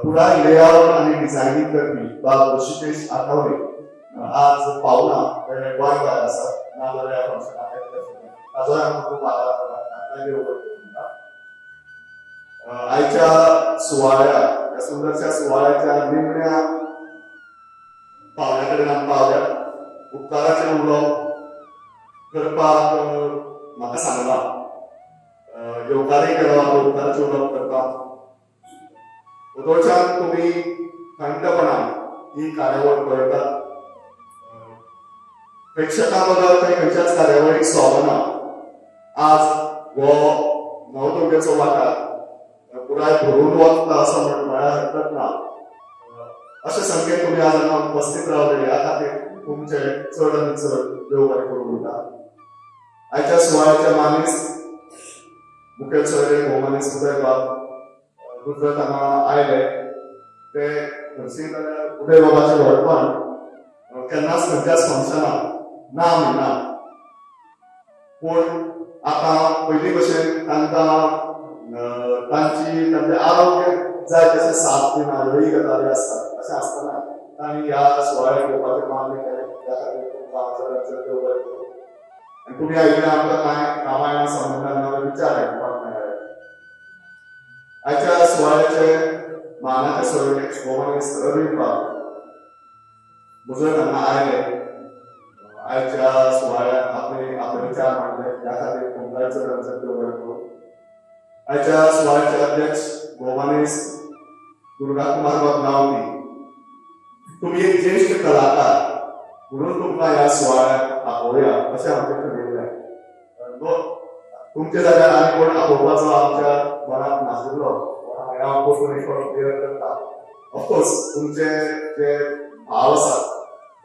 पुराय लेआउट आनी डिझायनींग करपी बाब ऋषिकेश आठवले आज पावना, ते गोंय भायर आसात, नाजाल्यार ह्या फंक्शनाक येतले आशिल्ले. ताचोय आमकां खूब आदार जाला, तांकांय देव बरें करूं म्हणटा. आयच्या सुवाळ्या, ह्या सुंदरशा सुवाळ्याच्या निमण्या पावल्या कडेन आमी पावल्या. उपकाराचें उलोवप करपाक म्हाका सांगलां, येवकारय केलो, आतां उपकाराचें उलोवप करता. वोदोळच्यान तुमी थंडपणान ही कार्यावळ पळयतात. प्रेक्षकां बगर थंय खंयच्याच कार्यावळीक सोबना. आज हो नवदुर्गेचो वाठार पुराय भरून वता असो म्हळ्यार हरकत ना. अशे संख्येन तुमी आज हांगा उपस्थित रावले, ह्या खातीर तुमचे चड आनी चड देव बरें करूं म्हणटा. आयच्या सुवाळ्याच्या मानेस्त मुखेल सोयरे भोवमानेस्त उदय बाब गुजरात हांगा आयले. ते हरशीं जाल्यार उदय बाबाचें व्हडपण केन्नाच खंयच्याच फंक्शनाक ना म्हणना, पूण आतां पयलीं भशेन तांकां तांची तांचें आरोग्य जाय तशें साथ दिना, ह्योय गजाली आसतात. अशें आसतना तांणी ह्या सुवाळ्याक येवपाचें मान्य केलें, त्या खातीर तुमकां चड चड देव बरें करूं. आनी तुमी आयिल्ले आमकां कांय रामायणा संबंदान नवे विचार आयकुपाक मेळ्ळे. आयच्या सुवाळ्याचे मानाचे सोयरे भोवमानेस्त अरविंद बाब मुजरत हांगा आयले, आयच्या सुवाळ्यात आपले आपले विचार मांडले, ह्या खातीर तुमकांय चड आनी चड देव बरें करूं. आयच्या सुवाळ्याचे अध्यक्ष भोवमानेस्त दुर्गा कुमार बाब गांवती, तुमी एक ज्येश्ठ कलाकार म्हणून तुमकां ह्या सुवाळ्याक आपोवया अशें आमचें ठरयल्लें. तुमच्या जाग्यार आनी कोण आपोवपाचो आमच्या मनांत नाशिल्लो. हांव कोंकणी क्लियर करता. ऑफकोर्स तुमचे जे भाव आसात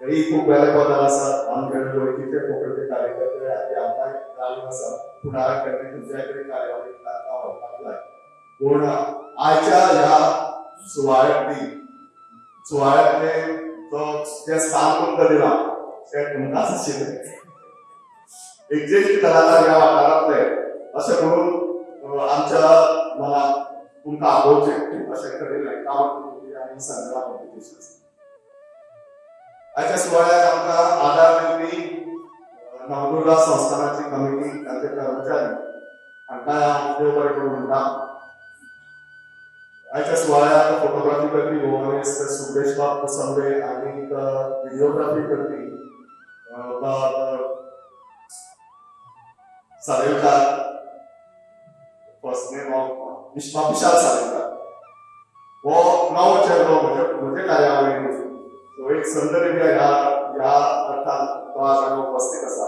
तेय खूब वेले पदार आसात, आमचे वळखीचे कोंकणीचे कार्यकर्ते हाची आमकां जाणीव आसा. फुडाराक केन्ना खंयच्याय तरी कार्यावळीक तांकां व्हरपाक जाय, पूण आयच्या ह्या सुवाळ्यांतले तो जें स्थान तुमकां दिलां तें तुमकांच आशिल्लें. एक ज्येश्ठ कलाकार ह्या वाठारांतले अशें म्हणून आमच्या मनात तुमकां आपोवचें अशें ठरयलें, काम आनी संग्राम पब्लिकेशन्स. आयच्या सुवाळ्याक आमकां आदार दिवपी नवदुर्गा संस्थानाची कमिटी, तांचे कर्मचारी हांकां हांव देव बरें करूं म्हणटा. आयच्या सुवाळ्याक फोटोग्राफी करपी भोवमानेस्त सुरेश बाब कोसंबे आनी व्हिडिओग्राफी करपी बाब सालेलकार, फर्स्ट नेम ऑफ विशाल सालेलकार, हो नवो चेहरो म्हजे म्हजे कार्यावळीन, सो एक संद दिल्या ह्या ह्या अर्थान तो आज हांगा उपस्थित आसा.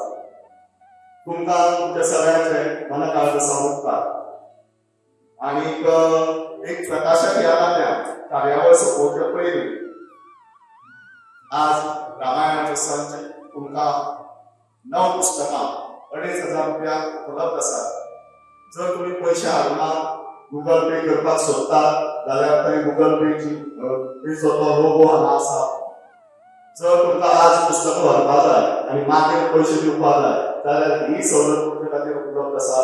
तुमकां तुमच्या सगळ्यांचे मना सावन उपकार. आनीक एक प्रकाशक ह्या नात्यान कार्यावळ सोंपोवच्या पयलीं आज रामायणाचो संच तुमकां 9 पुस्तकां 2500 रुपया उपलब्ध आसात. जर तुमी पयशे हाडूना, गुगल पे करपाक सोदतात जाल्यार थंय गुगल पेची पेचो तो लोगो हांगा आसा. जर तुमकां आज पुस्तकां व्हरपाक जाय आनी मागीर पयशे दिवपाक जाय जाल्यार ही सवलत तुमचे खातीर उपलब्ध आसा.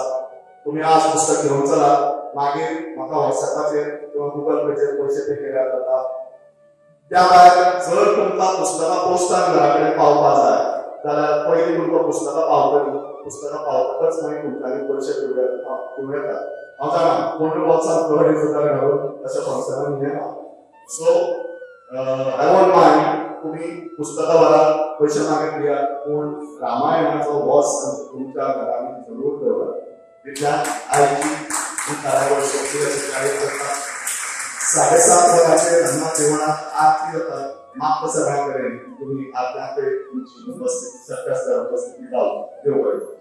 तुमी आज पुस्तक घेवन चलात, मागीर म्हाका वॉट्सॅपाचेर किंवा गुगल पेचेर पयशे पे केल्यार जाता. त्या भायर जर तुमकां पुस्तकां पोस्टान घरा कडेन पावपाक जाय जाल्यार पयलीं तुमकां पुस्तकां पावतलीं, पुस्तकां पावतकच मागीर तुमच्यांनी पयशे दिवं येतात. हांव जाणा कोण बोल्सांत 2500 घालून अशा फंक्शनान येना, सो I won't mind, तुमी पुस्तकां व्हरात, पयशे मागीर दियात, पूण रामायणाचो हो संच तुमच्या घरांनी जरूर दवरात. इतल्यान आयची ही कार्यावळ सोंपली अशें जाहीर करता. 7:30 वरांचेर हांगा देवळांत आरती जाता. मागता सगळ्यां कडेन तुमी आर्द्यांकय तुमची उपस्थिती, सरकार उपस्थिती जावं. देव बरें करूं.